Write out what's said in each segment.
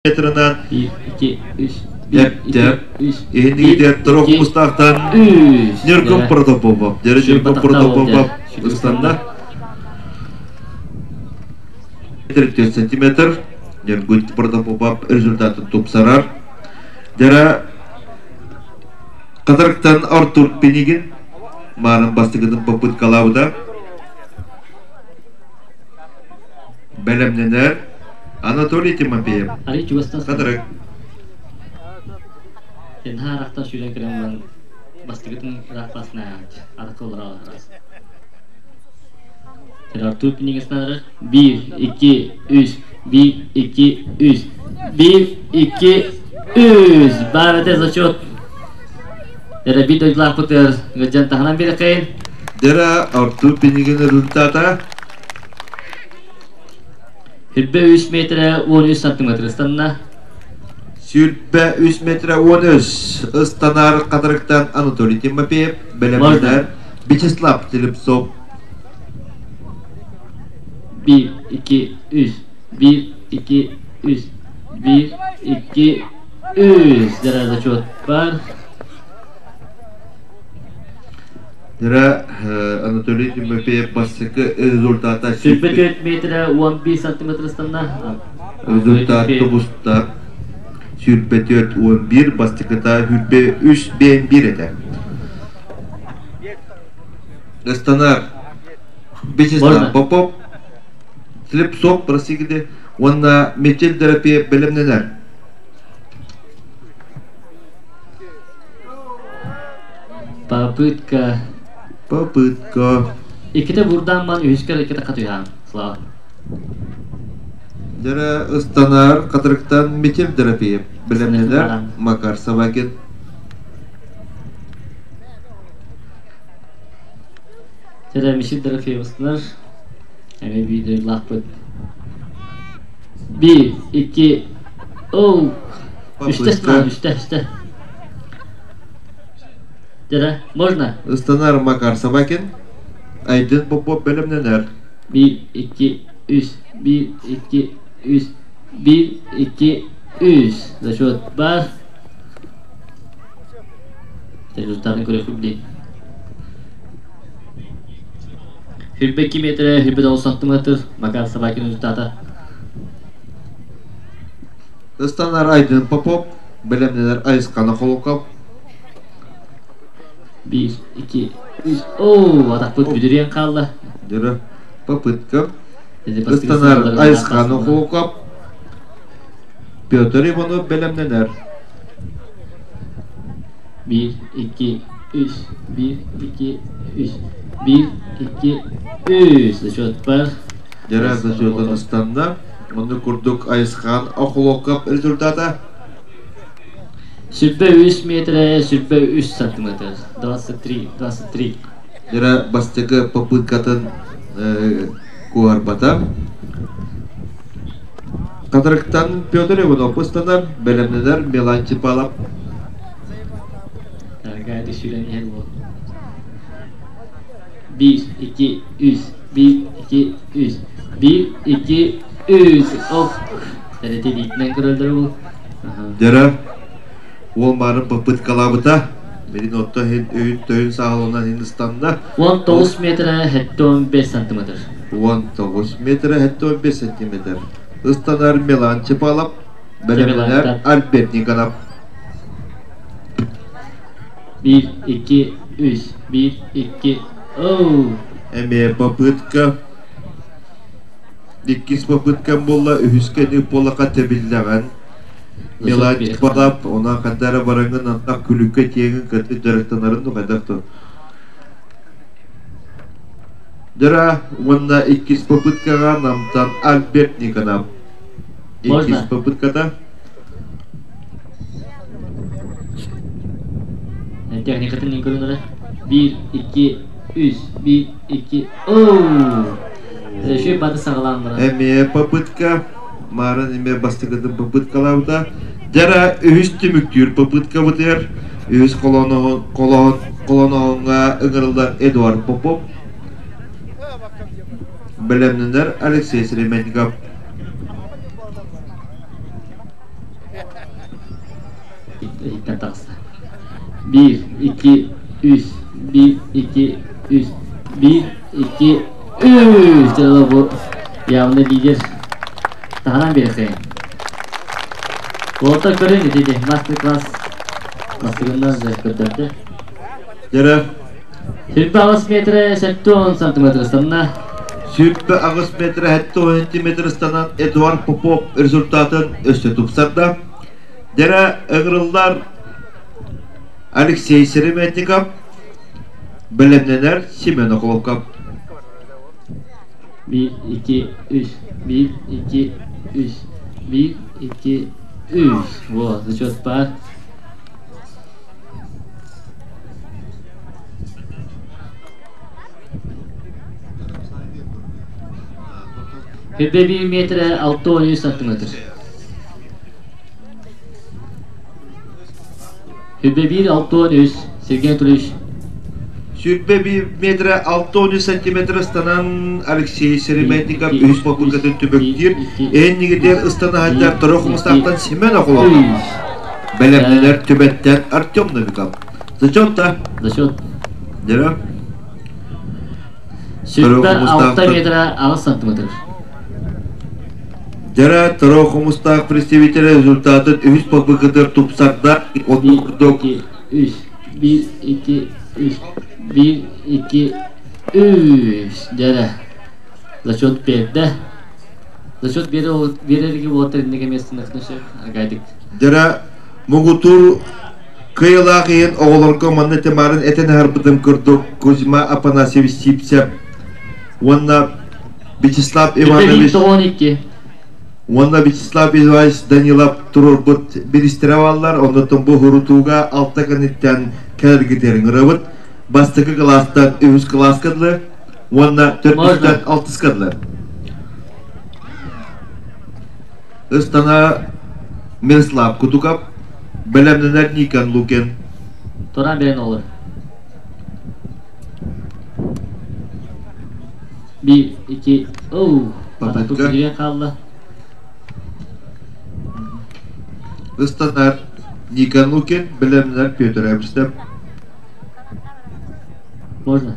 Метрынан 1, 2, 3, 1, 2, 3, Иһиннигитигэр Торох Мустаахтан 3. Ньургун Протопопов. Дьэрэ Ньургун Протопопов ыстанна. 34 сантиметр. Ньургун Протопопов результатын тупсарар. Дьэрэ Катарыктан Артур Пинигин маанын бастыгытын попыткалаабыта. Бэлэмнэнэр Анатолий Тимофеев. Арый чугастан Хатырык. Тенха арахтан сүүрэн кэлэн баран бастакытын ыраах басына аракы олороо Артур Пинигин 1, 2, 3, 1, 2, 3, 1, 2, 3. Баар этэ зачет. Эрэ бит дойдулаахпытыгар гыдьан таһынан биэрэкэйин. Дера Артур Пинигин результата Сүрбэ үс метрэ 13 сантиметр ыстанна. Сүрбэ үс метрэ 13 ыстанар Хатырыктан Анатолий Тимофеев, бэлэмнэнэр Вячеслав Телепцов. 1, 2, 3, 1, 2, 3, 1, 2, 3. Дара зачет бар. Дара Анатолий Тимофеев бастакы результата Сүрбэ 4 метрэ 11 сантиметр ыстанна. Результат тубуста сүрбэ 4 11 бастакыта сүрбэ 3 бээн 1 этэ. Ыстанар Вячеслав Попов, Слепцов просигиде уонна Мичел Дорофеев бэлэмнэнэр. Попытка. Попытка. Иккитэ бурдаан үһүскэр иккитэ хатыйаан. Слава. Дьэрэ ыстанар Хатырыктан Мичел Дорофеев бэлэмнэнэр Макар Собакин. Дьэрэ Мичил Дорофеев ыстанар. Эмиэ биир дойдулаахпыт. Биир, икки, оу! Үстэ ыстанар, үстэ, үстэ. Дьэрэ, можно? Ыстанар Макар Собакин. Айдын Попов бэлэмнэнэр. Биир, икки, үс, биир, икки, үс, биир, икки, үс. Зачет бар. Результатын көрүөхпүт билин. Хүрбэ 2 метрэ, хүрбэ 9 сантиметр. Макар Собакин результата. Ыстанар Айдын Попов, бэлэмнэнэр Айысхана Холоков. 1, 2, 3. Оо, атахпыт бүдүрүйэн хаалла. Дөрө, попытка. Ыстанар Айысхана Холоков. Петр Иванов бэлэмнэнэр. 1, 2, 3, 1, 2, 3, 1, 2, 3. Зачет бар. Дьэрэ зачетын ыстанна. Онну курдук Айысхан Охлоков результата. Сүрбэ 3 метрэ, сүрбэ 3 сантиметр. 23, 23. Дьэрэ бастакы попыткатын куорбата. Хатырыктан Петр Иванов ыстанар, бэлэмнэнэр Милан Чипалов. Аргайды сүүрэн иһэр уол. 1, 2, 3, 1, 2, 3, 1, 2, 3. Оп. Тэрэти илиитинэн көрөллөр уол. Дьэрэ, уол маарын попыткалаабыта. Билин отто иһин өйүн төйүн саҕаланан иһин ыстанна. 19 метрэ 75 сантиметр. 19 метрэ 75 сантиметр. Ыстанар Милан Чепалов, бэлэмнэнэр Альберт Никонов. 1, 2, 3, 1, 2, оу! Эмиэ попытка. Иккис попыткам буолла, үһүскэ буоллаха тэбиллэҕин. Милан Чепалов, онон ханна эрэ бараҥҥын антах күлүккэ тиэҥин кытты дьарыктанарын ну хайдах то. Дьара уонна иккис попыткаҕа Намтан Альберт Никонов. Иккис попытката. Техникатын көрүн эрэ. 1, 2, 3, 1, 2, оу! Еще баты саҕалаан баран. Эмиэ попытка. Маарын эмиэ бастакытын попыткалаабыта. Дьара үһүс түмүктүүр попыткабытыгар үһүс колоноһуҥҥа ыҥырыллар Эдуард Попов. Бэлэмнэнэр Алексей Сременников. киирэн таҕыста. 1, 2, 3, 1, 2, 3, 1, 2, 3. Дьэ, бу явно лидер таһынан биэрсэйин. Уолаттар көрүн ити мастер-класс бастыгынан көрдөрдө. Дьэрэ. 28 метр 70 сантиметр ыстанна. 28 метр 70 сантиметр ыстанан Эдуард Попов результатын өссө тупсарда. Дьэрэ ыҥырыллар Алексей Сереметников, бэлэмнэнэр Семен Охлопков. 1, 2, 3, 1, 2, 3, 1, 2, 3. Вот, зачет бар. Хебе 1 метр 6 сантиметр. Хебе 1 6 Сергей Анатольевич. Сүүрбэ биир метрэ 63 сантиметр ыстанан Алексей Сереметников үһүс попыткатын түмүктүүр. Эннигитер ыстанаһыттар Торо Хомустаахтан Семен Охолов. Бэлэмнэнэр Түбэттэн Артем Новиков. Зачет-то? Зачет. Дера. Сүүрбэ 6 метра 8 сантиметр. Дера Торо Хомустаах представителя результатын үһүс попыткатыгар тупсарда. 2, 3, 1, 2, 3, 1, 2, 3. Дьэрэ. Зачет биэрдэ. Зачет биэрэрги буолтар инники местынахны сөп. Агайдык. Дьэрэ муҥутуур кыайылаах иһин оҕолорго манна темарын этэн аһарбытым курдук Кузьма Афанасьевич Сипсев уонна Вячеслав Иванович уонна Вячеслав Иванович Данилов туруорбут биристэрэ бааллар. Оннуттан бу урутууга алта кэнниттэн кэлэргитигэр ыҥырабыт. Бастакы кылаастан үһүс кылааска дылы уонна төрдүстэн алтыска дылы. Ыстана Мирослав Кутуков, бэлэмнэнэр Никон Лукин. Туран берен olur. Bir, iki, оу. Попытка. Қалды. Ыстанар Никон Лукин, бэлэмнэнэр Петр Эбстеп. Можно.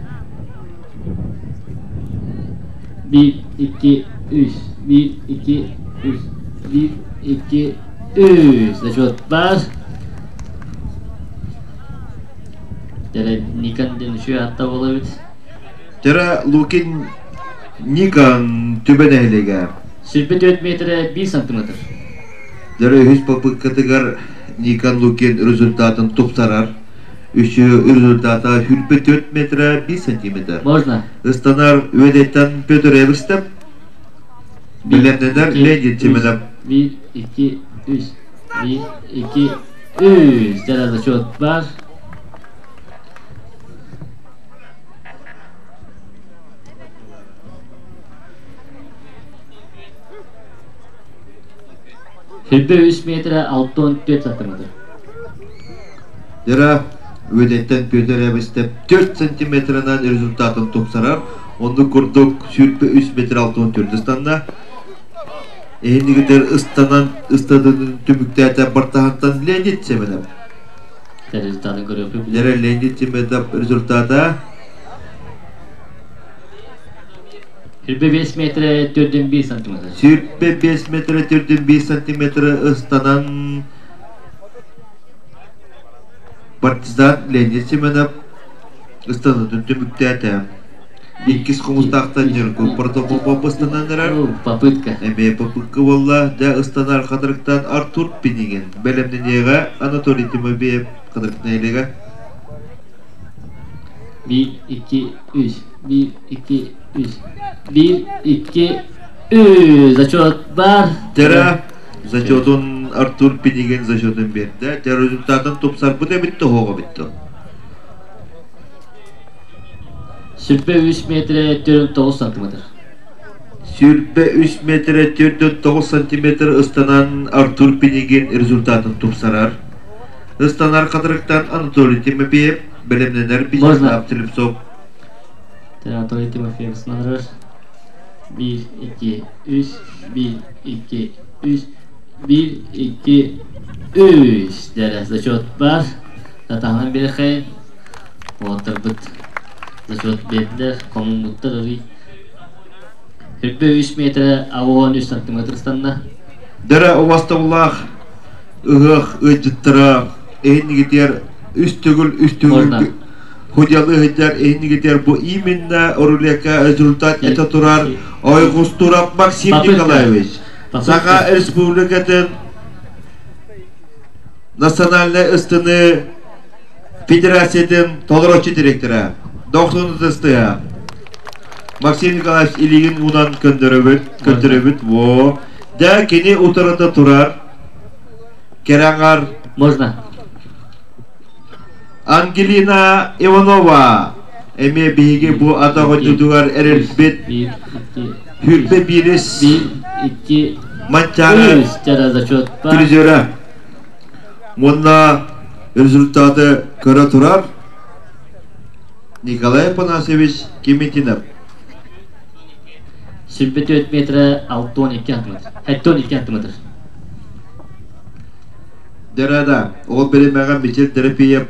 1, 2, 3, 1, 2, 3, 1, 2, 3. Зачет бар. Дәрі Никон ден үші атта бола бит. Дәрі Лукин Никон түбен әйлеге. Сүрбе 4 метр 1 сантиметр. Дәрі үхіс попыткатыгар Никон Лукин результатын тупсарар. Үші результата хүрбе 4 метр 1 сантиметр. Можно. Ыстанар Үөдеттен Петр Эберстеп. Билемненер Леонид Семенов. 1, 2, 3, 1, 2, 3. Дәрі зачет бар. Сүрбе 3 метр 6-4 сантиметр. Дәрі Үөдеттен Петр Эберстеп 4 сантиметрынан результатын тупсарар. Онду курдук сүрбе 3 метр 6-4 станна. Эһинигитер ыстанан ыстадын түмүктээте бартаһантан Леонид Семенов. Результатын көрөпүм. Дәрі Леонид Семенов результата Сүрбе 5 метр 4-1 сантиметр. Сүрбе 5 метр 4-1 сантиметр ыстанан партизан Леонид Семенов ыстанатын түмүктээте. Иккис хомустаахтан Ньургун Протопопов ыстанан эрэр. Попытка. Эмиэ попытка буолла. Дьэ ыстанар хатырыктан Артур Пинигин. Бэлэмнэниэҕэ Анатолий Тимофеев хатырыктан илигэ. 1, 2, 3, 1, 2, 3, 1, 2, 3. Зачет бар. Дьэрэ зачетун Артур Пинигин зачетун биэрдэ. Дьэ результатын тупсарбыт эбит тоһоҕо битти. Сүрбе 3 метр 4-9 сантиметр. Сүрбе 3 метр 4-9 сантиметр ыстанан Артур Пинигин результатын тупсарар. Ыстанар хатырыктан Анатолий Тимофеев, бэлэмнэнэр Вячеслав Телепцов. Анатолий Тимофеев снарар. 1, 2, 3, 1, 2, 3, 1, 2, 3 дэрэ зачет бар. Татаһынан биэрэхэй. Уолаттарбыт зачет биэрдилэр, хомуммуттар ырый. 23 метрэ 83 сантиметр ыстанна. Дэрэ убастабыллаах ыһыах ыалдьыттара иһиннигитигэр үс төгүл үс төгүл худьалы ыһыдьар иһиннигитигэр бу именно рулетка результат это турар Ойгустуров Максим Николаевич Саха Республикатын национальнай ыстыны федерациятын толорочу директора Дохсун ытыстыа Максим Николаевич илигин уунан көндөрөбүт көндөрөбүт во дьэ кини утарыта турар кэрэ аҥар Можно. Ангелина Иванова эмиэ биһиги бу атах отутугар эрэлбит Хүрбэ биирис 2 Манчаары призера уонна результаты көрө турар Николай Афанасьевич Кимитинов. 24 метра 612 сантиметр. 712 сантиметр. Дэрада, ол биримэҕэ Мичил Терапия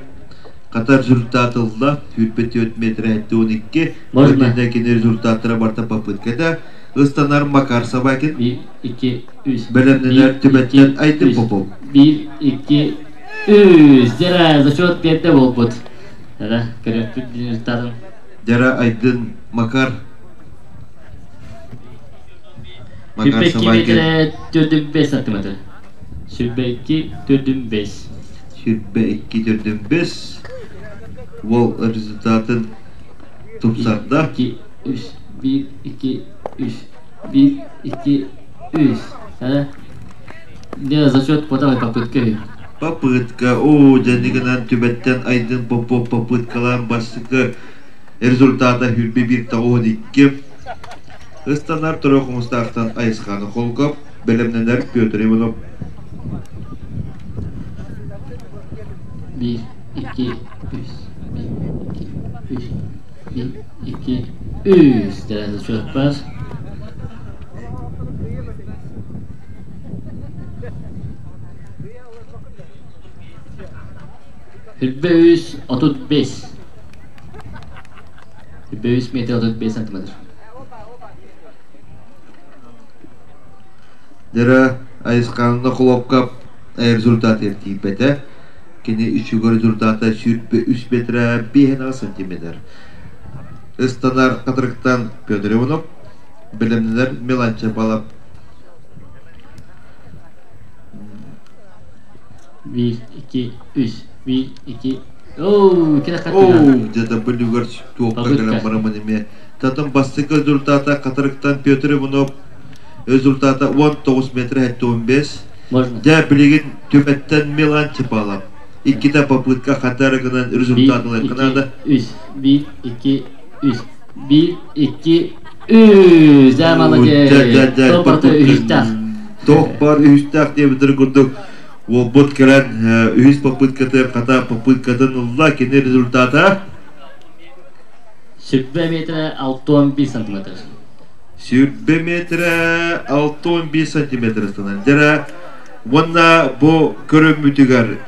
хата результат ылла, 24 метра 712. Можно. Кини результаттара барта попытката. Ыстанар Макар Собакин. 1, 2, 3. Бэлэмнэнэр Түбэттэн Айдын Попов. 1, 2, 3. Дьэрэ, зачет пиэрдэ буолбут. Дьэрэ, көрөппүт результатын. Дьэрэ, Айдын Макар. Макар Собакин. 22 метрэ 4,5 сантиметр. 22 4,5. 22 4,5. Ол результатын тупсарда. 2, 3, 1, 2, 3, 1, 2, 3. Дьэ, зачет потом попытка. Попытка. О, дьэннигинэн Түбэттэн Айдын Попов попыткалаан бастакы результата хүрбе 1 2. Ыстанар Төрө Хомустаахтан Айысханы Холков, бэлэмнэнэр Петр Иванов. 1, 2, 3, 1, 2, 3, 1, 2, 3. Дьэ, зачет бар. Хүрбэ үс 35. Хүрбэ үс метр 35 сантиметр. Дьэрэ Айысханна Холопка результат тиийбэтэ. Кини үчүгэй результата сүүрбэ үс метрэ 5 сантиметр. Ыстанар Хатырыктан Петр Иванов, бэлэмнэнэр Милан Чапалов. 1, 2, 3, 1, 2, Оу, кини Оу, дьэ бүлүгэр туохха кэлэн барамын эмиэ. Татым бастакы результата Хатырыктан Петр Иванов результата 19 метр 75. Можно. Дьэ, билигин Түбэттэн Милан Чапалов. Иккитэ попытка хатары гынан результат ылыахха наада. 3, 1, 2, 3, 1, 2, 3. Дьэ, молодец. Дьэ, Топ үһүстээх. Туох бар үһүстээх диэбитин курдук уолбут кэлэн үһүс попыткаты хата попыткатын ылла. Кини результата 20 метр 61 сантиметр. 20 метр 61 сантиметр ыстанар. Дьэрэ, уонна бу көрөммүтүгэр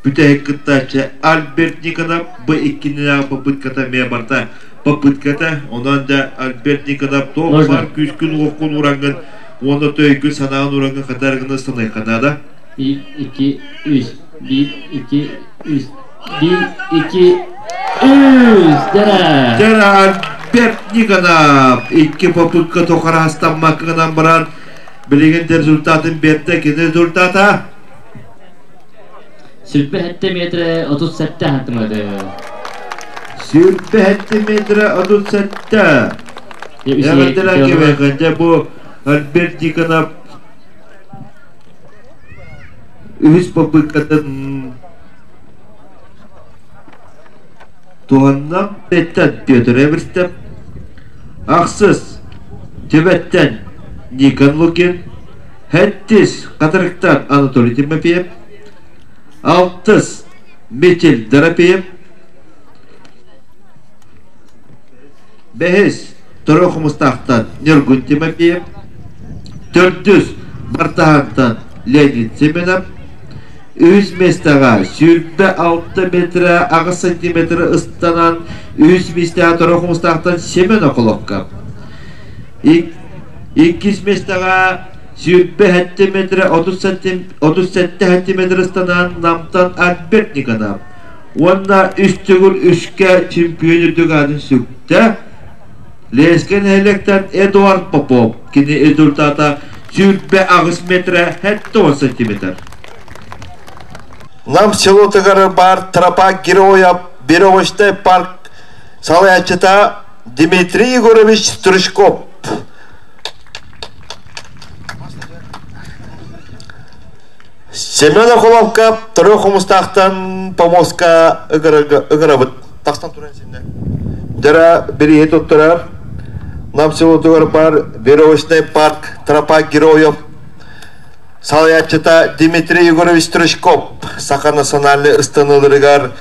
бүтэһик кыттааччы Альберт Никонов бу иккиннээҕи попытката эмиэ барта попытката. Онон да Альберт Никонов туох бар күүскүн уоххун уурангын уонна төйгүн санаан уурангын хатаргын ыстаныахха наада. 1, 2, 3, 1, 2, 3, 1, 2, 3. Дьэрэ. Дьэрэ Альберт Никонов икки попытка тохарастаммаккынан баран билигин результатын берді. Кини результата 27 метр 37 сантиметр. 27 метр 37. Эҕэрдэлэр кэбэхэ. Дьэ бу Альберт Никонов үһүс попыткатын туһанна. Беттен Петр Эверстеп. Ахсыс Түбэттэн Никон Лукин. Хэттис Хатырыктан Анатолий Тимофеев. Алтыс Митил Доропеев. Бэһис Торо Хомустаахтан Ньургун Тимофеев. Төрдүс Бартаһантан Леонид Семенов. Үһүс миэстэҕэ 26 метрэ 8 сантиметр ыстанан үһүс миэстэҕэ Торо Хомустаахтан Семен Околовка. Иккис миэстэҕэ 27 метрэ 37 сантиметр ыстанан Намтан Альберт Никонов. Уонна үс төгүл үскэ чемпион үрдүк аатын сүктэ. Леска нэһилиэктэн Эдуард Попов. Кини результата 28 метрэ 70 сантиметр. Нам селотыгар бар Тропа Героя Веревочный парк салайааччыта Дмитрий Егорович Стручков. Семен Околовка Төрө Хомустаахтан помоска ыгырабыт. Тахсан туран синне. Дара бириһи туттарар. Нам селотугар бар Веревочный парк Тропа Героев салайааччыта Дмитрий Егорович Стручков Саха национальный ыстаныыларыгар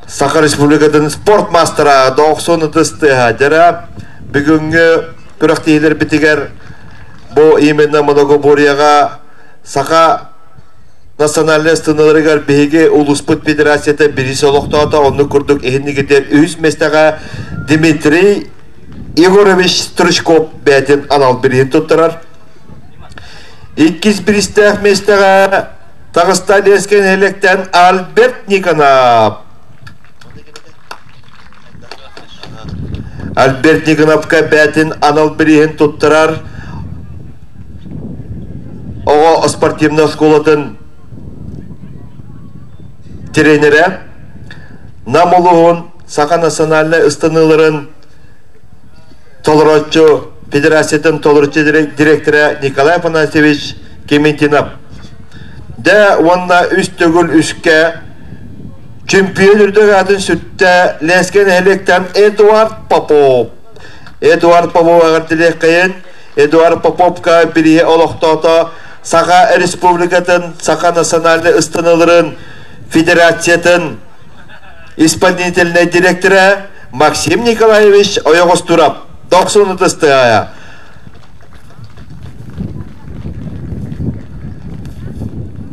Саха Республикатын спорт мастера 90 ытыс тыаһа дьара бүгүҥҥү күрэхтэһиилэрбитигэр бу именно многоборьеҕа Саха национальнай ыстыналарыгар биһиги улууспут федерацията бириис олохтоото оннук курдук иһиннигитэр үһүс миэстэҕэ Дмитрий Егорович Стручков бэйэтин анал бирииһин туттарар. Иккис бириистээх миэстэҕэ таҕыста Лескин нэһилиэктэн Альберт Никонов. Альберт Никоновка бэйэтин анал бирииһин туттарар оҕо спортивнай оскуолатын тренерэ Нам улууһун Саха национальнай ыстаныыларын толорооччу федерациятын толоруччу директора Николай Афанасьевич Кементинов. Дэ уонна үс төгүл үскэ чемпион үрдүк аатын сүттэ Ленскэй нэһилиэктэн Эдуард Попов. Эдуард Попов эҕэрдэлиэххэйин. Эдуард Поповка бирииһи олохтоото Саха Республикатын Саха национальнай ыстаныыларын федерациятын исполнительнай директора Максим Николаевич Ойоҕостурап дохсун ытыстыа.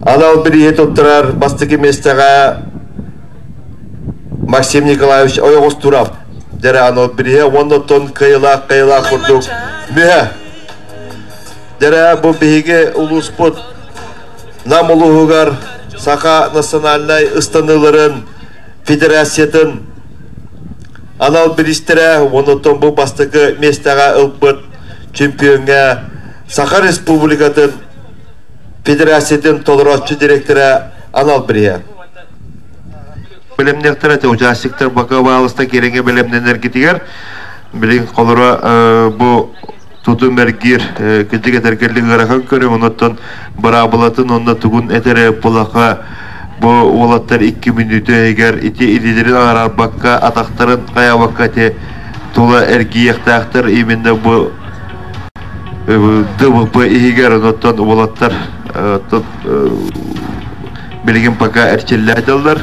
Анал бирииһи туттарар бастакы миэстэҕэ Максим Николаевич Ойоҕостуров дьэрэ анал бирииһэ уонна оттон кыайылаах кыайылаах курдук мүһэ. Дьэрэ бу биһиги улууспут Нам улууһугар Саха национальнай ыстаныыларын федерациятын анал бириистэрэ уонна оттон бу бастакы миэстэҕэ ылбыт чемпиоҥҥа Саха Республикатын федерациятын толорооччу директора анал бирииһэ. Бэлэмниэхтэрэ этэ участиктар бака баалыста киэрэҥҥэ бэлэмнэнэргитигэр билигин холоро бу тутум эргиир кырдьык этэргэллик ыарахан көрүҥ онуттан быраабылатын уонна тугун этэрэ булаха бу уолаттар 2 мүнүүтэ иһигэр ити илиилэрин араарбакка атахтарын хайаабакка ити тула эргийиэхтээхтэр именно бу ДВП иһигэр онуттан уолаттар билигин пока эрчиллээтэллэр.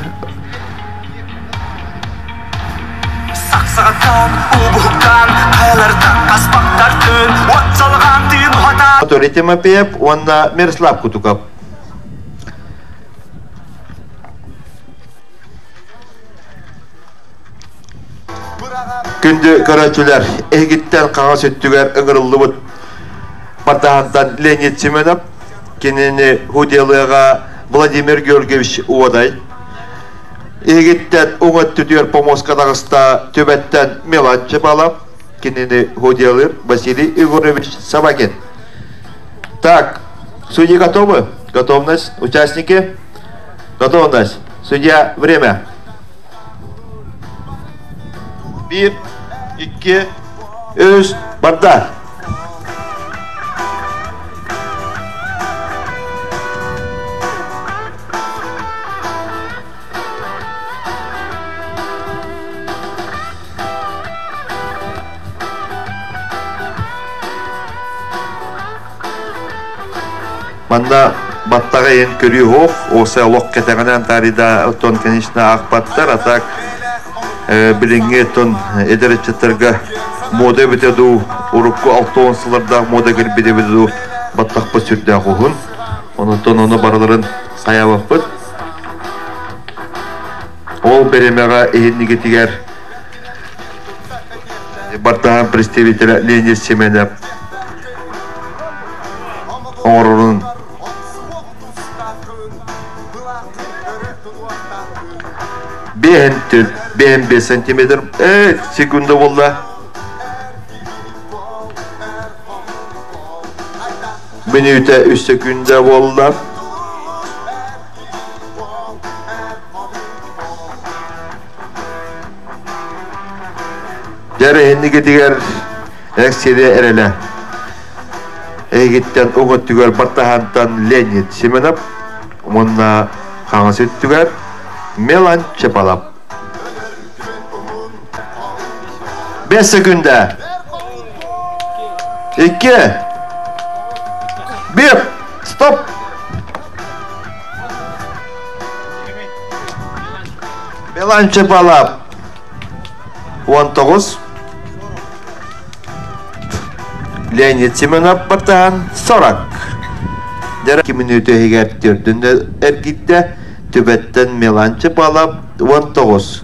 Сахсаҕаттан, уубуһуктан, хайалартан хаспахтар түн, уот салҕаан тыын уһатан. Анатолий Тимофеев уонна Мирослав Кутуков. Күндү көрөөччүлэр, эһигиттэн хаҥас өттүгэр ыҥырыллыбыт Бартаһантан Леонид Семенов, кинини Худелыаҕа Владимир Георгиевич Уодай, Иһигиттэн уҥа өттүтүгэр помоска таҕыста Түбэттэн Милан Чепалов, кинини Худелыр Василий Егорович Собакин. Так, судьи готовы? Готовность. Участники? Готовность. Судья, время. Биир, икки, үс, барда. Манна баттаҕа иһин көрүү суох, уопсай олох кэтэҕинэн таарыйда, оттон, конечно, аахпаттар, а так билиҥҥи оттон эдэр ыччаттарга мода эбитэ дуу, урукку 60 сыллардаах мода кэлбит эбитэ дуу, Баттахпыт сүрдээх уһун. Онтон ону барыларын хайаабаппыт. Ол бириэмэҕэ иһиннигитигэр Бартаһан представителя Леонид Семенов оҥорорун биэһин 5 сантиметр секунда буолла. Мүнүүтэ үс секунда буолла. Дьэр эһиннигитигэр эксири эрэлэ. Эһигиттэн уҥ өттүгэр Бартаһантан Леонид Семенов уонна хаҥас өттүгэр Мелан Чепалап. 5 секунда. 2 1 Стоп! Мелан Чепалап 19 Леонид Семенов бартаһан 40. Дьара мүнүүтэ иһигэр төрдүн эргиттэ Түбэттэн Милан Чепалап 19.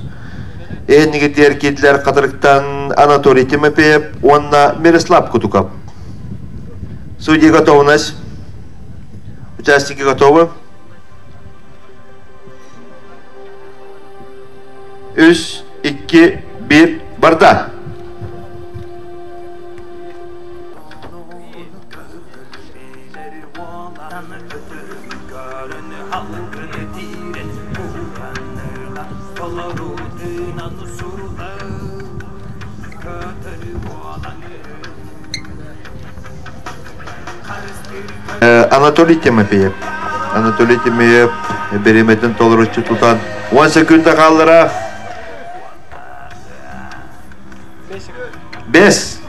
Эһинигитигэр киирдилэр Хатырыктан Анатолий Тимофеев уонна Мирослав Кутуков. Судьи готовность. Участники готовы? Үс, икки, биир, барда! Анатолий Тимофеев. Анатолий Тимофеев бириэмэтин толоруччу тутан 10 секунда хааллара. 5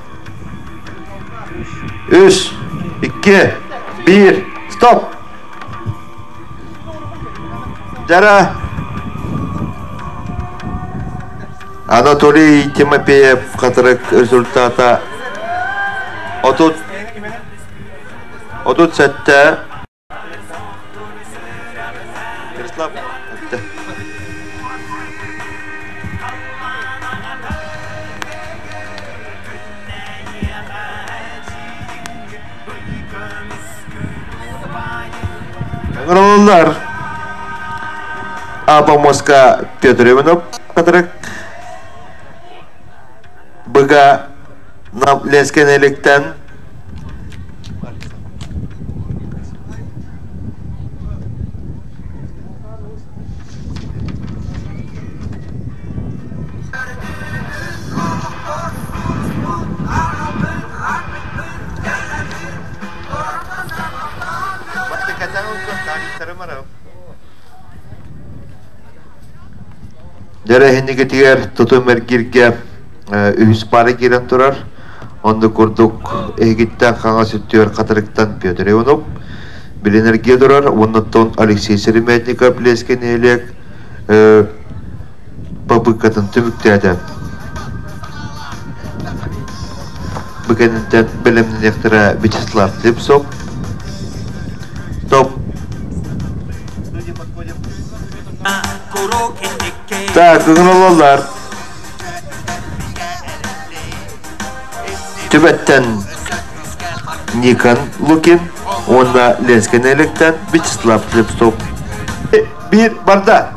3 2 1 Стоп! Жара Анатолий Тимофеев хатырык результата 30 37 Ярослав Ыҥырыллар. Апа Моска Петр Иванов катырык Быга Ленскэн эликтен Дьэрэһинигитигэр тутум эргиргэ үһүс паара киирэн турар. Онно курдук эһигиттэн хаҥас өттүгэр хатырыктан Петр Иванов билинэргэ турар. Уоннаттан Алексей Серемятников Лескин нэһилиэк попыткатын түмүктээтэ. Бу кэнниттэн бэлэмнэниэхтэрэ Вячеслав Слепцов. Стоп. Так, ыҥырылаллар. Түбэттэн Никон Лукин уонна Ленскэй нэһилиэктэн Вячеслав Слепцов. Биир барда.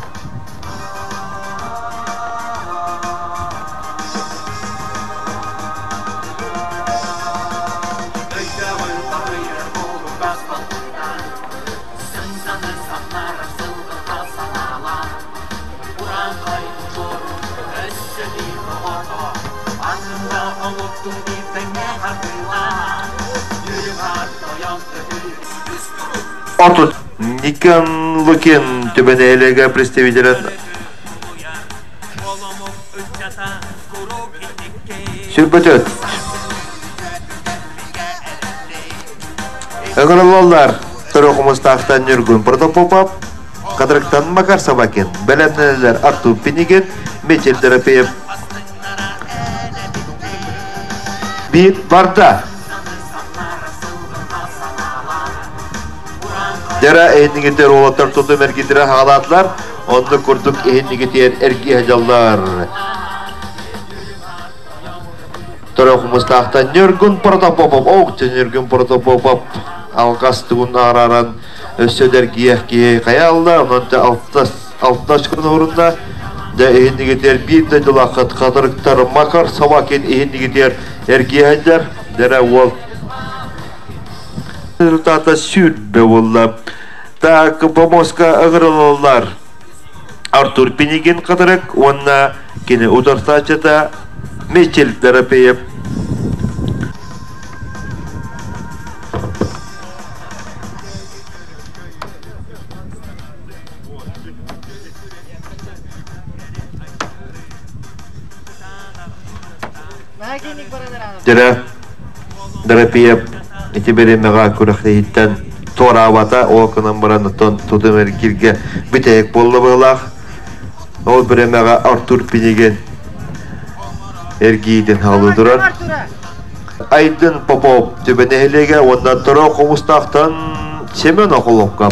Отут Никон Лукин түбэнээлэгэ представителин сүрбөтөт. Ыҥырыллаллар Төрөхумустаахтан Ньургун Протопопов, Кадрыктан Макар Собакин, бэлэмнэнэллэр Артур Пинигин, Мичил Дорофеев. Биир барда. Дьара эһиннигитер уолаттар тутум эргитире хаалаатылар, онно курдук эһиннигитер эргиэ дьаллар. Төрөх Мустаахтан Ньургун Протопопов, ох, Ньургун Протопопов алгас тугун араран өссө дэргиэх киһи хайаалла, онон алта очкону урунна. Да иһиннигитер биир да дьулаххат хатырыктар Макар Собакин иһиннигитер эргиэһэддер, дэрэ уол результата сүүрбэ буолла. Так, помоска ыгырылаллар. Артур Пинигин Хатырык уонна кини утарсааччыта Мичил Терапеев. Дьэрэ Дорофеев ити бириэмэҕэ күрэхтэһииттэн туораабата, ол гынан баран оттон тутум эргииргэ бүтэһик буолла быһыылаах. Ол бириэмэҕэ Артур Пинигин эргиитин хаалыы турар. Айдын Попов Түбэ нэһилиэгэ уонна Торо Хомустаахтан Семен Охоловка.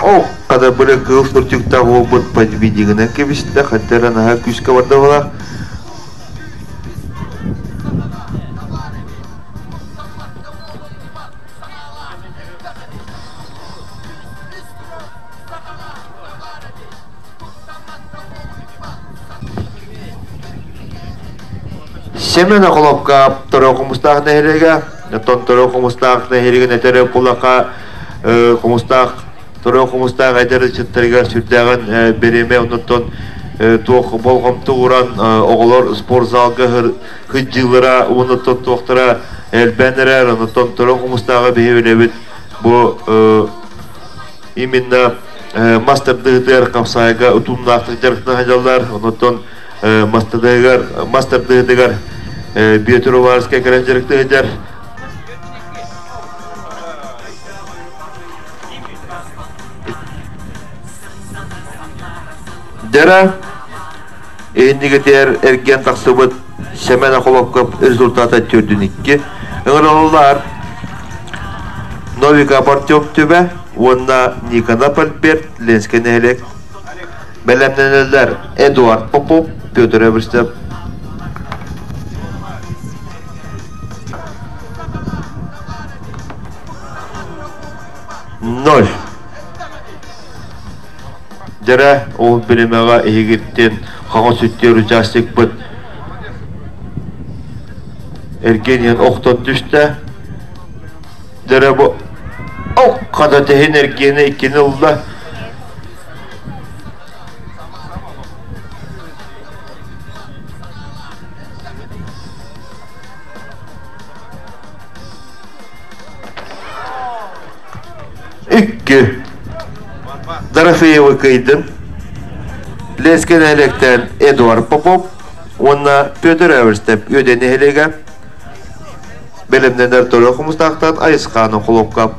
Ол хата били кыыл сурдьуктаах уолбут подвидигынан кэбистэ, ханта эрэ наһаа күүскэ барда быһыылаах. Семен Охоловка Торо Хомустаах нэһилиэгэ, оттон Торо Хомустаах нэһилиэгин этэрэ кулака Хомустаах Торо Хомустаах эдэр ыччаттарыгар сүрдээҕин бириэмэ оннуттан туох болҕомто ууран оҕолор спортзалга сылдьыылара уонна туохтара элбээн эрэр, оннуттан Торо Хомустааҕы биһи билэбит бу именно мастардыытыгар хапсаайга утумнаахтык дьарыктана сылдьаллар, оннуттан мастардыытыгар мастардыытыгар Бүөтүр Уварскай кэлэн дьарыктыы сылдьар. Дьара иннигитигэр эргиэн тахсыбыт Семен Охолопков результата төрдүн икки. Ыҥырыллар Новиков Артем Түбэ уонна Никонов Альберт Ленскэй нэһилиэк. Бэлэмнэнэллэр Эдуард Попов, Петр Эверстев. Ноль. Дьэрэ, ол биримэҕэ иһигиттэн хаҥас үттүөр участокпыт эргиэн охтон түстэ. Дьэрэ бу хата тэһин эргиэнэ иккини ылла. Икки. Дорофеевы кыйдым. Ленскэй нэһилиэктэн Эдуард Попов уонна Петр Эверстеп Үөдэн нэһилиэгэ бэлэмнэнэр Төрө Хомустаахтан Айысхаана Холопкап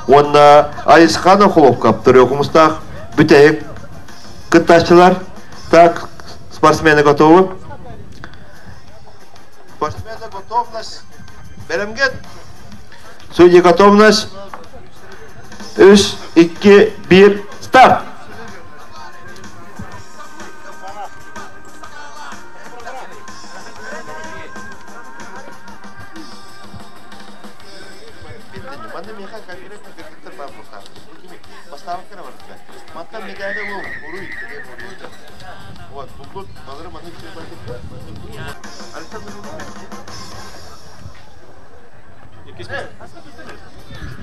уонна Айысхаана Холопкап Төрө Хомустаах бүтэһик кыттааччылар. Так, спортсмены готовы? Спортсмены готовность. Бэлэмҥит? Судьи готовность. Үс, икки, биир, старт!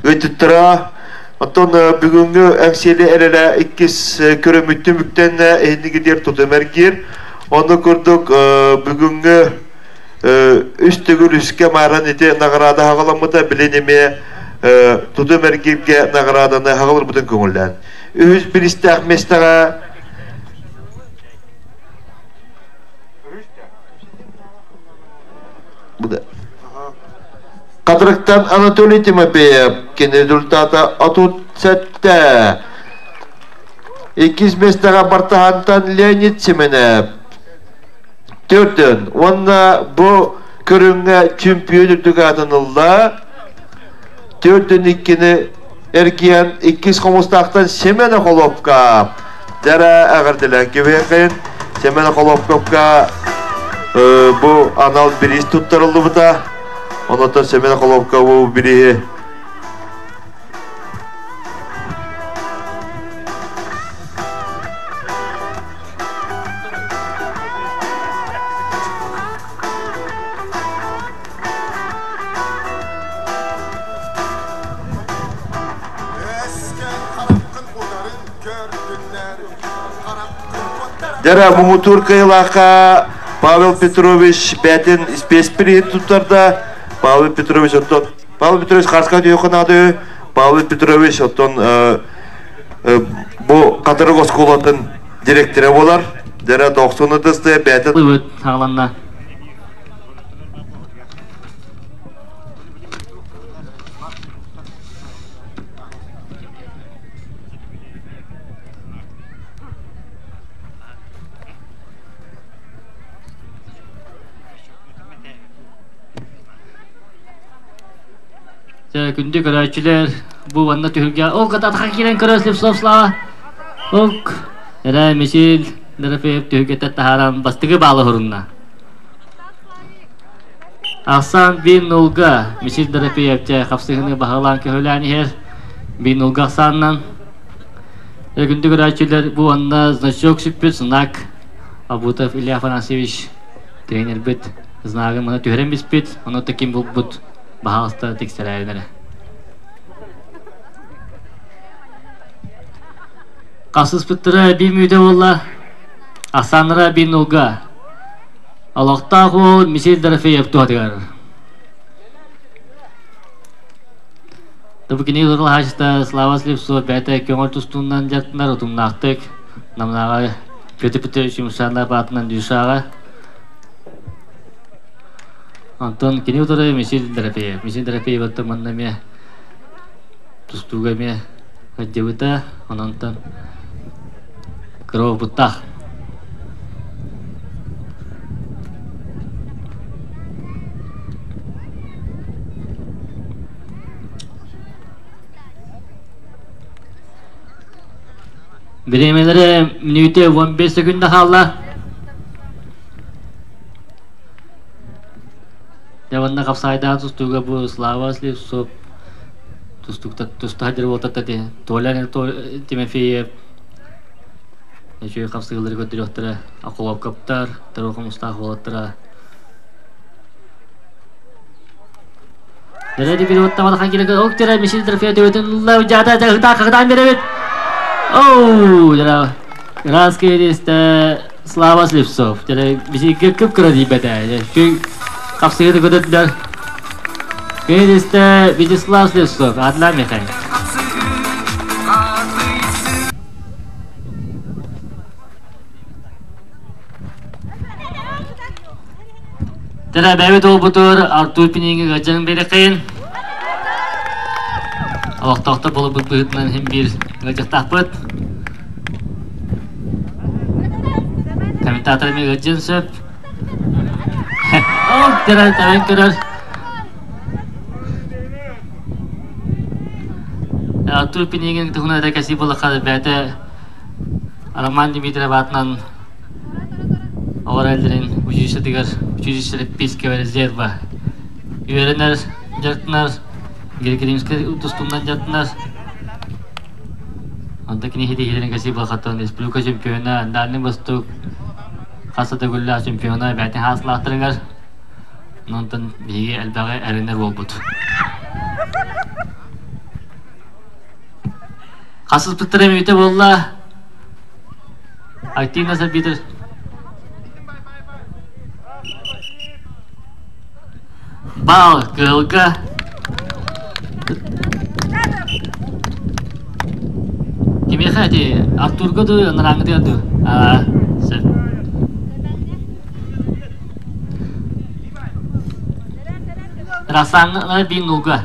Ыйтыттара Оттон бүгүҥҥү Эҥсиэли эрэлэ иккис көрөммүт түмүктэн иһиннигитигэр тутум эргиир. Ону курдук бүгүҥҥү үс төгүл үскэ мааран ити наҕараада хаҕаламмыта билин эмиэ тутум эргииргэ наҕарааданы хаҕалырбытын көҥүллээн. Үһүс биристээх миэстэҕэ Хатырыктан Анатолий Тимофеев кини результата 37. Иккис миэстэҕэ Бартаһантан Леонид Семенов. Төрдөн уонна бу көрүҥҥэ чемпион үрдүк аатын ылла. Төрдөн иккини эргийэн иккис хомустаахтан Семен Охоловка дьара эҕэрдэлээн кэбиһэххин. Семен Охоловковка бу анал бириис туттарыллыбыта. Онотон Семен Охоловка бу бирииһи Дьара муҥутуур кыайыылаахха Павел Петрович бэйэтин спецприһин туттарда. Павел Петрович оттон Павел Петрович хаска түйөххө Павел Петрович оттон бу Хатырык оскуолатын директора буолар. Дьэрэ дохсуну тысты бэйэтин Ыбыт саҕаланна. Дьэ, күндү көрөөччүлэр, бу манна түһүлгэ ол кытаатаха киирэн көрө Слепцов Слава. Ок, эрэ Мисил Дорофеев түһүлгэттэн таһааран бастакы баалы хорунна. Ахсан бин нулга Мисил Дорофеев дьэ хапсыһыны баһылаан көһүлээн иһэр. Бин нулга ахсааннан. Күндү көрөөччүлэр, бу уонна значок сүппүт знак Абутов Илья Афанасьевич тренербит знагын маны түһэрэн биспит, ону таким булбут баһаалыста тиксэрээрин эрэ. Хасыспыттара биир мүнүүтэ буолла. Ахсааннара биир нулга. Олохтоох уол Мисил Дорофеев туһатыгар. Тобу кини ырылаһааччыта Слава Слепцов бэйэтэ көҥөл тустуунан дьарыктанар утумнаахтык Намнааҕы Петр Петрович Юмшанов аатынан Дюшаҕа Онтон кини утары Мисил Дорофеев. Мисил Дорофеев оттон манна эмиэ тустууга эмиэ сылдьыбыта. Ононтон кыра Бириэмэлэрэ мүнүүтэ 15 секунда хаалла. Дьэ уонна хапсаайдаан тустууга бу Слава Слепцов тустууктар туста сылдьар буолтата ити Толя Тимофеев үчүгэй хапсыһыылары көрдөрүөхтэрэ Акуловкаптар Тару Хомустаах уолаттара Дэрэ переводта балахан кире ок тирэ Мишель Трофей төбөтүн ылла жаата жаһыта хагытаан беребит оу жара Ыраас киристэ Слава Слепцов дьэ биһиги кып-кыра тиийбэтэ күн хапсыһыыны көтөрдүлэр Киристэ Вячеслав Слепцов Адлан Михаил Тара бэйбит уолбутугар Артур Пиниҥҥэ ыалдьан биэриэххэйин. Олохтоохтор буоларбыт быһыытынан иһин биир ыалдьыттаахпыт. Комментатор эмиэ ыалдьыан сөп. Ол көрөр, табан көрөр. Артур Пинигин туһунан этэ кэсии буоллахха бэйэтэ Роман Дмитриев аатынан Оҕо эрэллэрин училищетыгар училище Липпийского резерва үөрэнэр, дьарыктанар, Григорьевскай тустуунан дьарыктанар. Онтон кини ситиһиилэрин кэсии буолхаттан республика чемпиона, Дальний Восток хас да төгүллээх чемпиона бэйэтин хаасылаахтарыгар. Онтон биһиги элбэҕи эрэнэр буолбут. Хасыспыттара мүтэ буолла. Активно арбитр. Бал кыылга. Кимиэхэ эти Артурга дуу, Нараңҥытыгар дуу? Аа, сөп. Расаҥҥа биир нулга.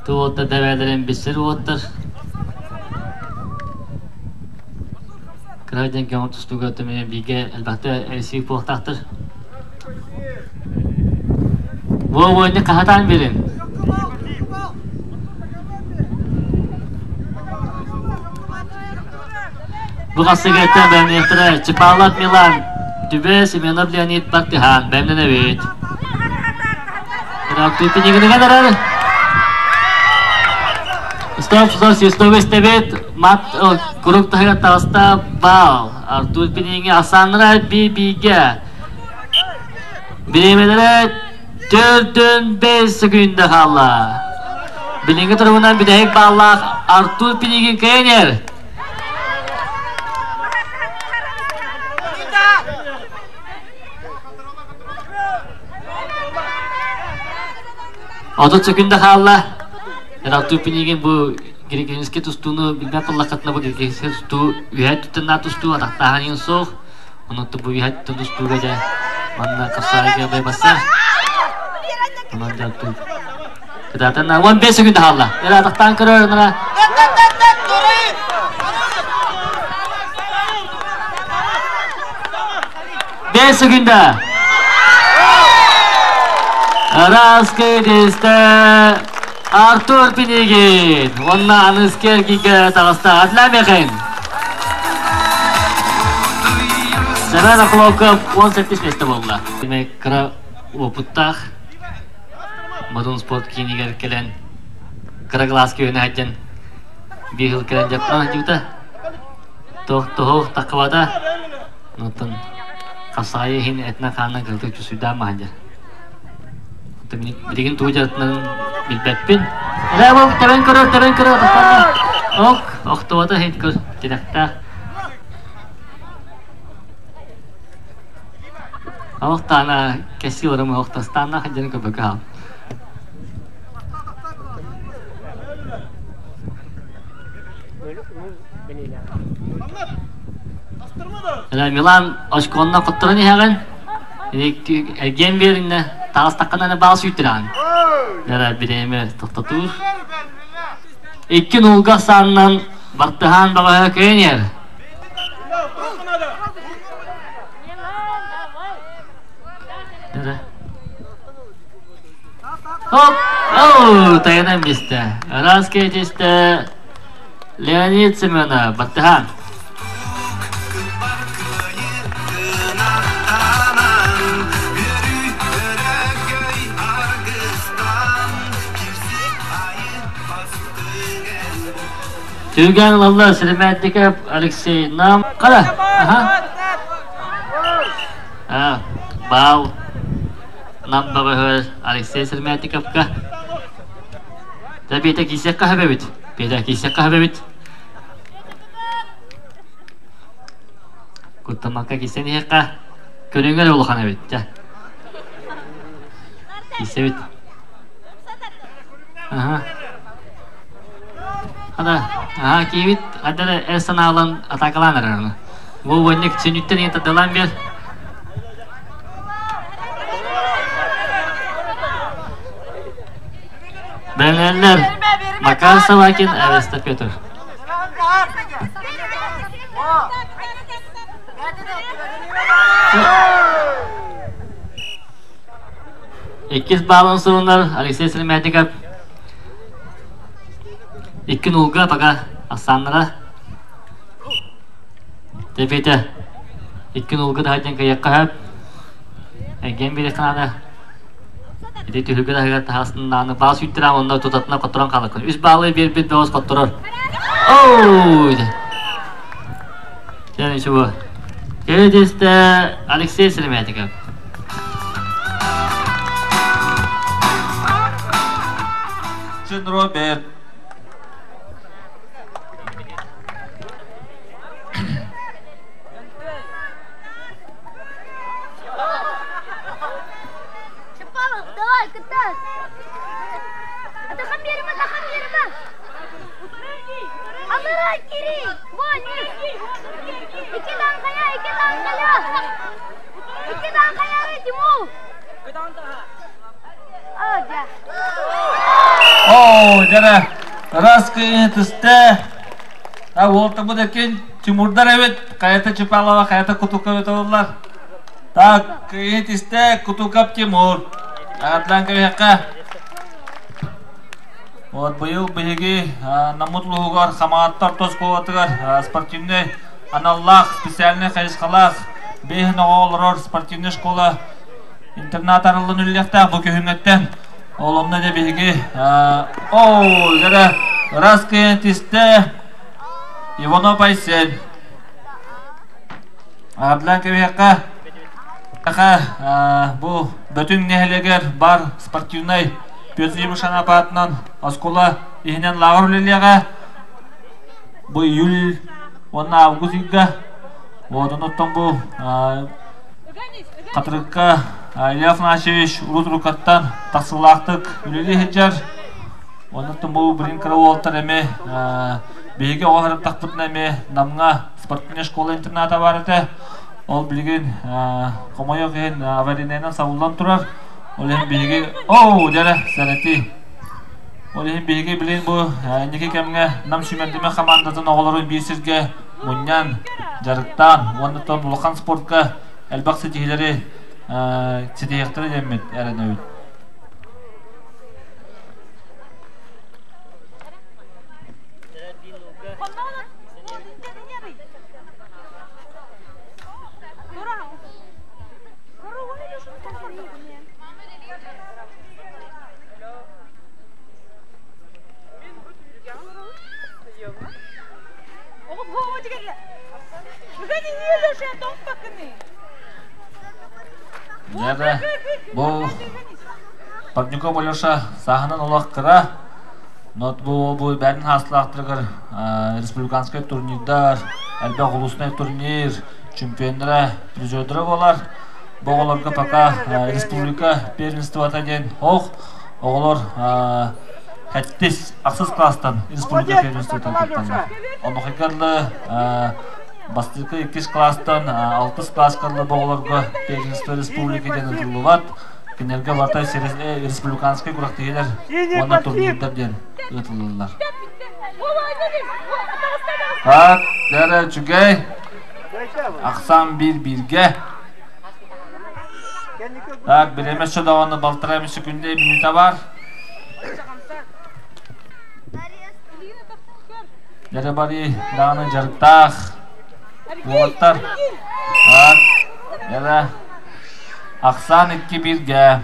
Туота дэбээлэрин билсэр уоттар. Кыра диэн көҥүл тустууга төмөнө бииргэ элбэхтэ эрсии буолтаахтар. Бу уонна хаһатаан берин. Бу хасыгыттан бэмниэхтэрэ Чапалов Милан, Түбэ Семенов Леонид Бартыһаан бэмнэнэбит. Тупинигинигэн эрэр. Стоп, стоп, свисток истэбит. Мат курук таһыгар таҕыста баал. Артур Пинигин Асанра би-бигэ. Бириэмэлэрэ 4-5 секунда хаалла. Билиҥҥи туругунан бүтэһик бааллаах Артур Пинигин кыайан 30 секунда хаалла. Артур Пинигин бу грекический тустууну билбэт буоллаххытына бу грекический тустуу үһэ түттэн тустуу атахтааһын суох. Онон бу үһэ түттэн тустууга дьэ манна хапсаайга байбаса. Онон дьэ Кытаатан 15 секунда хаалла. Эрэ атахтаан көрөр нара. 5 секунда. Раска десте Артур Пинигин. Онна аныски эргигэ таҕыста. Атламехин. Семен Охлопков 18 месте буолла. Демек кыра опыттаах Модун спорт киинигэр кэлэн кыра кылааска үөнэ сылдьан биир сыл кэлэн дьаптаан сылдьыбыта. Туох туһуох таххыбата. Онтон хапсаҕайы иһин этинэн-хаанынан кыргыт чусуйдаан маһан Билигин тугу дьарыктанарын билбэппин. Эрэ бу тэбэн көрөр, тэбэн көрөр, Ок, охтубата иһин көр, тирэхтээх. Олохтаана кэсси олорум охтостаана хадьаны көбөкө хаал. Милан очконна хотторон иһэҕин. Эргиэн биэриннэ таҕыстаххына баал сүүйтүрэҕин. Эрэ бириэмэ тохтотуур. Икки нулга сааннан бартыһаан баҕаһа кыайан иһэр. Хоп! Оу, тайанан бистэ. Ыраас киһитистэ Леонид Семенов, баттыһаан. Түргэн ылаллар Сиримээттикэп Алексей Нам. Қара. Аха. А, баал Нам бабаһыр Алексей Сиримээттиковка. Та бейте кисек кахабебит. Бейте кисек кахабебит. Куттамакка кисен иһекка көрүҥэр улахан эбит. Ча. Кисебит. Аха. Ана, аха киибит адара эр санаалан атакалаан эрэр Бу уонньук сүнньүттэн ийэ тардылаан биэр. Бэлэллэр Макар Собакин, Ареста Петр. Иккис баалын сурунар Алексей Сремятиков. Икки нулга пока Оксанара. Тэпиэтэ. Икки нулга таһырдьан кыйыахха сөп. Эргиэн биэриэххэ наада. Ити түһүлгэ таһыгар таһаҕасын баал сүүйтэрэн онно тутатына хотторон хаалыккын. Үс баалы биэрбит бөҕөс хотторор. Оу! Дьэ, ничего. Кэлитистэ Алексей Сремятиков. Роберт. Давай, кытта. Атахан берме, атахан берме. Алара кири. Вон, Ики таңқая, ики таңқая. Ики таңқая, Тимур. Оо, дьэ, раз кыйын түстэ. А уолтабыт эркин Тимурдар эбит, хайата Чапалова, хайата Кутуков эбит оллар. Так, кыйыт истэ Кутуков Тимур. Атлан кэбиһэххэ. Вот быйыл биһиги Наммыт улууһугар Хамаҕаттар оскуолатыгар спортивнай аналлаах, специальнай хайысхалаах бэйэһин оҕо олорор спортивнай школа интернат арыллан үлэлиэхтээх бу күһүҥҥэттэн. Ол онно дьэ биһиги оо, дьэрэ ыраас кыйан тистэ Иванов Айсен. Адлан кэбиһэххэ бу Бөтүҥ нэһилиэгэр бар спортивнай Петр Иванович аппаратынан оскуола иһинэн лааҕыр үлэлиэҕэ. Бу июль уонна август ыйга. Вот онуттан бу Хатырыкка Илья Афанасьевич урут уруккаттан тахсыылаахтык үлэлии сылдьар. Онуттан бу билин кыра уолаттар эмиэ биһиги оҕо сырыттахпытына эмиэ Намҥа спортивнай школа интерната баар этэ. Ол билигин хомойуох иһин аварийнайынан сабыллан турар. Ол иһин биһиги оу дьэрэ сэрэтии. Ол иһин биһиги билигин бу инники кэмҥэ Нам сүүмэрдэмэ хамаандатын оҕолорун биир сиргэ мунньан, дьарыктаан уонна улахан спортка элбэх ситиһиилэри ситиһиэхтэрэ диэммит эрэнэбит. Дьэ, бу Парников Алеша сааһынан олох кыра, но бу бэрин хаастылаахтарыгар республиканскай турнирдар, элбэх улуснай турнир чемпионнара, призердара буолар. Бу оҕолорго пока республика первенствота диэн ох, оҕолор Хэттис ахсыс класстан республика первенствотын кытталлар. Онуохайгарлы бастакы иккис класстан алтыс класскарлы оҕолорго первенство республики диэн ыытыллыбат. Кинилэргэ барыта республиканскай күрэхтэһиилэр уонна турнирдар диэн ыытыллаллар. Так, дьэ үчүгэй. Ахсаан биир бииргэ. Так, бириэмэ өссө даҕаны балтараа секунда мүнүүтэ бар. Дьэрэ бари даҕаны дьарыктаах уолаттар. Так, дьэрэ ахсаан икки бииргэ.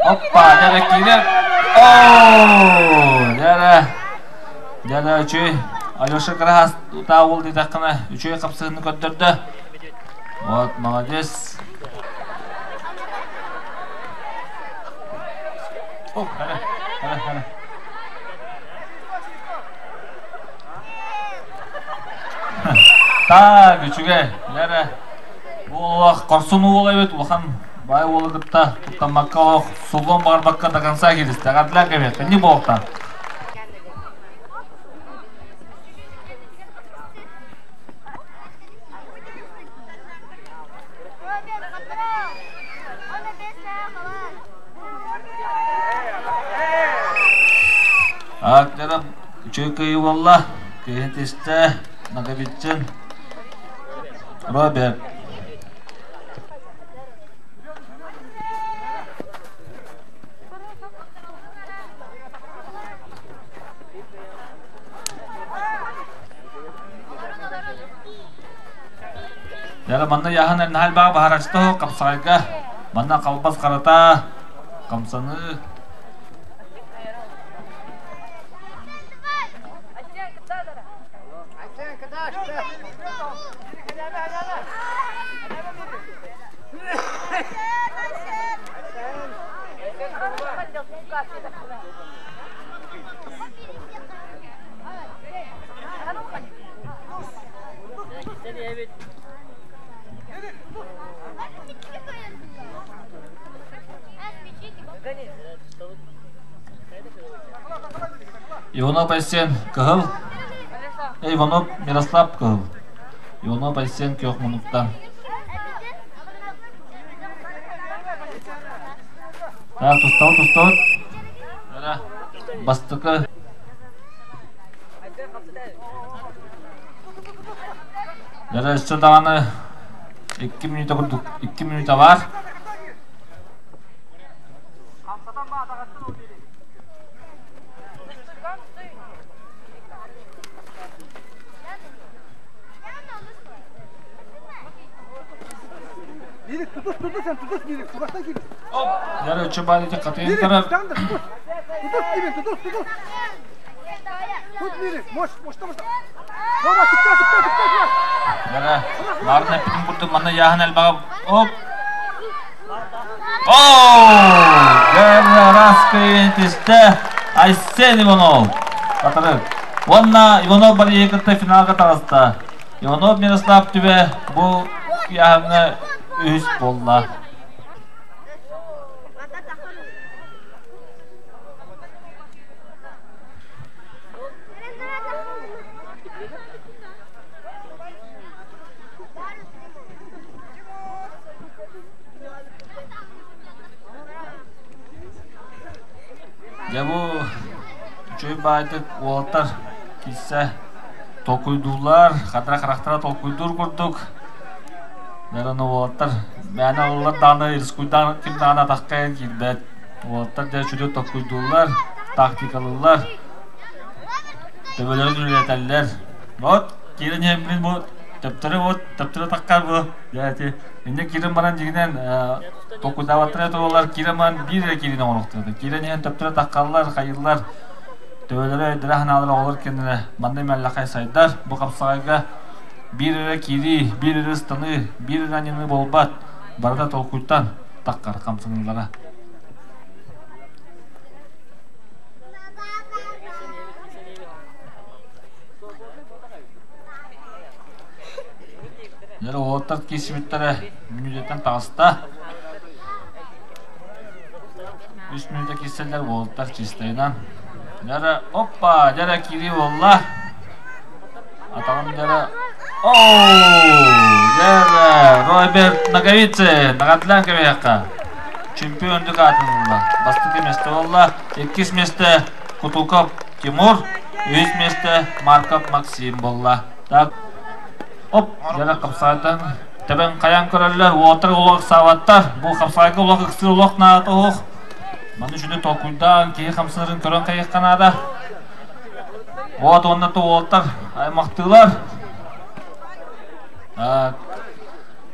Оппа, дьэрэ киирэр. Оо, дьэрэ. Дьэрэ үчүгэй. Алеша кыраһас утаа уол диэтэххинэ үчүгэй хапсыһыыны көрдөрдө. Вот, молодец. О, хара, хара, хара. Так, үчүгэй. Дьэрэ. Бу олох хорсун уол эбит, улахан баай уолу кытта туттаммакка олох суллан барбакка до конца киристэ. Адлак эбит, не буолта. Агдара үчүгэй кыайыы буолла. Кыайын тистэ Ноговицын Роберт. Дьэ, манна яһан эрнэһэл баа баһарачта қапсағайга манна қалбас қарата қамсаны Иванов Айсен кыһыл, Иванов Мирослав кыһыл. Иванов Айсен күөх мунуктан. Так, тустабыт, тустабыт. Бастакы Дьэ, өссө даҕаны 2 мүнүүтэ курдук 2 мүнүүтэ баар. Дьэ, өччө баар ити хатыйан турар. Дьэ, баарын эппитин курдук манна яаһын элбэҕэ оп Оо! Раскайын түстэ Айсен Иванов. Батырыр. Уонна Иванов барыйы кытта финалга таҕыста. Иванов Мирослав Түбэ бу ыйааһыҥҥа үһүс буолла. Дьэ бу үчүгэй баайдык уолаттар киирсэ толкуйдууллар, хатара харахтара толкуйдуур курдук. Дьэ уолаттар мээнэ ыллар даҕаны рискуйдаан ким даҕаны атахха киирбэт. Уолаттар дьэ үчүгэй толкуйдууллар, тактикалыыллар, төбөлөрүн үлэлэтэллэр. Вот киирэн иһэн бу төптөрү вот төптөрү атахха бу дьэ ити инньэ киирэн баран дьиҥинэн толкуйдаабаттара туолар киирэн баран биир эрэ киириини оҥоруохтара киирэн иһэн төптөрү атаххаллар хайыыллар төбөлөрө өйдөрө санаалара оҕолор кэннилэрэ манна мэллэхэй сайдар бу хапсаҕайга биир эрэ киирии биир эрэ ыстаныы биир эрэ анньыныы буолбат барыта толкуйтан таххар хамсаныылара. Дьэ, уолаттар киирсибиттэрэ мүнүүтэттэн таҕыста. Үс мүнүүтэ киирсэллэр уолаттар чистайынан. Дьэ, оппа, дьэ, киирии буолла. Атаҕын дьэ, оу, дьэ, Роберт Ноговицын, наҕардаан кэбиһиэххэ. Чемпион үрдүк аатын ылла. Бастакы миэстэ буолла. Иккис миэстэ Кутуков Тимур, үһүс миэстэ Марков Максим буолла. Так, оп, дьэ хапсаайтан тэбэн хайан көрөллөр, уолаттар улах ыксаабаттар. Бу хапсаайга улах ыксыыр улах наада оһох. Маны үчүгэй толкуйдаан, киһи хамсанарын көрөн хайыахха наада. Вот уонна то уолаттар аймахтыылар.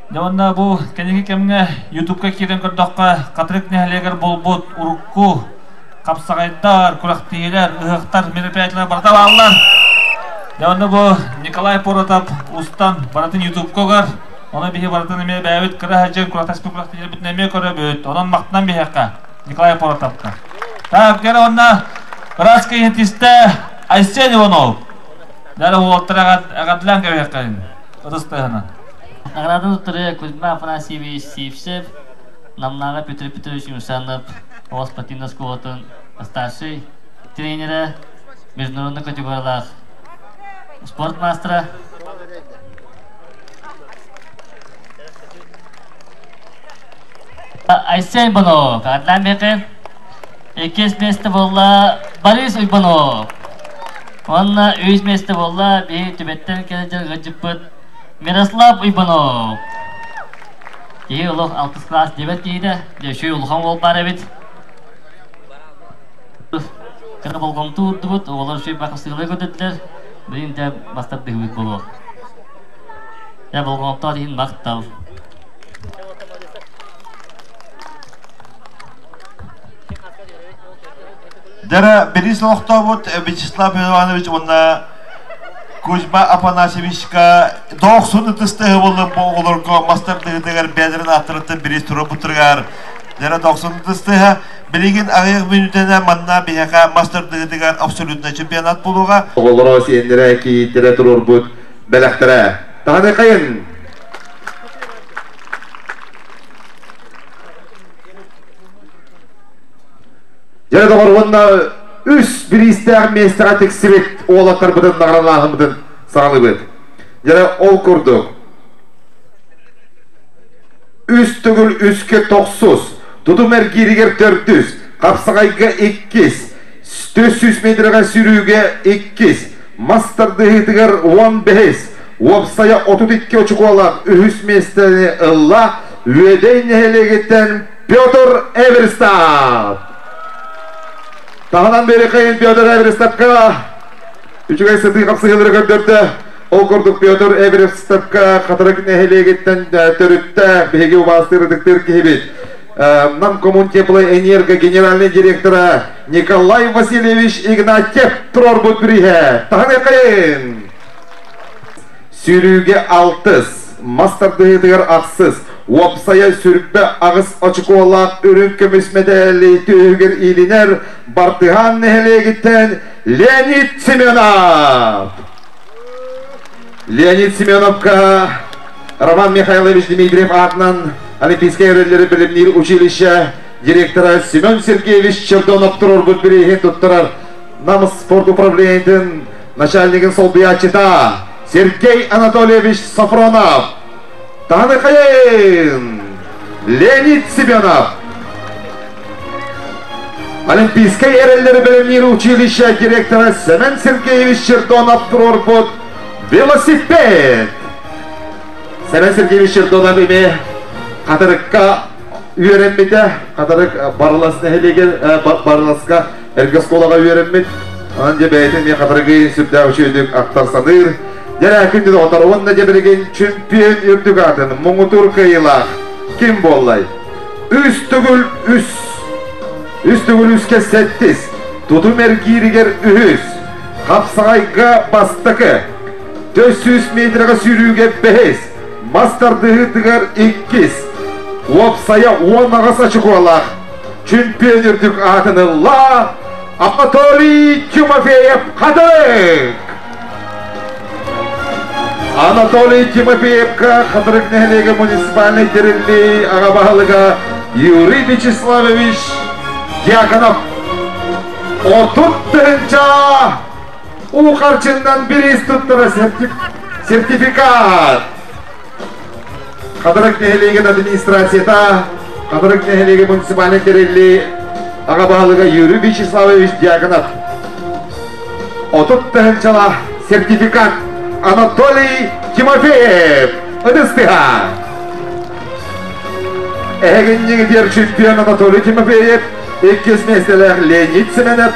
Дьэ уонна бу кэнники кэмҥэ Ютубка киирэн көрдөххө, Хатырык нэһилиэгэр буолбут урукку хапсаҕайдар, күрэхтэһиилэр, ыһыахтар, мероприятиелар барыта бааллар. Дьэ онно бу Николай Поротов устан барытын Ютубка угар. Ону биһи барытын эмиэ бэйэбит кыра сылдьан күрэхтэспит күрэхтэһиилэрбитин эмиэ көрөбүт. Онон махтанан биһиэхэ Николай Поротовка. Так, кэлэ онно ыраас киһитистэ Айсен Иванов. Дьэ уолаттар эҕэрдэлээн кэбиһиэххэйин. Ытыс тыаһынан. Награданы туттарыы Кузьма Афанасьевич Сивцев, Намнааҕы Петр Петрович Юмшанов оҕо спортивнай оскуолатын старшай тренерэ, международный категориялаах спорт маастара. Айсен Иванов, Адлан Бекин. Иккис миэстэ буолла Борис Уйбанов. Уонна үс миэстэ буолла биһи Түбэттэн кэлэ ыалдьыппыт Мирослав Уйбанов. Киһи олох алтыс класс диэбэт киһитэ, дьэ үчүгэй улахан уол баар эбит. Кыра болҕомто уурдубут, оҕолор үчүгэй бахсыылары көрдөрдүлэр. Билигин дьэ бастардыһыбыт буолуох. Дьэ болҕомтоох иһин махтал. Дьэ, бириис олохтообут Вячеслав Иванович уонна Кузьма Афанасьевичка доохсун ытыстыһы буоллун бу оҕолорго мастардыгытыгар бэйэлэрин ааттарыттан бириис туруорбуттарыгар дьэ доохсун ытыстыһа билигин аҕыйах мүнүүтэнэ манна биһиэхэ мастардыгытыгар абсолютнай чемпионат буолуоҕа. Оҕолоро сиэннэрэ кийииттэрэ туруорбут бэлэхтэрэ. Таһаны хайын! Дьэ доҕор уонна үс бириистээх миэстэҕэ тиксибит уолаттарбытын наҕаралааһыммытын саҕалыыбыт. Дьэ ол курдук үс төгүл үскэ тохсус. Тутум эргииригэр төрдүс, хапсаҕайга иккис, 400 метрга сүрүүгэ иккис, мас тардыһыытыгар 15, уопсайа 32 очукуолаах үһүс миэстэни ылла Үөдэй нэһилиэгиттэн Петр Эверстов. Таһынан биэриэхэйин Петр Эверстовка үчүгэй сытыы хапсыһыылары көрдөрдө. Ол курдук Петр Эверстовка Хатырык нэһилиэгиттэн төрүттээх биһиги убаастыыр ытыктыыр киһибит. Нам Коммунтеплоэнерго генеральный директора Николай Васильевич Игнатьев туруорбут бирииһэ. Таһыныаххайын! Сүүрүүгэ алтыс, мас тардыһыытыгар ахсыс, уопсайа сүрбэ аҕыс очукуолаах үрүҥ көмүс мэтээли түөһүгэр иилинэр Бартыһаан нэһилиэгиттэн Леонид Семенов! Леонид Семеновка Роман Михайлович Дмитриев аатынан Олимпийскай эрэллэри бэлэмниир училище директора Семен Сергеевич Чердонов туруорбут бирииһин туттарар Нам спорт управлениетын начальнигын солбуйааччыта Сергей Анатольевич Сафронов, Таныхайын Леонид Семенов, Олимпийскай эрэллэри бэлэмниир училище директора Семен Сергеевич Чердонов туруорбут велосипед. Семен Сергеевич Чердонов эмиэ Хатырыкка үөрэммитэ. Хатырык Барылас нэһилиэгэр Барыласка эргэ оскуолаҕа үөрэммит. Онон дьэ бэйэтин эмиэ Хатырыгы сүрдээх үчүгэйдик ахтар саныыр. Дьэ күндү доҕоттор уонна дьэ билигин чемпион үрдүк аатын муҥутуур кыайыылаах ким буоллай? Үс төгүл үс. Үс төгүл үскэ сэттис. Тутум эргииригэр үһүс. Хапсаҕайга бастакы. 400 метрга сүүрүүгэ бэһис. Мас тардыһыытыгар иккис. Уопсайа 18 очукуолаах чемпион үрдүк аатын ылла Анатолий Тимофеев Хатырык! Анатолий Тимофеевка Хатырык нэһилиэгэ муниципальнай тэриллии аҕа баһылыга Юрий Вячеславович Дьяконов 30 тыһыынча уу харчыннан бириис туттара сертификат. Хатырык нэһилиэгин администрацията, Хатырык нэһилиэгэ муниципальнай тэриллии аҕа баһылыга Юрий Вячеславович Дьяконов 30 тыһыынчалаах сертификат Анатолий Тимофеев ытыстыха. Эһэгинньигитиэр чемпион Анатолий Тимофеев, иккис миэстэлээх Леонид Семенов,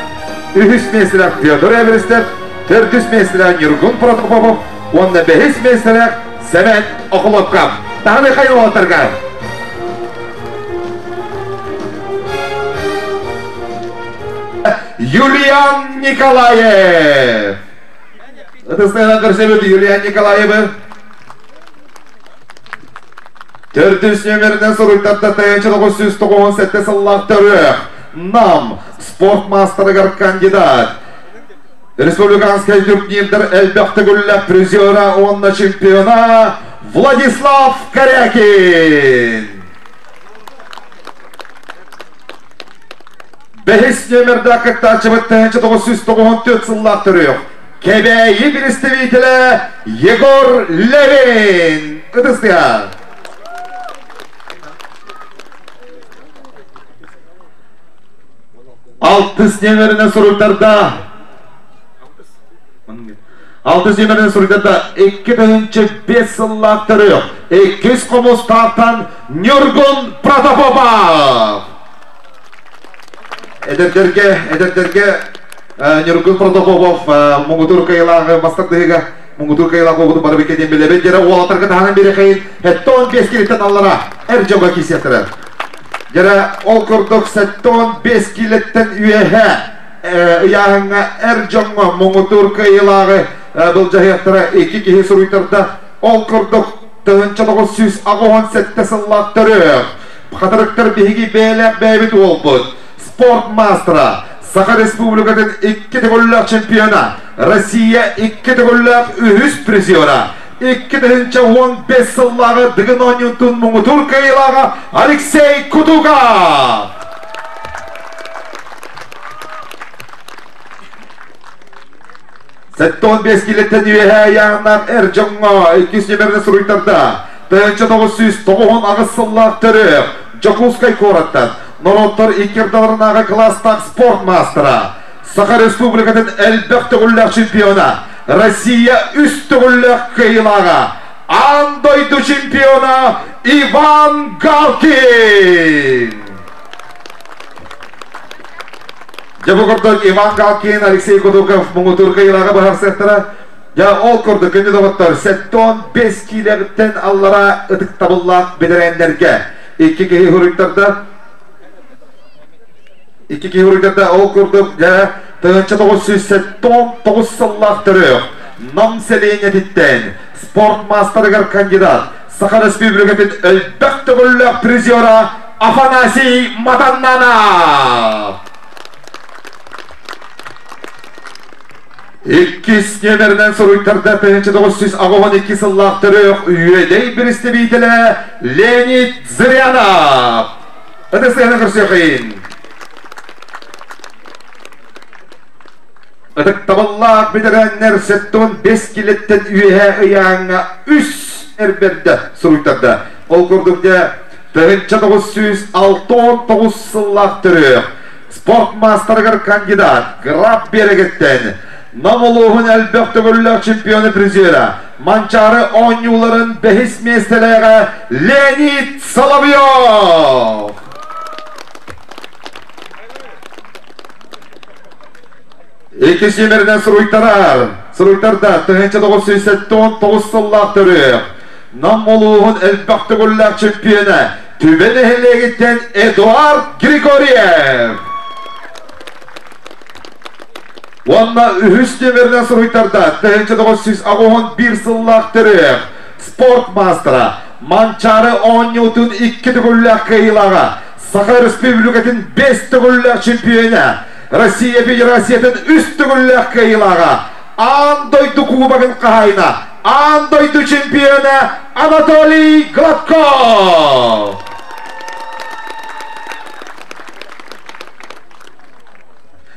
үһүс миэстэлээх Федор Эверстов, төрдүс миэстэлээх Ньургун Протопопов уонна бэһис миэстэлээх Семен Охлопков. Таһаны хайуолаттарга. Юлиан Николаев. Ытыстыгынан көрсөбүт Юлиан Николаевы. Төрдүс нөмеринен суруйтарда 1997 сыллаах төрүөх Нам спорт маастарыгар кандидат. Республиканскай турнирдар элбэх төгүллээх призера уонна чемпиона Владислав Корякин. Бэһис нөмердээх кыттааччыбыт 1994 сыллаах төрүөх Кэбээйи представителэ Егор Левин. Ытыстыга. Алтыс нөмеринен суруйтарда. Алтыс нөмеринен суруйтарда 2005 сыллаах төрүөх иккис Хомустаахтан Ньургун Протопопов. Эдэрдэргэ Ньургун Протопопов муҥутуур кыайыылааҕы мас тардыһыыга муҥутуур кыайыылаах буолбутун бары биккэ диэн билэбит. Дьэрэ уолаттарга таһынан биэрэхэйин 75 килиттэн аллара эр дьоҥҥо киирсиэхтэрэ. Дьэрэ ол курдук 75 килиттэн үөһэ ыйааһыҥҥа эр дьоҥҥо муҥутуур кыайыылааҕы былдьаһыахтара икки киһи суруйтарда. Ол курдук 1987 сыллаах төрүөх Хатырыктар биһиги бэйэлээх бэйэбит уолбут, спорт маастара, Саха Республикатын икки төгүллээх чемпиона, Россия икки төгүллээх үһүс призера, 2015 сыллааҕы Дыгын оонньуутун муҥутуур кыайыылааҕа Алексей Кутуков! 75 килеттен үөһээ ыйааһыннаах эр дьоҥҥо иккис нөмерин суруйтарда. 1998 сыллаах төрүөх Дьокуускай куораттан. Норуоттар икки ардыларынааҕы кылаастаах спорт маастара, Саха Республикатын элбэх төгүллээх чемпиона, Россия үс төгүллээх кыайыылааҕа, аан дойду чемпиона Иван Галкин! Дьэ бу курдук Иван Галкин, Алексей Кудуков муҥутуур кыайыылааҕы быһаарсыахтара. Дьэ ол курдук күндү доҕоттор 75 киилэҕиттэн аллараа ытыктабыллаах бэтэрээннэргэ икки киһи хуруйтарда. Икки киһи хуруйтарда ол курдук дьэ 1979 сыллаах төрүөх Нам сэлиэнньэтиттэн спорт маастарыгар кандидат Саха Республикатын элбэх төгүллээх призера Афанасий Матаннанов. Иккис нүөмэринэн суруйтарда 1982 сыллаах төрүөх Үөдэй биристэбиитэлэ Леонид Зырянов. Ытыс тыаһын көрсүөххүн. Ытыктабыллаах бэтэрээннэр 75 килэттэн үөһэ ыйааҥҥа үс эр бэрдэ суруйтарда. Ол курдук дьэ 1969 сыллаах төрүөх спорт маастарыгар кандидат Граф Биэрэгиттэн Нам улууһун элбэх төгүллээх чемпиона призера Манчаары оонньууларын бэһис миэстэлээҕэ Леонид Соловьев! Иккис нүөмэринэн суруйтарар. Суруйтарда 1979 сыллаах төрүөх. Нам улууһун элбэх төгүллээх чемпиона Түбэ нэһилиэгиттэн Эдуард Григорьев. Уонна үһүс нүөмэринэн суруйтарда 1981 сыллаах төрүөх спорт маастара Манчаары оонньуутун икки төгүллээх кыайыылааҕа Саха Өрөспүүбүлүкэтин бэс төгүллээх чемпиона, Россия Федерациятын үс төгүллээх кыайыылааҕа, аан дойду кубогын хаһаайына, аан дойду чемпиона Анатолий Гладков!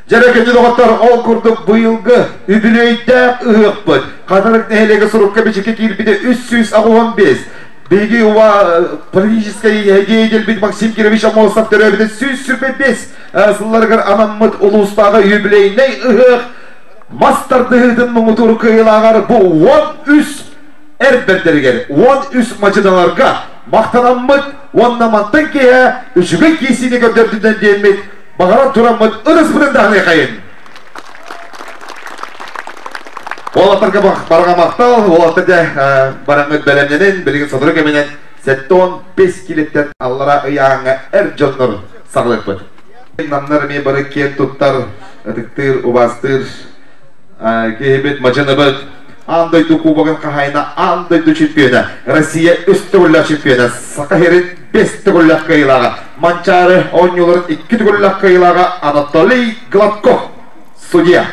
Дьэрэ күндү доҕоттор, ол курдук быйылгы үбүлүөйдээх ыһыахпыт Хатырык нэһилиэгэ сурукка бичиккэ киирбитэ 385, Биһиги уа политическай деятельбит Максим Кирович Аммосов төрөөбүтэ 125 сылларыгар анаммыт улуустааҕы юбилейнай ыһыах мас тардыһыытын муҥутуур кыайыылааҕар бу 13 эр бэрдэригэр 13 мадьыналарга махтанаммыт уонна мантан киэһэ үчүгэй киисиини көрдөрдүнэн диэммит баҕаран тураммыт ытыспытын даһаныахайын. Уолаттарга барҕа махтал, уолаттар дьэ бараҥҥыт бэлэмнэнин, билигин сотору кэминэн 75 килиттэн аллара ыйааҥҥа эр дьоннор саҕалыахпыт. Намнар эмиэ бары киэн туттар, ытыктыыр, убаастыыр киһибит, мадьыныбыт, аан дойду кубогын хаһаайына, аан дойду чемпиона, Россия үс төгүллээх чемпиона, Саха сирин бэс төгүллээх кыайыылааҕа, Манчаары оонньууларын икки төгүллээх кыайыылааҕа Анатолий Гладков, судья.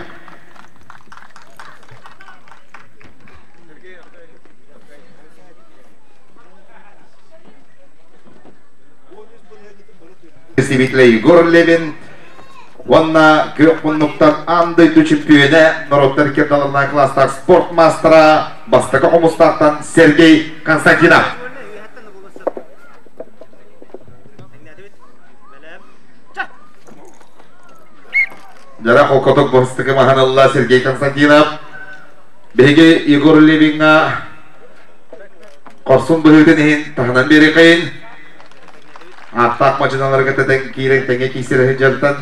Представителя Егор Левин уонна күөх муннуктан аан дойду чемпиона норуоттар кирдаларына класстаах спорт маастара бастакы хомустаахтан Сергей Константинов. Дьара холкотук бастакы маһанылла Сергей Константинов. Биһиги Егор Левиҥҥа хорсун быһыытын иһин таһынан биэриэхэйин. Ааттаах мадьыналарга тэтэн киирэн тэҥҥэ киирсэр сылдьартан.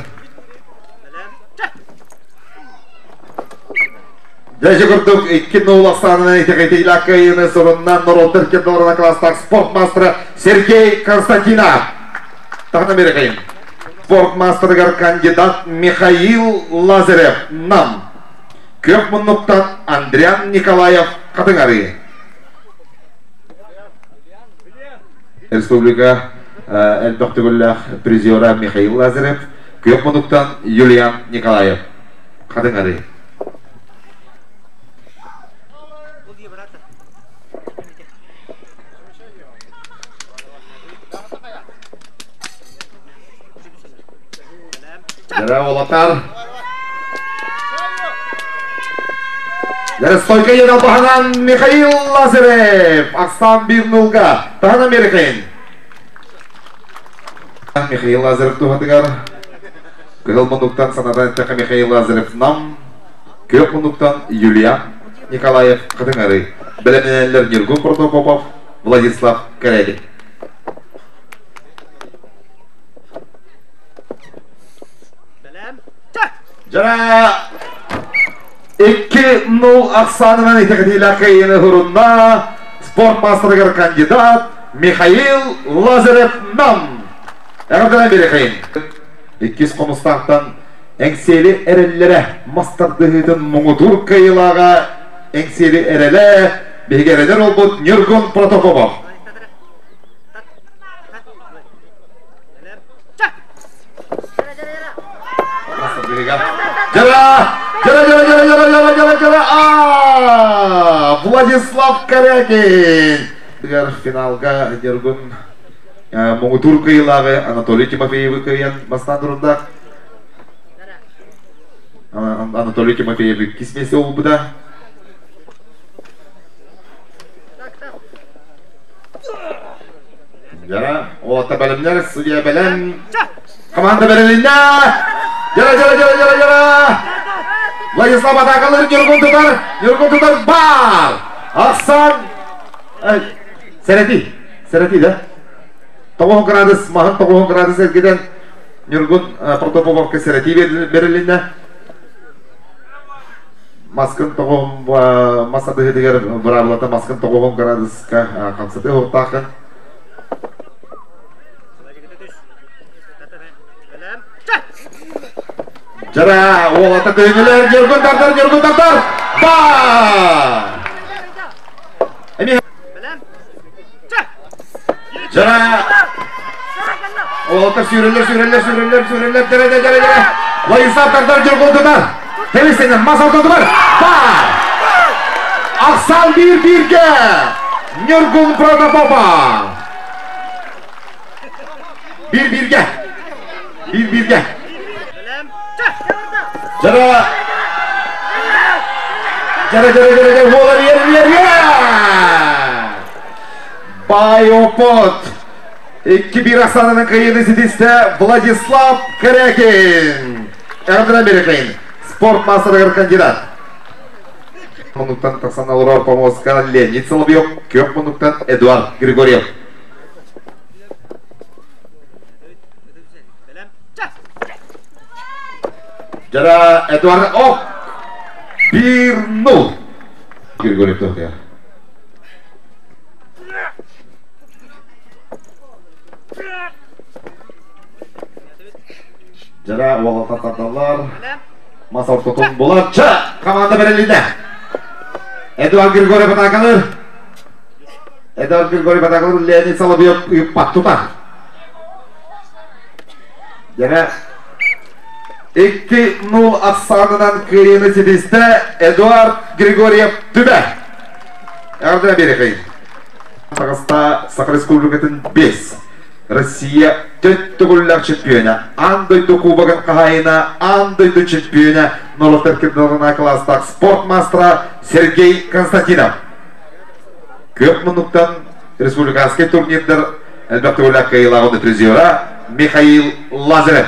Дьэ ити курдук икки нол ахсаанынан итэҕэтиилээх кыайыыны суруннан норуоттар кирдаларына класстаах спорт маастара Сергей Константинов. Таһынан биэрэхэйин. Спорт маастарыгар кандидат Михаил Лазарев Нам. Күөх муннуктан Андриан Николаев Хатыҥарыы. Республика элбэх төгүллээх призера Михаил Лазарев, күөх муннуктан Юлиан Николаев Хатыҥарыы. Дара уолаттар. Дара стойка ен албаһынан Михаил Лазарев. Ахсан 1-0-га. Таһан Америкаин. Михаил Лазарев туһатыгар Кыһыл муннуктан санатан эттэххэ Михаил Лазарев Нам, Күөх муннуктан Юлиан Николаев Хатыҥарый. Бэлэмнэнэллэр Ньургун Протопопов, Владислав Кэрэгин. Дьара 2-0 ахсаанынан итэҕэтиилээх кыайыыны уһурунна спорт маастарыгар кандидат Михаил Лазарев Нам. Эҕэрдэлээн биэриэхэйин. Иккис хомустаахтан Эҥсиэли эрэллэрэ мас тардыһыытын муҥутуур кыайыылааҕа Эҥсиэли эрэлэ биһиги эрэнэр уолбут Ньургун Протопопов. Жара! Жара, жара, жара, жара, жара, жара, жара! А! Владислав Корякин! Финалга Ньургун муҥутуур кыайыылааҕы Анатолий Тимофеевы кыайан бастаан турардаах. Анатолий Тимофеев иккис миэстэ буолбута. Жара, уолаттар бэлэмнэр, судья бэлэм. Команда бэрилиннэ! Жара, жара, жара, жара, жара! Владислав атакалыр, Ньургун тутар, Ньургун тутар, бар! Ахсан! Сэрэти, сэрэти да? 9 градус, маһын 9 градус эргитэн Ньургун Протопоповка сэрэтии бэрилиннэ. Маскын тоҕуһун мас атыһытыгар быраабылата маскын 9 градуска хамсатыы уһуктааххын. Жара, уолата тыынылар, Ньургун тардар, Ньургун тардар! Ба! Эми Жара! Уолаттар сүүрэллэр, сүүрэллэр, сүүрэллэр, сүүрэллэр, дэрэ, дэрэ, дэрэ. Владислав тардар, Ньургун тутар. Тэбистэнэр, мас ортотугар. Ба! Ахсаан биир бииргэ! Ньургун Протопопа! Биир бииргэ! Биир бииргэ! Жара! Жара, жара, жара, жара, уолар, ер, ер, ер! Байопот! 2-1 ахсаанынан кыайыыны ситистэ Владислав Корякин! Эҕэрдэлээн биэриэххэйин! Спорт маастарыгар кандидат. Муннуктан тахсан олорор помостка Леонид Соловьев, күөх муннуктан Эдуард Григорьев. Жара Эдуард Ок! 1-0. Григорьев тохтуйар. Жара уолаттар тардаллар. Мас ортотун буларча команда бэрилиннэ. Эдуард Григорьев атаакалыр. Эдуард Григорьев атаакалыр Леонид Соловьев ыыппат тутар. Жара 2-0 ахсаанынан кыайыыны ситистэ Эдуард Григорьев Түбэ. Эҕэрдэ биэриэхэй. Таҕыста Саха Республикатын 5 Россия төрт төгүллээх чемпиона, аан дойду кубогын хаһаайына, аан дойду чемпиона, норуоттар кырдалына класстаах спорт маастара Сергей Константинов. Күөх муннуктан республиканскай турнирдар элбэх төгүллээх кыайыылааҕын призера Михаил Лазарев.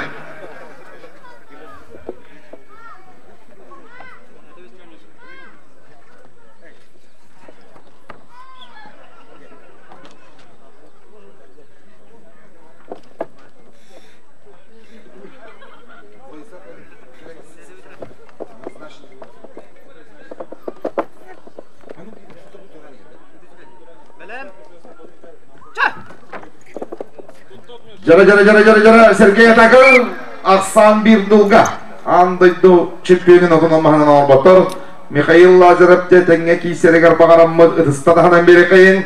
Жара, жара, жара, жара, жара, Сергей Атакыр, Ахсан bir дулга. Аан дойду чемпионун отун алмаһынан оҥорботтор. Михаил Лазарев тэҥҥэ киисэригэр баҕараммыт ытыста таһынан биэрэхэйин.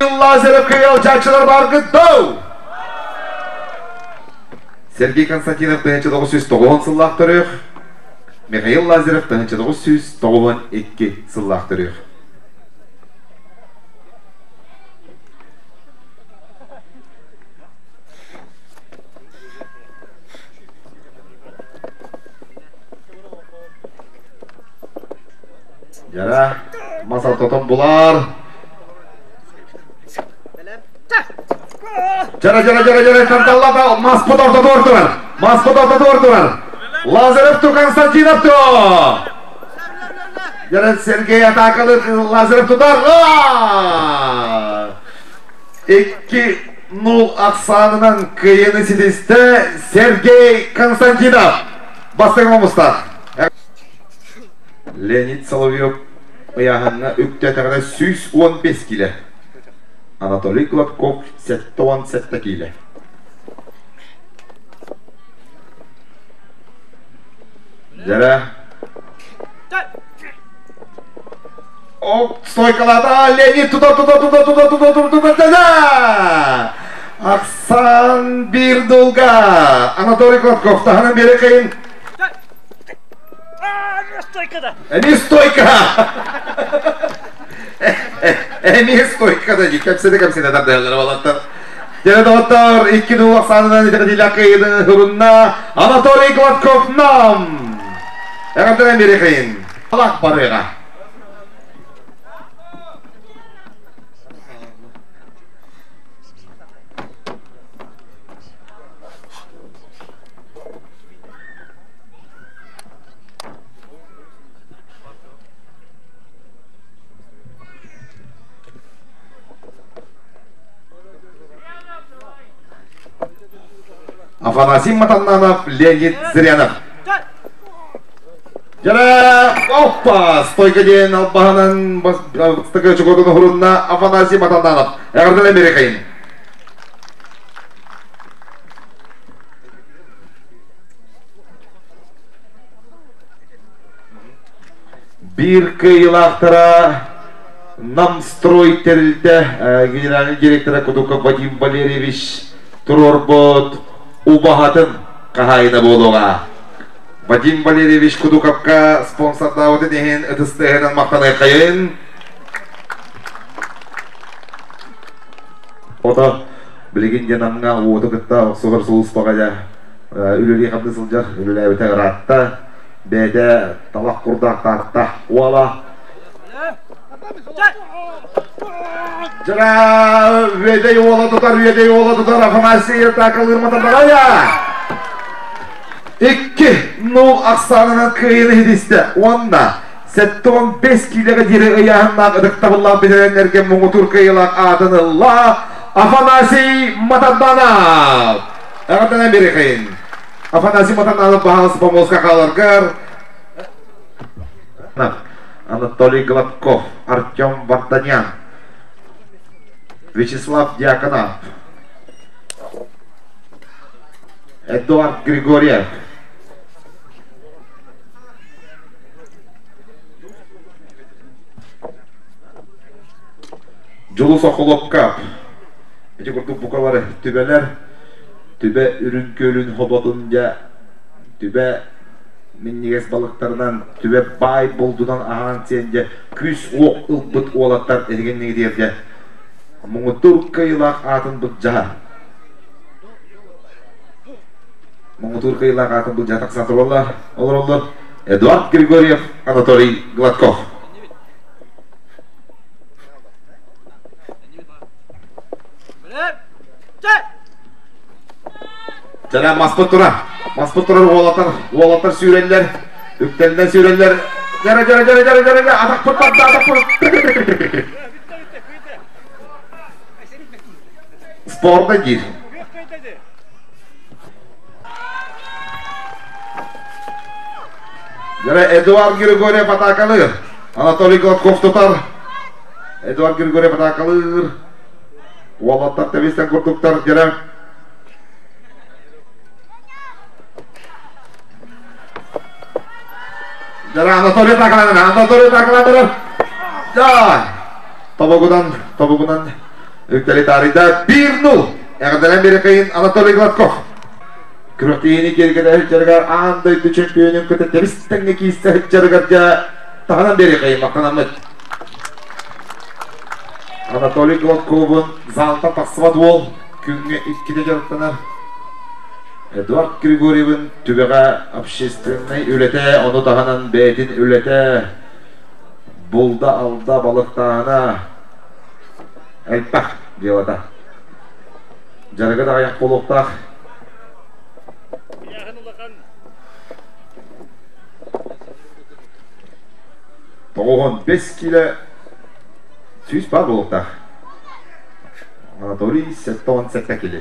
Лазарев кыайалчааччылар бааргыт доо! Сергей Константинов 1990 сыллаах төрүөх, Михаил Лазарев 1992 сыллаах төрүөх. Жара, мас ортотун булар. Жара жара жара жара тардаллата маспыт ортотугар турар. Маспыт ортотугар турар. Лазарев ту Константинов ту. Жара Сергей атакалы Лазарев тутар. 2-0 ахсаанынан кыайыыны ситистэ Сергей Константинов. Бастыҥ хомустаах. Леонид Соловьев ыйааһыҥҥа үктээтэҕинэ 115 киилэ. Анатолий Гладков 77 киилэ. Дьэрэ. О, стойкалаата Леонид тута тута тута тута тута тута тута тута Ахсан биир дулга Анатолий Гладков таһынан биэрэ кыйын. Эмиэ стойка! Эмиэ стойка да кэпсэтэ кэпсэтэ тардыһаллар уолаттар. Дьэ доҕоттор, икки дуу ахсаанынан итэҕэтиилээх кыайыыны ылынна Анатолий Гладков нам! Эҕэрдэлэн биэриэхэйин. Алах барыаҕа. Афанасий Матаннанов, Леонид Зырянов. Дьара, оппа, стойка диэн албаһынан бастакы чокотун уһурунна Афанасий Матаннанов. Эҕэрдэлэн биэрэхэйин. Биир кыайыылаахтара Намстрой тэрилтэ генеральный директора Кутуков Вадим Валерьевич туруорбут убаһатын хаһаайына буолуоҕа. Вадим Валерьевич Кудуковка спонсордаабытын иһин ытыс тыаһынан махтаныаххайын. Ото билигин дьэ Намҥа уоту кытта охсуһар сулууспаҕа дьэ үлэлии-хамныы сылдьар, үлэлээбитэ ыраатта. Бэйэтэ талах курдаах таатта уола. Дьара Үөдэй уола тутар, Үөдэй уола тутар, Афанасий атаакалыыр матардаҕая. 2-0 ахсаанынан кыайыыны ситистэ уонна 75 киилэҕэ диэри ыйааһыннаах ытыктабыллаах бэтэрээннэргэ муҥутуур кыайыылаах аатын ылла Афанасий Матанданов. Эҕэрдэлээн биэриэхэйин. Афанасий Матанданов баһаалыс помоска хааларгар Анатолий Гладков, Артем Варданян, Вячеслав Дьяконов, Эдуард Григорьев, Дьулус Охолопкап. Ити курдук бука бары түбэлэр, түбэ үрүҥ күөлүн хоботун дьэ, түбэ минньигэс балыктарынан, түбэ баай булдунан аһаан сиэн дьэ, күүс-уох ылбыт уолаттар эһигиннигитигэр дьэ, муҥутуур кыайыылаах аатын былдьаһар. Муҥутуур кыайыылаах аатын былдьаһа тахсан тураллар, олороллор Эдуард Григорьев, Анатолий Гладков. Чара маспыт турар. Маспыт турар уолаттар, уолаттар сүүрэллэр, үктэлинэн сүүрэллэр. Жара, жара, жара, жара, жара, жара, атахпыт барда, атахпыт. Спорда диир. Жара Эдуард Григорьев атаакалыыр. Анатолий Гладков тутар. Эдуард Григорьев атаакалыыр. Уолаттар тэбистэн курдуктар дьэрэ. Дьэрэ Анатолий атаакаланар, Анатолий атаакаланар. Да! Тобугунан, тобугунан үктэли таарыйда. 1-0. Эҕэрдэлэн биэрэкэйин Анатолий Гладков. Күрэхтэһиини киэргэтэ сылдьарыгар аан дойду чемпионун кытта тэбис тэҥҥэ киирсэ сылдьарыгар дьэ таһынан биэриэхэйин махтанаммыт. Анатолий Гладковун залтан тахсыбат уол күҥҥэ иккитэ дьарыктанар. Эдуард Григорьевын түбэҕэ общественнай үлэтэ, ону таһынан бэйэтин үлэтэ, булда-алда балыктааһына элбэх дьыалата. Дьарыга даҕайах буолуохтаах. Тоҕуһун 5 кило 100 бар буолуохтаах. Анатолий 77 кило.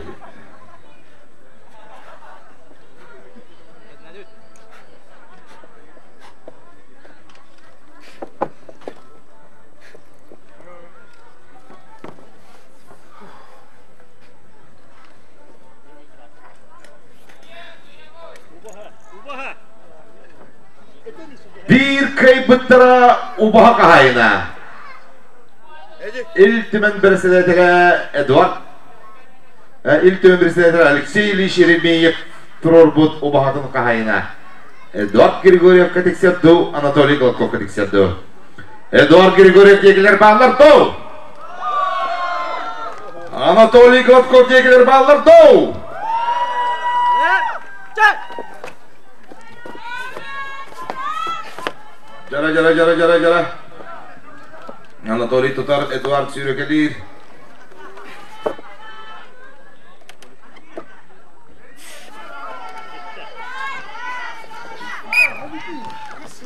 Биир кыайбыттара убаһа хаһаайына. Ил Түмэн бэрэссэдээтэлэ Эдуард Ил Түмэн бэрэссэдээтэлэ Алексей Ильич Еремеев туруорбут убаһатын хаһаайына Эдуард Григорьевка тиксэр дуу, Анатолий Гладковка тиксэр дуу. Эдуард Григорьев диэкилэр бааллар дуу? Анатолий Гладков диэкилэр бааллар дуу? Жара, жара, жара, жара, жара. Анатолий тутар, Эдуард сүүрэкэлиир.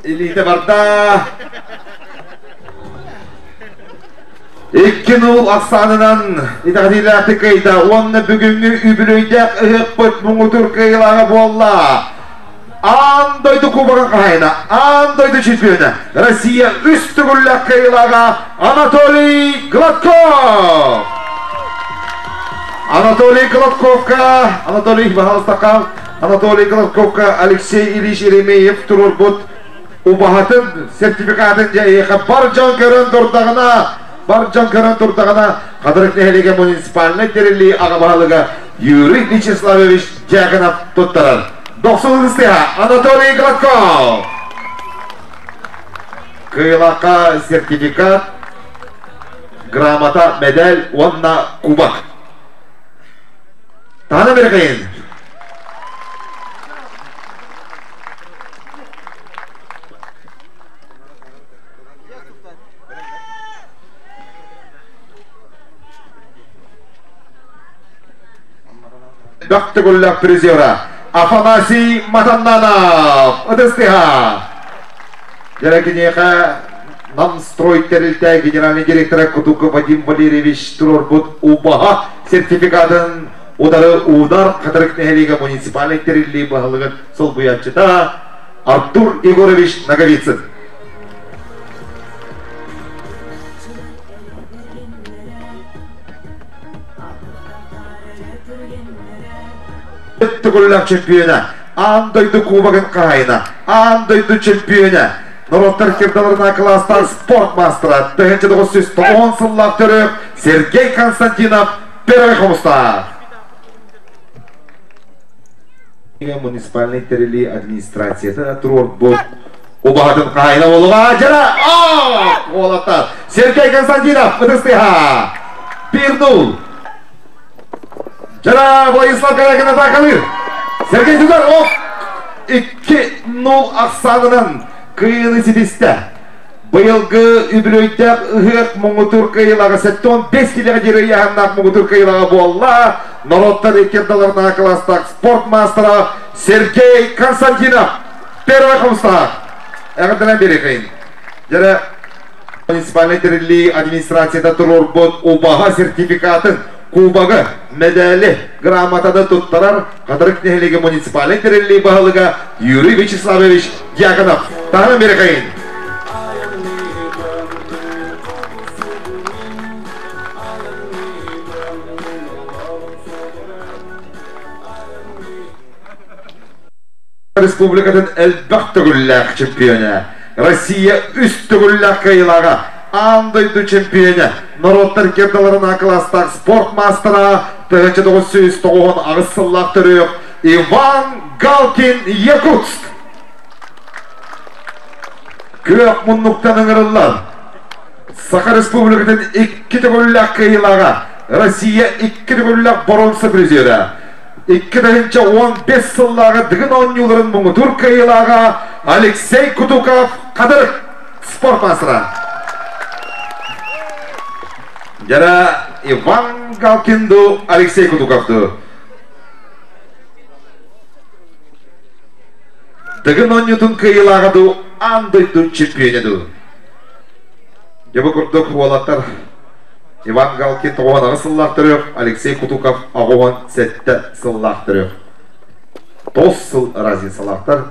Илиитэ барда. 2-0 ахсаанынан итэҕэтиилээхтик кыайда уонна бүгүҥҥү үбүлүөйдээх ыһыахпыт муҥутуур кыайыылааҕа буолла. Аан дойду кубогын хаһаайына, аан дойду чемпиона, Россия үс төгүллээх кыайыылааҕа Анатолий Гладков! Анатолий Гладковка, Анатолий Баһалыстака, Анатолий Гладковка Алексей Ильич Еремеев туруорбут убаһатын сертификатын дьэ эйиэхэ бар дьон көрөн турдаҕына, бар дьон көрөн турдаҕына Хатырык нэһилиэгэ муниципальнай тэриллии аҕа баһылыга Юрий Вячеславович Дьяконов туттарар. Дохсун ыстыһа Анатолий Гладков! Кыайылаахха сертификат, грамота, медаль уонна кубок. Таана Беркайын. Бөхтөгүллэх призера Афанасий Матаннанов ытыстыха. Дьэ киниэхэ Намстрой тэрилтэ генеральный директора Кутуков Вадим Валерьевич туруорбут убаһа сертификатын удары удар Хатырык нэһилиэгэ муниципальнай тэриллии баһылыгын солбуйааччыта Артур Егорович Ноговицын. Төгүллээх чемпиона, аан дойду кубогын хаһаайына, аан дойду чемпиона, норуоттар кирдаларына кылаастаах спорт маастара, 1990 сыллаах төрүөх Сергей Константинов первый хомустаах. Муниципальный тэрилии администрацията туруорбут убаһатын хаһаайына буолуға жара уолаттар Сергей Константинов ытыстыха 1-0 Жара Владислав Корякин атакалыыр Сергей Тузар ох 2-0 ахсаанынан кыайыыны ситистэ. Быйылгы үбүлүөйдээх ыһыах муҥутуур кыайыылааҕа 75 килэҕэ диэри ыйааһыннаах муҥутуур кыайыылааҕа буолла. Норуоттар икки ардыларынааҕы кылаастаах спорт маастара Сергей Константинов первый хомустаах. Эҕэрдэлээн биэриэхин. Дьэрэ муниципальнай тэриллии администрацията туруорбут убаһа сертификатын, кубогы, медали, грамотаны туттарар Хатырык нэһилиэгэ муниципальнай тэриллии баһылыга Юрий Вячеславович Дьяконов. Таһынан биэрэхэйин. Республикатын элбэх төгүллээх чемпиона, Россия үс төгүллээх кыайыылааҕа, аан дойду чемпиона, норуоттар кирдаларын кылаастаах спорт маастара 1998 сыллаах төрүөх Иван Галкин Якутск. Күөх муннуктан ыҥырыллар. Саха Республикатын икки төгүллээх кыайыылааҕа, Россия икки төгүллээх боруонса призера, 2015 сыллааҕы Дыгын оонньууларын муҥутуур кыайыылааҕа Алексей Кутуков Хатырык спорт маастара. Дьара Иван Иван Галкин ду, Алексей Кутуков ду. Дыгын оонньуутун кыайыылааҕа дуу, аан дойду чемпионэ дуу. Дьэ бу курдук уолаттар Иван Галкин 98 сыллаах төрүөх, Алексей Кутуков 87 сыллаах төрүөх. Тос сыл разницалаахтар.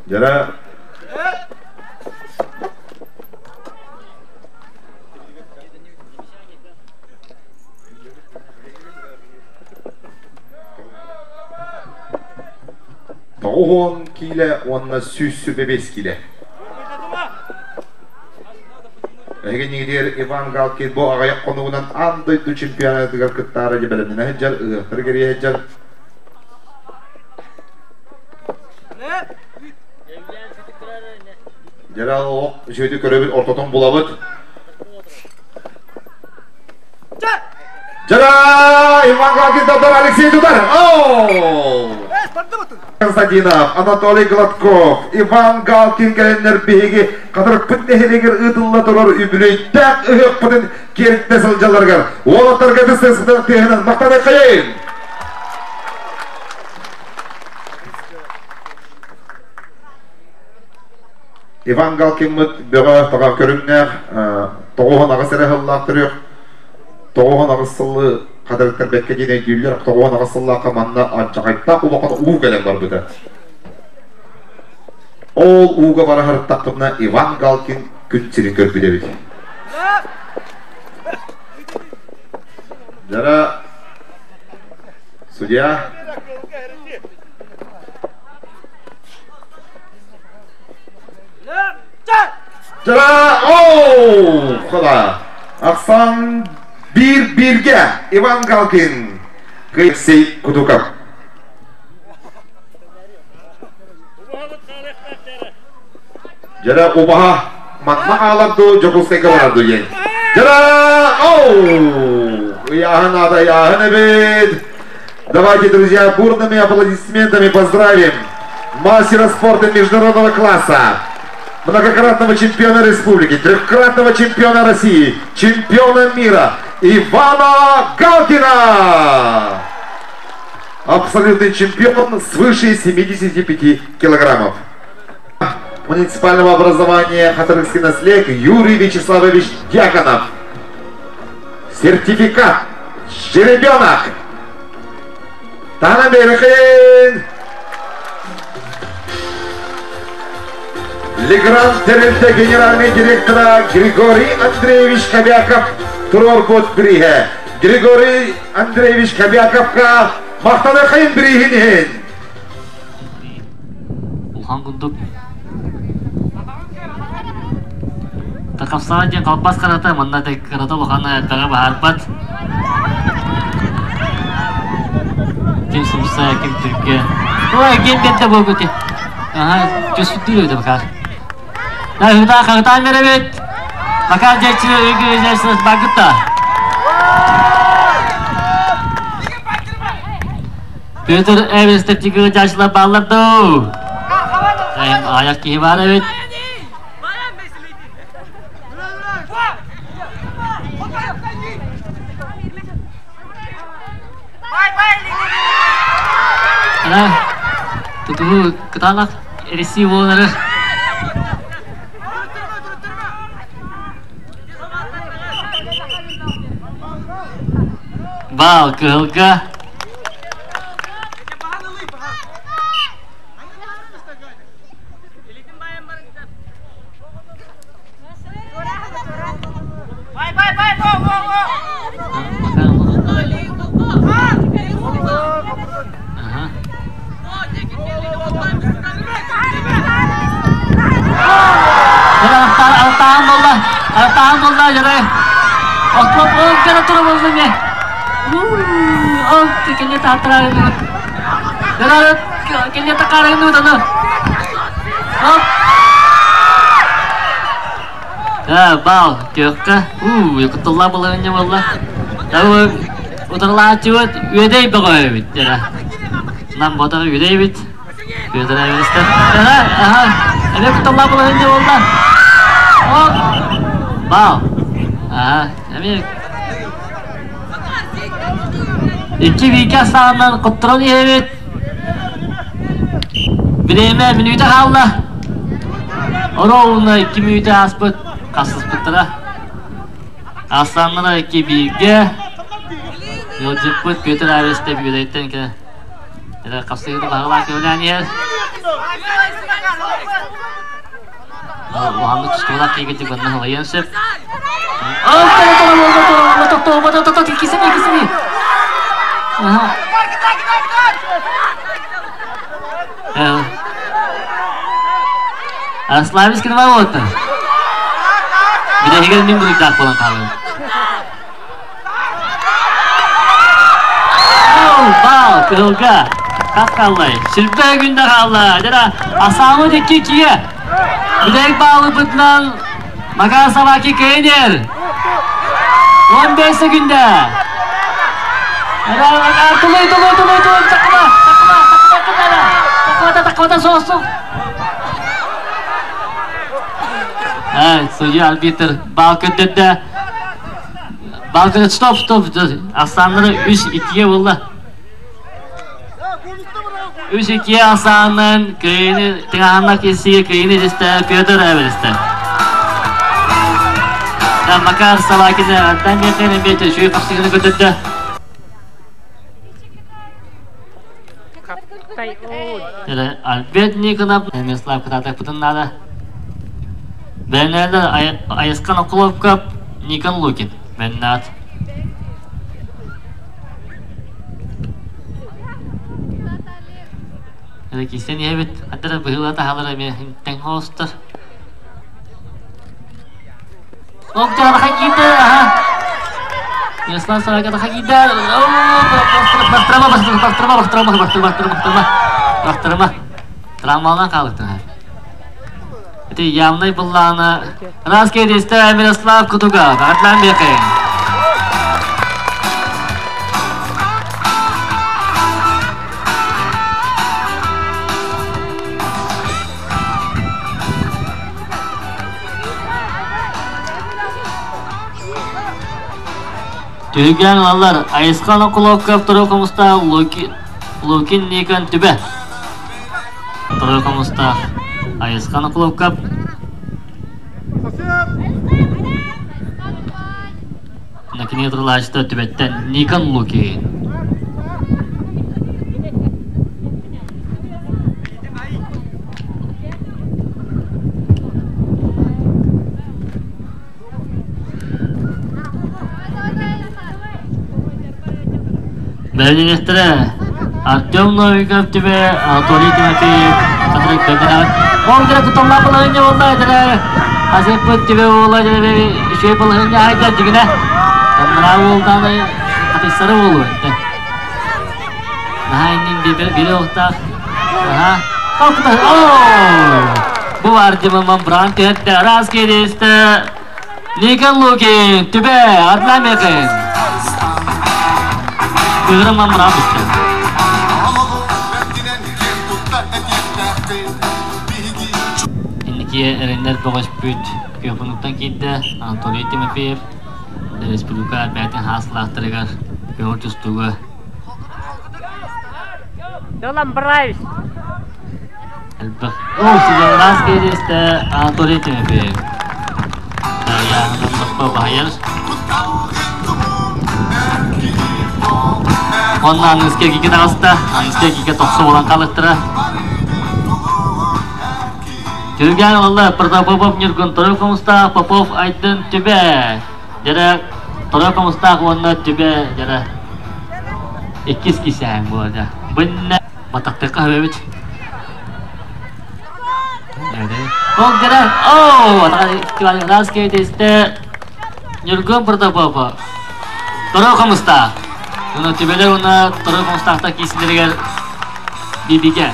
Дьара 90 киилэ уонна 125 киилэ. Эһиги Иван Галкин бу аҕыйах хонугунан аан дойду чемпионатыгар кыттаары бэлэмнэнэ сылдьар, ыһыахтары кэрийэ сылдьар. Дьэ, олох үчүгэйдик көрөбүт, ортотун булабыт. Жара! Иван Галкин Татар Алексей Тутар! Константинов, Анатолий Гладков, Иван Галкин кэлэннэр биһиги Хатырыкпыт нэһилиэгэр ыытылла турар үбүлүөйдээх ыһыахпытын киэргэтэ сылдьалларыгар уолаттарга тыс тыаһынан махтаныаххайын! Иван Галкиммыт бөҕө таҕа көрүҥнээх 98 эрэ сыллаах төрүөх 98 сылы хатырыктар бэккэ диэн өйдүүллэр 98 сыллаахха манна алдьархайдаах улахан уу кэлэн барбыта. Ол ууга бара сырыттахпытына Иван Галкин күн сирин көрбүт эбит. Дьара судья Жара оу хола Ахсан бир бирге Иван Галкин Алексей Кутуков. Жара убаһа манна хаалар дуу, Дьокуускайга барар дуу диэн. Жара оу! Ыйааһын аата ыйааһын эбит. Давайте, друзья, бурными аплодисментами поздравим мастера спорта международного класса, многократного чемпиона республики, трехкратного чемпиона России, чемпиона мира Ивана Галкина! Абсолютный чемпион свыше 75 килограммов. Муниципального образования Хатырыкский наследник Юрий Вячеславович Дьяконов. Сертификат. Жеребенок. Тана Берхин. Легран тэрилтэ генеральный директора Григорий Андреевич Кобяков туруорбут бирииһэ. Григорий Андреевич Кобяковка махтаныахайын бирииһин иһин. Улахан курдук. Такапсаан диэн халбас харата, манна кырата улахан элбэҕи баһаарбат. Ким сымса, ким түргэн. Ой, ким кэтте буолгути. Аха, түспүттүүр эбит Макар. Да, хагытаан беребит. Макар дьэччи өйгө дьэччи багытта. Петр Эверстев тигы дьаачылар бааллар доо. Аяк киһи баар эбит. Ана, тутуһу кытаанах Россия буолары. Бал кыһылга. Алтаан болла, алтаан болла жарай. Оклоп ол кара тура болду ме. Ол кене таатырар. Жарай кене такарыны таны. Оп. Да, бал, көхкө. У, якытылла болайын болла. Табы утарлаачыбыт үөдэй бөҕө эбит. Нам ботаҕы үөдэй эбит. Петр Эверстев. Аха, эбе куталла болайын болла. Оп! Бал. Аа, эми Икки биикэ саанан куттуран иһэбит. Бириэмэ мүнүүтэ хаалла. Оруобуна 2 мүнүүтэ ааспыт. Хасыспыттара. Асланнара икки бииргэ. Ыалдьыппыт Петр Авестов үөдэйтэн кэлэ. Эрэ хапсыгыны баһылаан көмөлөөн иһэр. Улаханнык тустуулаах киһи гынна халайыан сөп. Славис ким болуотта? Бүтэһигэр мин буруйдаах буолан хаалым. Бал, кыһылга. Хас хааллай? Сүрбэ күндэ хаалла. Дьара, асаамыт икки иккигэ. Бүтэһик баалыпытынан Макар Саваки кыайынер. 15 секунда. Тулуй, тулуй, тулуй, тулуй, такыма, такыма, такыма, такыма, такыма, соосук. Судья арбитр бал көрдөрдө. Бал көрдө, стоп, стоп, Асланнары 3-2-ге болла. 3-2 Асланнан кыйыны тыгаанна кесиге кыйыны жесте Петр Эвересте. Макар Салакина аттан бекен бете шүй қапсыгыны көтөттө. Альберт Никонов, Мирослав Кататак надо. Бәнәлі Айысқан Оқыловка Никон Лукин. Бәннат. Это кисен ебит. Атара быһыла тахалара мен тең хостер. Октар хакида. Мирослав Сараката хакида. Бахтырма, бахтырма, бахтырма, бахтырма, бахтырма, бахтырма, бахтырма. Травмалан қалықты. Это явный булланы. Раз кездесті Мирослав Кутугов. Атлан Бекин. Түйген алар Айысқан Оқуловков тұры қымыста Лукин Никон түбі. Тұры қымыста Айысқан Оқуловков. Накине тұрылашты түбеттен Никон Лукин. Бәрінестірі Артем Новиков тебе Анатолий Тимофеев, который көндірі. Ол жері тұтымла бұлығын болла, жері Азеп тебе ола жері үшей бұлығын айда дігіне. Томыра болданы қатысыры болу. Нахайнин бері оқтақ. Бу Артем'ın бран кетті. Раз келесті. Никон Лукин, түбе, Атлан Мекин. Кыгырыман бран бісті. Indiki эреннер тоғыз бүт көпінуктан кейді Анатолий Тимофеев республика бәтін хаслақтырыгар көңіл түстуғы. Долан Браевич. Әлбәқ. О, сізден раз кездесті Анатолий Тимофеев. Яғынан бұқпа байыр. Онна аңызке кеке тағысты, аңызке кеке тоқсы болан қалықтыры. Түрген олы Протопопов Нюргун Тұры Комуста, Попов Айдын Түбе. Жара Тұры Комуста онна Түбе, жара иккис кисәң болады. Бұнна батақтыққа хөбөбіт. Ол жара, оу, раз кейдесті Нюргун Протопопов. Тұры Комуста. Оны түбелер оны Тұры Комустақта кесілдерігер бибиге.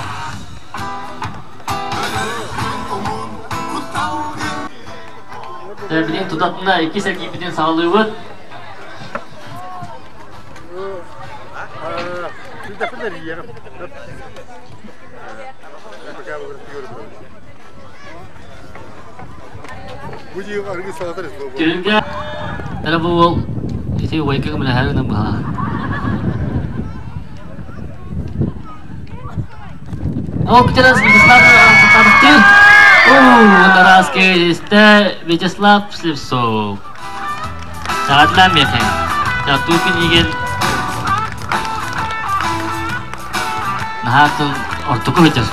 Білен тұтатында екі сәл кейпіден сағалуы. Түһүлгэ эрэ бу уол ити убайга көмөлөһөр гынан быһалаах. Ол күтэрэн Вячеслав Сатановтыыр. Уу, истэ Вячеслав Слепцов. Саҕатла мехе. Татупин иген наһаатын ортоку өтөр.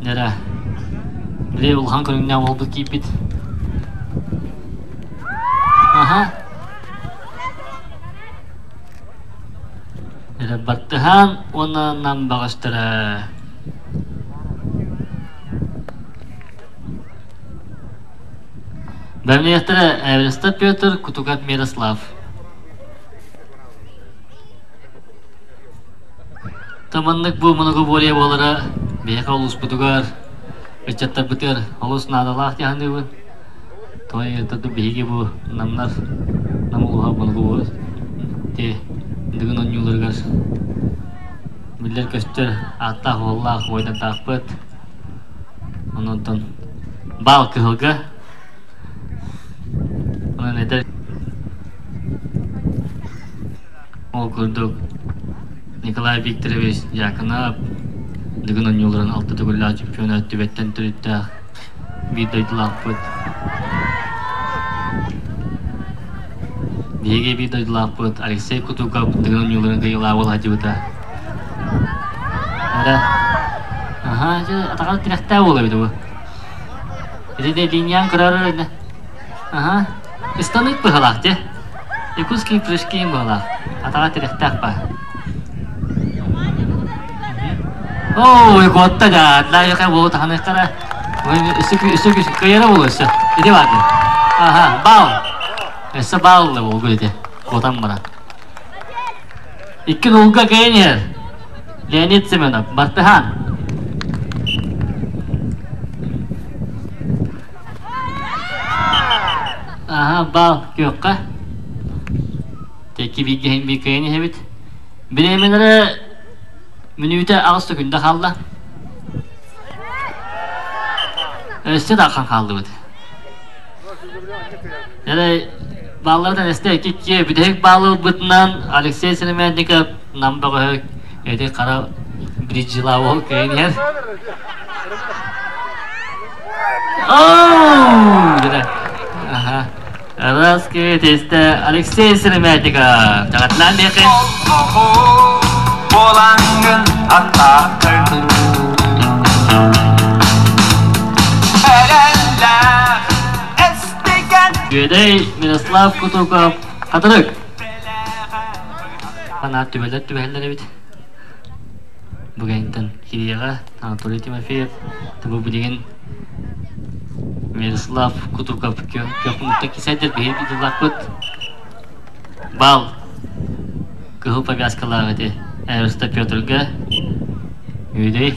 Нэрэ. Били улахан көрүҥнээх уолбут киирбит. Аха. Эрэ бартыһаан уонна нам баҕастара. Бэмниэхтэрэ Эверста Петр, Кутукат Мирослав. Таманнык бу многоборье буолара биһиэхэ улууспутугар, ыччаттарбытыгар олус наадалаах дии саныыбын. Той биһиги бу намнар нам улууһа многоборье дыгын оонньууларыгар биллэр-көстөр ааттаах-уоллаах уойдардаахпыт. Онон баал кыһылга. Онон эдэр Ол курдук Николай Викторович Дьяконов Дыгын оонньууларын алта төгүллээх чемпиона Түбэттэн төрүттээх биир дойдулаахпыт. Биһиги биир дойдулаахпыт Алексей Кутуков Дыгын оонньууларын кыайыылаах буолааччыбыта. Эрэ аһаа дьэ атаҕар тирэхтээх буолар эбит бу. Ити де линиян көрөр Аха. Ыстанык быһалаах дьэ. Якутские прыжки быһалаах. Атаҕа тирэхтээх ба. Ой, куотта да, длайха болу таханыхтара. Өссө өссө кыйара болу өссө. Ити баады. Аха, бал. Өссө бал да болу ити. Куотан баран. Икки нулга кыйан Леонид Семенов, Бартыхан. Аһа, баал күөххэ. Тэки бииргэһин биир кыайан иһэбит. Бириэмэлэрэ мүнүүтэ аҕыс сөкүндэ хаалла. Өссө да ахан хааллыбыт. Эрэ бааллардан эстэ икки бүтэһик баалы ылбытынан Алексей Сыромятников нам бөҕөһө эти хара бриджила кыайан иһэр. Ага. Раз тесте Алексей Сыромятников. Чаҕатынан диэки. Буолаҥҥын аттааххын Эрэллээх эстигэн Үөдэй Мирослав Кутуков Хатырык. Ханаа түбэлэр түбэһэллэр эбит. Бүгүнтэн Кириэҕэ Анатолий Тимофеев бу билигин Мирослав Кутуков көхмүттэ кисэдэр биһиги дыллахпыт бал кыһыл повязкалаах ити Эроста Петрга Үөдэй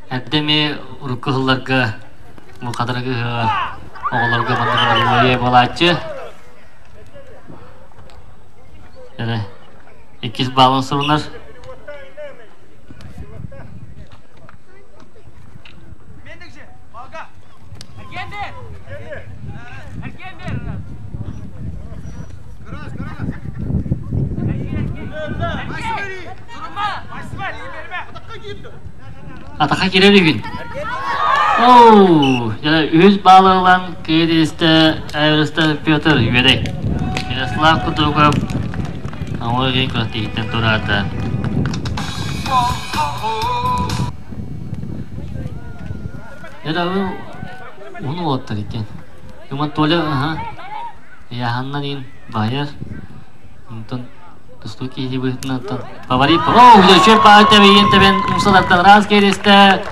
Эрдэ эмиэ урукку сылларга бу Хатырык ыһыаҕар оҕолорго маннык буолааччы. Эрэ иккис баалын сурунар. Атаха кирэр үгүн. Оу, үһүс баалы ылан кииристэ Эверста Петр үөрэй. Мирослав Кутуков Амургин күрэхтэһииттэн тураата. Эрэ уһун уолаттар иккиэн. Юман Толя, аха, Яханнан ин байар. Онтон тустуу киһи быһыытынан фаворит. Оу, үчүгэй паатя бэйин тэбэн умсалартан раз кииристэ.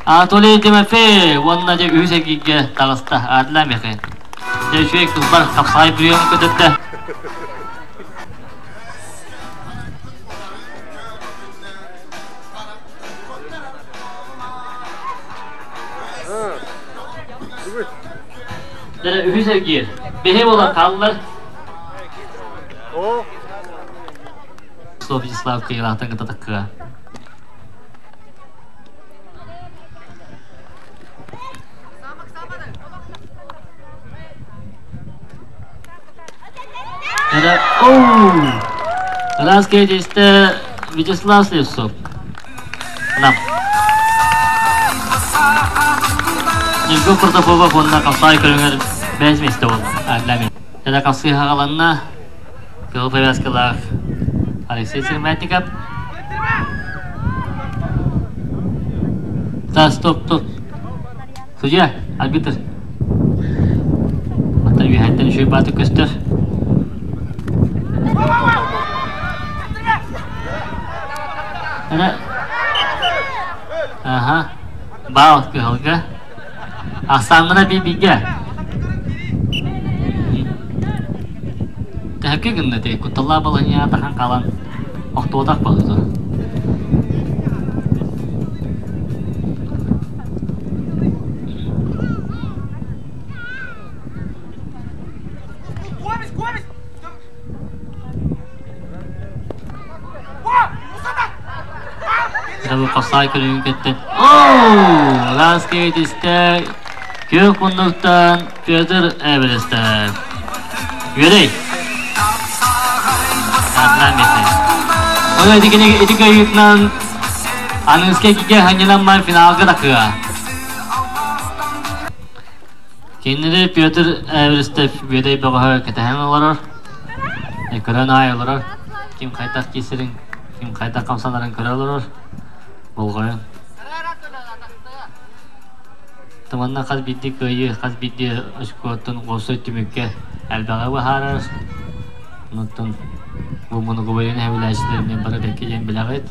Анатолий Тимофеев уонна дьэ үһүс эргииргэ таҕыста Адлаа Михаил. Дьэ үчүгэй кылбар хапсаҕай прием көтүттэ. Үһүс эргиир. Бэһи буолан хааллар. Вячеслав Кыйылаахтан кытта таккыга. Ыраас киһитистэ Вячеслав Слепцов. Нам. Ньургун Протопопов уонна Хапсаай көрүҥэр бэс миэстэ буолла. Адлами. Эдэ хапсыы хагаланна. Кыһыл повязкалаах Алексей Сыгматников. Да, стоп, стоп. Судья, арбитр. Мантан үөһэттэн үчүгэй бааты көстөр. Аха. Баал кыһылга. Ахсааннара биир-бииргэ. Төһөккө гынна ти кутталлаах балаһыанньаҕа тахан хаалан охтуотах баһыыта. Хасай көрүҥүн кэттэн. Оу! Ласкевич истэ күөх муннуктан Петр Эверестов. Үөрэй! Аднан Михаил. Оны ити кини ити кыайыытынан аныгыскы экигэ ханньанан финалга такыа. Кинилэри Петр Эверестов Үөдэй бөҕөһө кэтэһэн олорор. Көрөн аай олорор. Ким хайдах киирсэрин, ким хайдах хамсанарын көрө олорор. Болҕойон. Туманна хас биирдии кыайыы, хас биирдии очкоттон уопсай түмүккэ элбэҕи быһаарар. Онуттан бу мунугубайын эһэбилээччилэринэн бары бэккэ диэн билэҕит.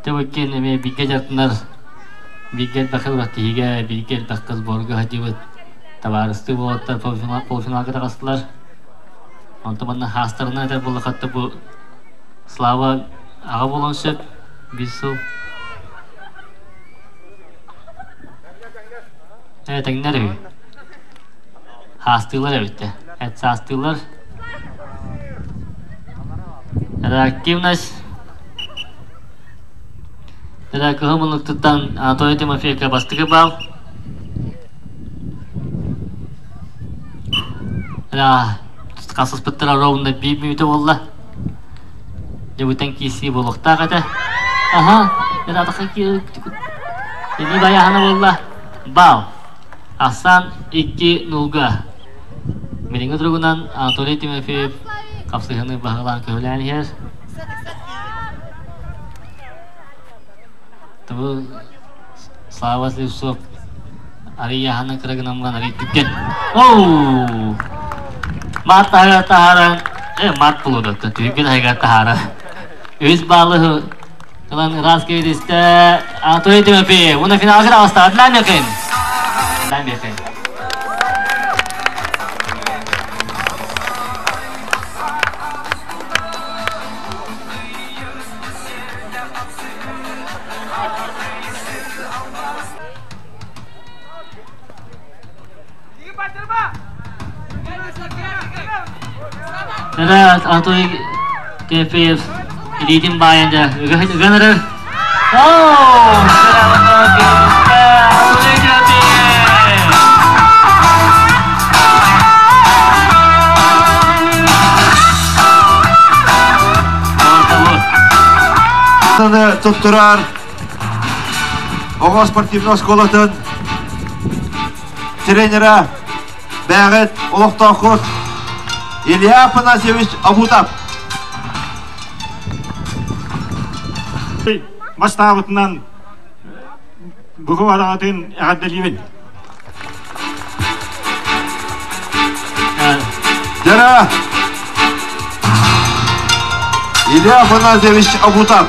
Тэбиккин эмиэ бииргэ дьарыктанар, бииргэ элбэх күрэхтэһиигэ, бииргэ элбэх сборга сылдьыбыт табаарыстыы уолаттар полуфиналга таҕыстылар. Онтон манна хаастарынан этэр буоллахха бу Слава аҕа буолуон сөп биир сыл. Ээ тэҥнэр үһү. Хаастыылар эбиттэ. Эт саастыылар. Реактивность. Эрэ кыһыл муннуктуттан Анатолий Тимофеевка бастакы баал. Эрэ хасыспыттара ровно биир мүнүүтэ буолла. Дьыбытан киирсии буолуохтаах этэ. Аха, эрэ атахха Ини байаһана буолла. Баал. Ахсаан 2-0-га. Билиҥҥи туругунан Анатолий Тимофеев хапсыһыыны баһылаан көһүлээн иһэр. Тобу Слава Слепцов арыйааһына кыра гынан арый түгэн. Оу! Маат таһыгар таһааран, маат булуодатта, түгэн таһыгар таһааран. Үс баалы ылан ыраас киирдистэ Анатолий Тимофеев. Уна финалга таҕыста. Адлан Мехин. Адлан Мехин. Раз, Анатолий Тимофеев илиитин баайан дьэ ыган эрэр. Оо! Анатолий Тимофеев! Туттурар оҕо спортивнай оскуолатын тренера бэҕэт олохтооххут Илья Афанасьевич Абутов. Бастаабытынан бугу араҕатын эҕэрдэлиибин. Дьара Илья Афанасьевич Абутов.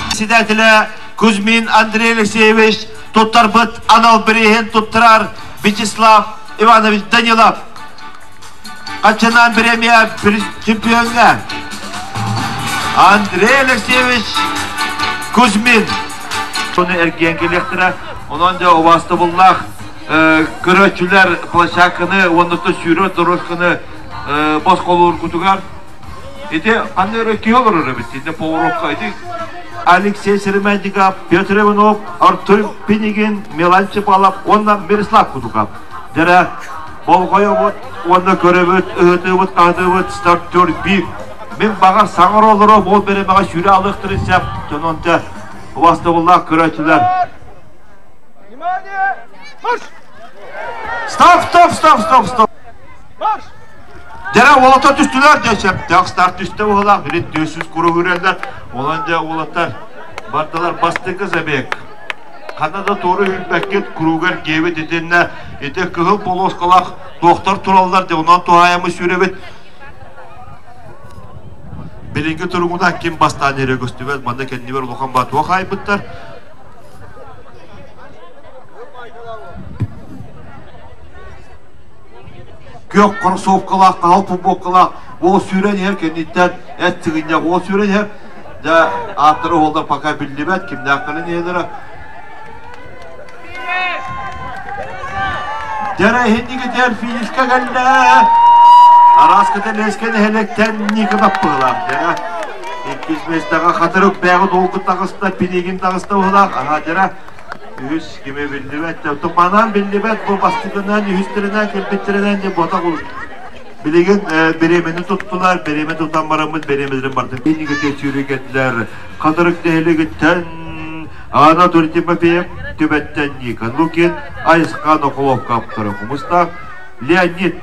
Председателя Кузьмин Андрей Алексеевич туттарбыт анал бирииһин туттарар Вячеслав Иванович Данилов. Хаччанан премия чемпионга Андрей Алексеевич Кузьмин. Соны эргиэн келиэхтэрэ. Онон дьэ убаастабыллаах көрөөччүлэр площадканы уонна сүүрэр дорожканы босхолуургутугар ити ханна эрэ киһи олорор эбит ити поворотка ити Алексей Серемендиков, Петр Иванов, Артур Пинигин, Милан Чепалов уонна Мирослав Кутуков. Дьэрэ болҕойобут уонна көрөбүт, ыһытыыбыт, хаһытыыбыт стартер биир. Мин баҕар саҥара олоро буол беремэҕэ сүүрэ алыахтарын сөп. Дьонон дьэ убастабыллаах көрөөччүлэр. Стоп, стоп, стоп, стоп, стоп. Дьэрэ уолаттар түстүлэр дьэ сөптөөх старт түстэ уһалаах били 400 куру үрэллэр. Онон дьэ уолаттар бардылар бастакы забег. Ханна да туору үрбэккит кругар киэбит итиннэ ити кыһыл полоскалаах туохтар тураллар дьэ онон туһаайамы сүүрэбит. Билиҥҥи туругунан ким бастаан эрэ көстүбэт манна кэннибэр улахан ба туох айбыттар. Күөх кроссовкалаах, хаһал футболкалаах уол сүүрэн иһэр кэнниттэн эт сыгынньах уол сүүрэн иһэр. Дьэ, ааттара уоллар пока биллибэт, кимнээхтэрин иһэлэрэ. Дьэрэ иһиннигитигэр финишка кэллэ. Араас кыталескэ нэһилиэктэн Никонов быһылаах. Дьэрэ иккис миэстэҕэ Хатырык бэйэҕэ долгун таҕыста, Пинигин таҕыста быһылаах. Аха, дьэрэ үһүс кими биллибэт. Тупанан биллибэт, бу бастакынан, үһүстэринэн кэлбиттэринэн дьэ ботах Билигин бириэмэни туттулар, бириэмэ тутан бараммыт бириэмэлэрин бардым. Иннигитэ сүүрүкэтилэр Хатырык нэһилиэгиттэн Анатолий Тимофеев, Түбэттэн Никон Лукин, Айысхан Околовка аптары Хомустаах, Леонид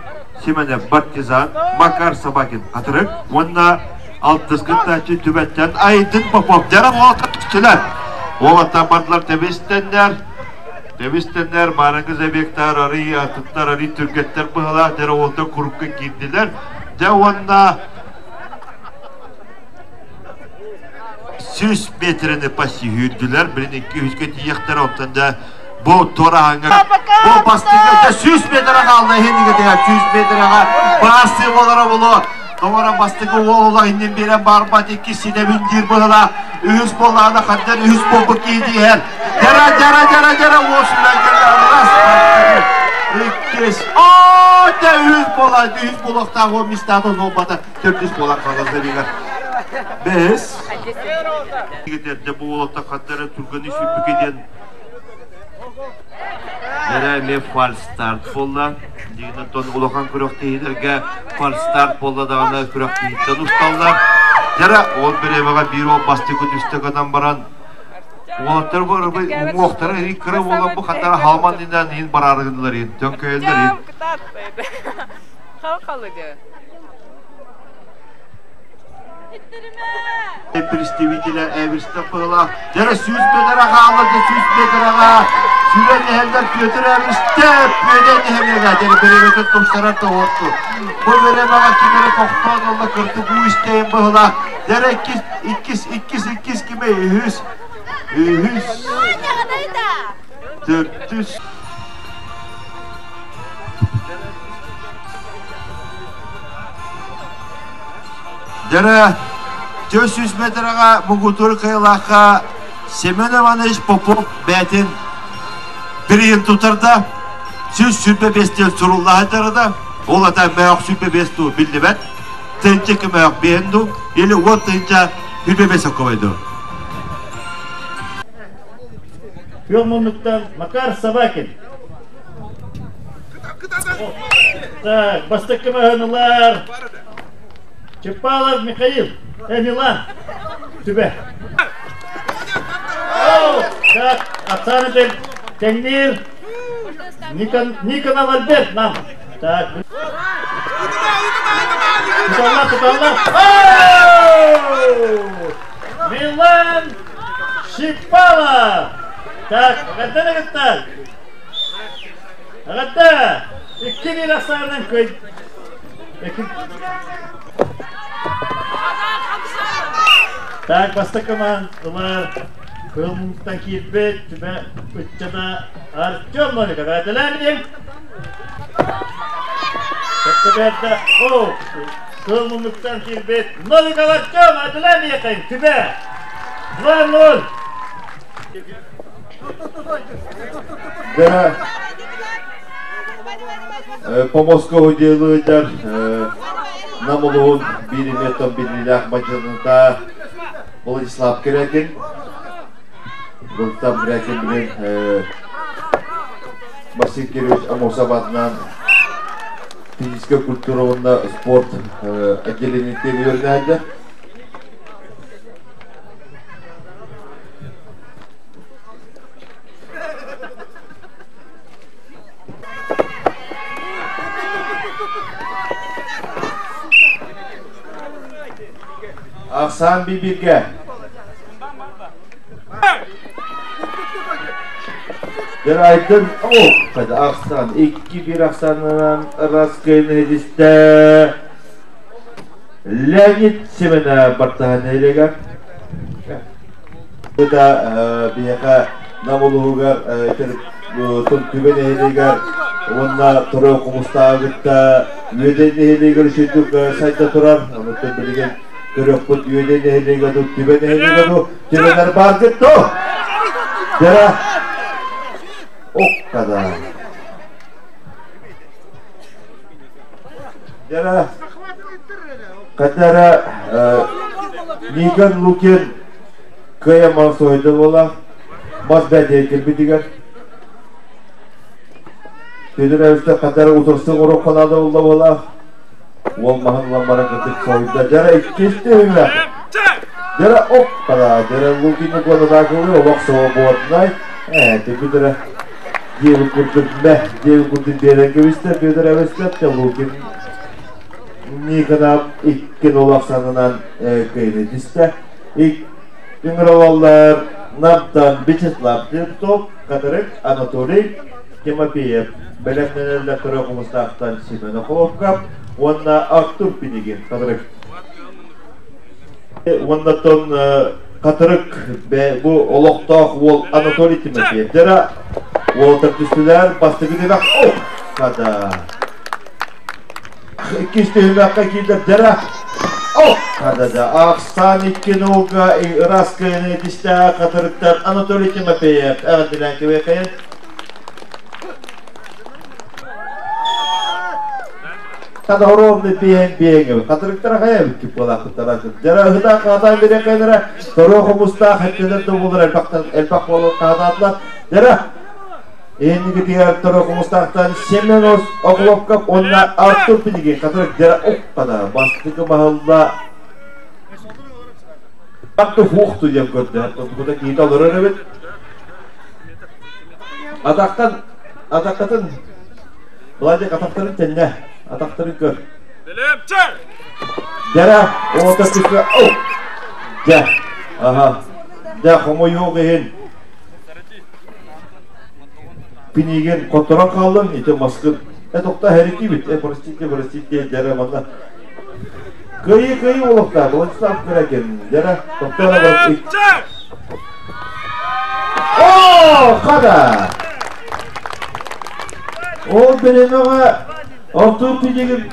Семенов Партизан, Макар Собакин Хатырык уонна алтыс кыттааччы Түбэттэн Айдын Попов. Дьара уолаттар түстүлэр. Уолаттар бардылар тэбистэннэр. Тэбистэннэр, маарыҥҥы забегтар, арый атыттар, арый түргэттэр быһалаах дьара уолаттар курукка киирдилэр. Дьэ уонна 100 метрини почти сүүрдүлэр. Билин 200-гэ тиийиэхтэрэ, оттон дьэ бу туораһаҥҥа бу бастыҥҥа 100 метрэ хаалла иһиннигэ 100 метрэҕэ баасы буолара булу тоҕоро бастакы уол ула иннин биэрэн барбат иккис ситэбин диир быһыла үһүс буоллаҕына хандан үһүс буолбут киһи диэһэр дьара дьара дьара дьара уосунан кэллэ иккис оо дьэ үһүс буола үһүс буолуохтаах уол мистаата буолбата төрдүс буолан хаалар забегар бэһис эрдэ бу уолаттар ханна түргэни сүүрбүкэ диэн Эрэ эмиэ фальстарт буолла. Дигинэн улахан күрэхтэһиилэргэ фальстарт буолла даҕаны күрэхтэһииттэн усталлар. Дьара ол бириэмэҕэ биир уол бастакы түстэ гынан баран уолаттар бу уҥуохтара иһин кыра буолан бу хаттара хааман иннинэн иһин бараары гыннылар иһин төҥкөйөллөр иһин. Представителя Эверстов быһылаах. Дьэрэ 100 метрэ хаалла, 100 метрэҕэ сүрэн иһэллэр Петр Эверстов үөдэн иһэллэр. Дьэрэ бириэмэтин тупсарар тоһуотту. Бу бириэмэҕэ ким эрэ тохтоон ылла кырдык уу истэйин быһылаах. Дьэрэ иккис, иккис, иккис, иккис кимэ үһүс, үһүс, төрдүс. Дьэрэ 400 метрэҕэ муҥутуур кыайыылаахха Семен Иванович Попов бэйэтин бирииһин тутарда. 125 суруллаһа да, ол ата мөөх 105 дуу биллибэт. Тыынча көмөөх биэн дуу, или 10 тыынча 25 сокковай дуу. Күөх муннуктан Макар Собакин. Так, бастакы маһынылар. Чепалов Михаил, Милан, Түбэ. Так, Оксана Теңнир, Никон, Никонов Альберт нам. Так. Туталла, туталла. Милан Шипалов. Так, эҕэрдэ кытта. Эҕэрдэ. 2-1 ахсаанынан көй. Так, бастакы ылар кылмыттан киирбит Түбэ ыччата Артем Новиков. Эҕэрдэлээн Сөптөбэрдэ, о, кыл муннуктан киирбит Новиков Артем, эҕэрдэлээн Түбэ. 2-0. Дьэ, по Москву делыйдар Нам улуһун биир эмиэттэн биллиилээх мадьыныта Владислав Кирякин. Владислав Кирякин билин Максим Кирович Амосов атынан физическая культура уонна спорт отделениетин үөрэнээччи. Ахсаан бибиргэ. Дерайдын о, ахсан, 2-1 ахсанынан раскайны дисте. Леонид Семена Бартахан нэһилиэгэр. Бу да биһиэхэ Нам улууһугар Түбэ нэһилиэгэр уонна Торо Хомустааҕы кытта Үөдэй нэһилиэгэр үчүгдүк сайда турар. Онуттан билигин көрүөхпүт Үөдэй нэһилиэгэ дуу, Түбэ нэһилиэгэ дуу, Түбэлэр бааргыт дуу? Дьара Оккада. Дьара Катара Никон Лукин кыайа мансойда буола мас бэдиэ кэлбитигэр Петр Эвстэ Катара утарсык ороххонаада болла буола уол маһын ылан баран кытык сойда дьара иккис түһүмэх дьара оппала дьара Лукины куонатаакылы олох свободнай Петр диэбит курдук мэ диэбит курдук биэрэн кэбистэ Петр Эвстэ Лукин Никонов икки нолох санынан кыайыны түстэ. Ыҥыралаллар Намтан Вячеслав Слепцов, Катарык Анатолий Тимофеев, бэлэмнэнэллэр Төрө Хомустаахтан Семен Охоловков уонна Артур Пинигин Катарык. Уонна тон Катарык бу олохтоох уол Анатолий Тимофеев. Дьара уолаттар түстүлэр, бастакы түмэх, о, хада. Иккис түһүмэххэ киирдэрдэрэ. Хадада Ахсан икки нолга ыраас кыайыны тистээх хатырыктан Анатолий Тимофеев эҕэрдэлээн кэбиэхэйин. Хадоровны биэн биэҥ хатырыктара хайа бүттүк буолаахыттара дьара ыһыта хаатаан бирэкэлэрэ торуо хомустаах хэттэнэр да буолар элбэхтэн элбэх буолан хаатаатылар дьара Инникитигэр Торо Хомустаахтан Семен Охлопков уонна Артур Пинигин хатырык дьара укпана бастакы баһылла Артур хуохту диэн көрдө. Тутукута киһитэ олорор эбит. Атахтан атахтатын Владик атахтарын тэннэ. Атахтарын көр. Дьара оҕото түскэ о Дьэ. Аха. Дьэ хомойуох иһин Пинигин хотторон хааллым, ити маскын. Э, тохта хэрикибит, э, простите, простите, дьэрэ манна. Кыайыы, кыайыы олохтоох, Владислав Кыракин, дьэрэ, тохтоон баран. О, хада! Ол биремеҕэ Артур Пинигин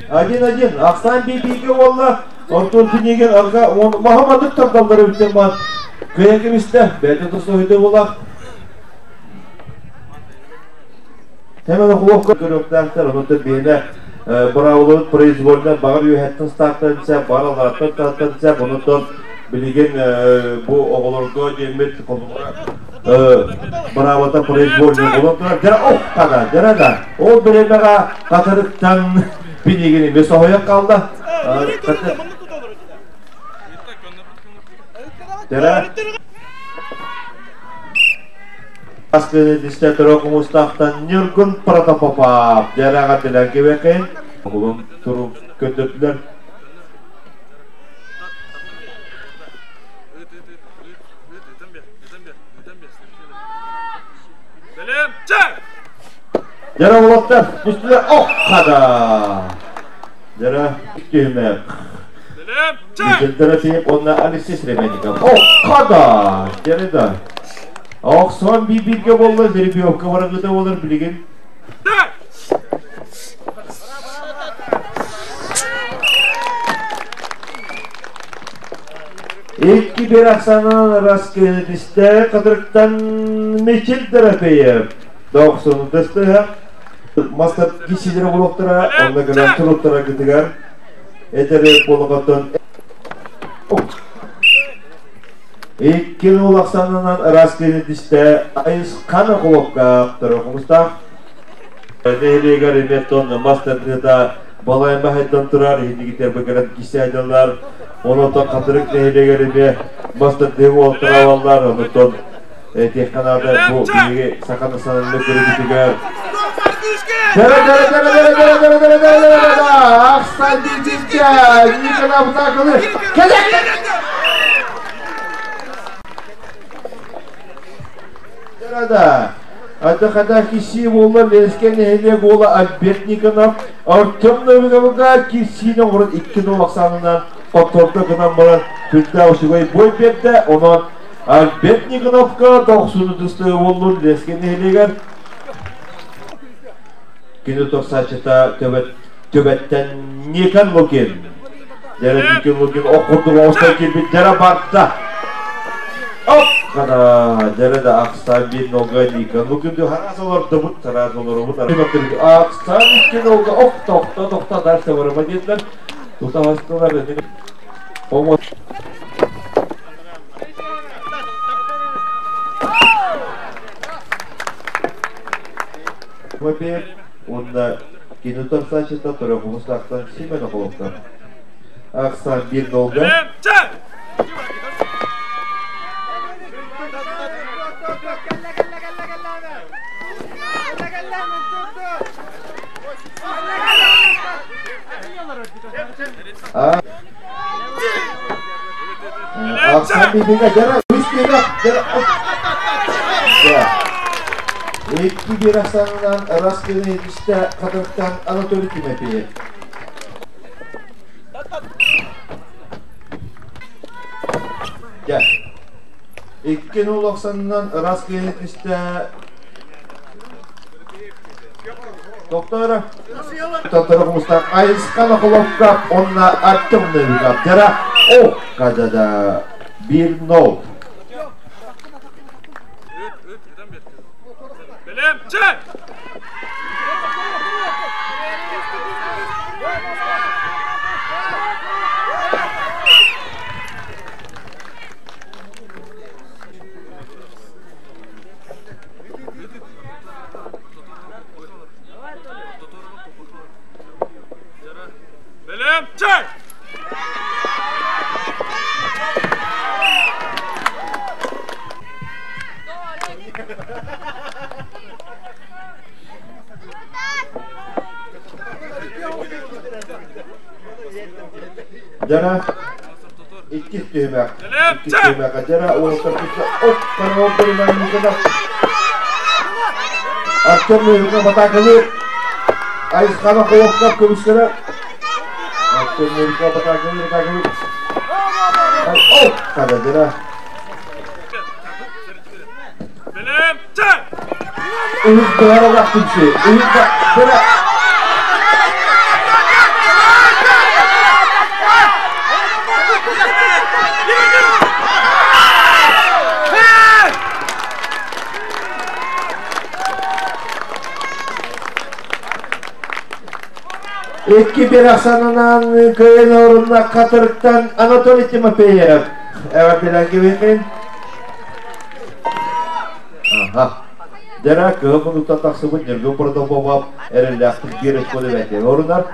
1-1, Ахсан бииргэ буолла. Артур Пинигин арга Махамадык тардаллар эбиттэн баар. Кыайан кэбистэ, бэйэтэ тостойда буолар. Семен Охловка көрүөхтээхтэр, онон биэнэ быраабылабыт произвольно баҕар үөһэттэн стартан бар алараттан тартан сеп, онон билигин бу оҕолорго диэммит быраабата произвольно болон турар. Дьара ох дьара да. Ол биремеҕэ хатырыктан пинигин эмиэ соһуйан хаалла. Дьара Аскыны Хомустаахтан Ньургун Протопопов дьараҕа билэн кэбэкин Оҕолун турук көрдөрдүлэр. Дьара уолаттар түстүлэр ох хада. Дьара түһүмэх. Михаил Дорофеев уонна Алексей Сремянников. Ох хада. Дьара да. Охсон биир-бииргэ буолла, жеребьевка барыгыта буолар билигин. 2-1 ахсаанынан Раскынытистэ Катырыктан Мичил Дорофеев. Дохсун тыстыһа. Мастар кисилere булуктара, онна гынан туруттара гытыгар. Этере болоҕоттон 2-0 ахсаанынан Раскынытистэ Айысхана Холопка Төрөхумустаах. Нэһилиэгэр эмиэ мастар тыата балайма хайдан турар, иһинигитер быгырат кисээдалар. Онотон Хатырык нэһилиэгэр эмиэ мастар тыһы уолтарабаллар, онотон техханаада бу биһиги саха национальнай көрүгүтүгэр Ата киси буолла Ленскэй нэһилиэк уола Альберт Никонов Артем Новиковга кирсиини оҥорон 2-0 ахсаанынан хоттордо гынан баран сүрдээх үчүгэй бой биэрдэ. Онон Альберт Никоновка дохсуну тыстыы буоллун Ленскэй нэһилиэгэр. Кини тохсааччыта төбөттөн Никон Лукин. Дьэрэ Никон Лукин ох курдук оҕустан киирбит дьэрэ барда. Оп! Хана дьэрэ да ахсан bir нога Никон Лукин хараас олордубут, хараас олоробут. Ахсан икки нога оп тохто тохто дальше барыма диэтилэр. Тутаһастылар. Омо Тимофеев уонна кини утарсааччыта Төрөхумустаахтан Семен Охоловтар. Ахсан bir нолга. Ахсан бибиге жара үстеге жара. 2-1 ахсанынан Раскины етісті Қатырықтан Анатолий Тимофеев. 2-0 ахсанынан Раскины етісті Доктора Татарымызда Айысқан Охоловка, онна Артем Новиков. Жара, о, кадада 1-0. Жара икки түһүмэх. Икки түһүмэх. Жара уолтар күтті оп караоп Никонов. Артем Новиков атакалы. Айысхана Холовкап көмүскері. Артем Новиков атакалы, атакалы. Оп, када жара. Үһүс быһаралах түмсү. Үһүс жара. 2-1 ахсаанынан кыайан орунна Катырыктан Анатолий Тимофеев. Эвертелен кебекин. Аха. Жара кыһы мунуктан тахсыбыт Ньургун Протопопов эрэллээхтик биир очкону бэйтиэн орунар.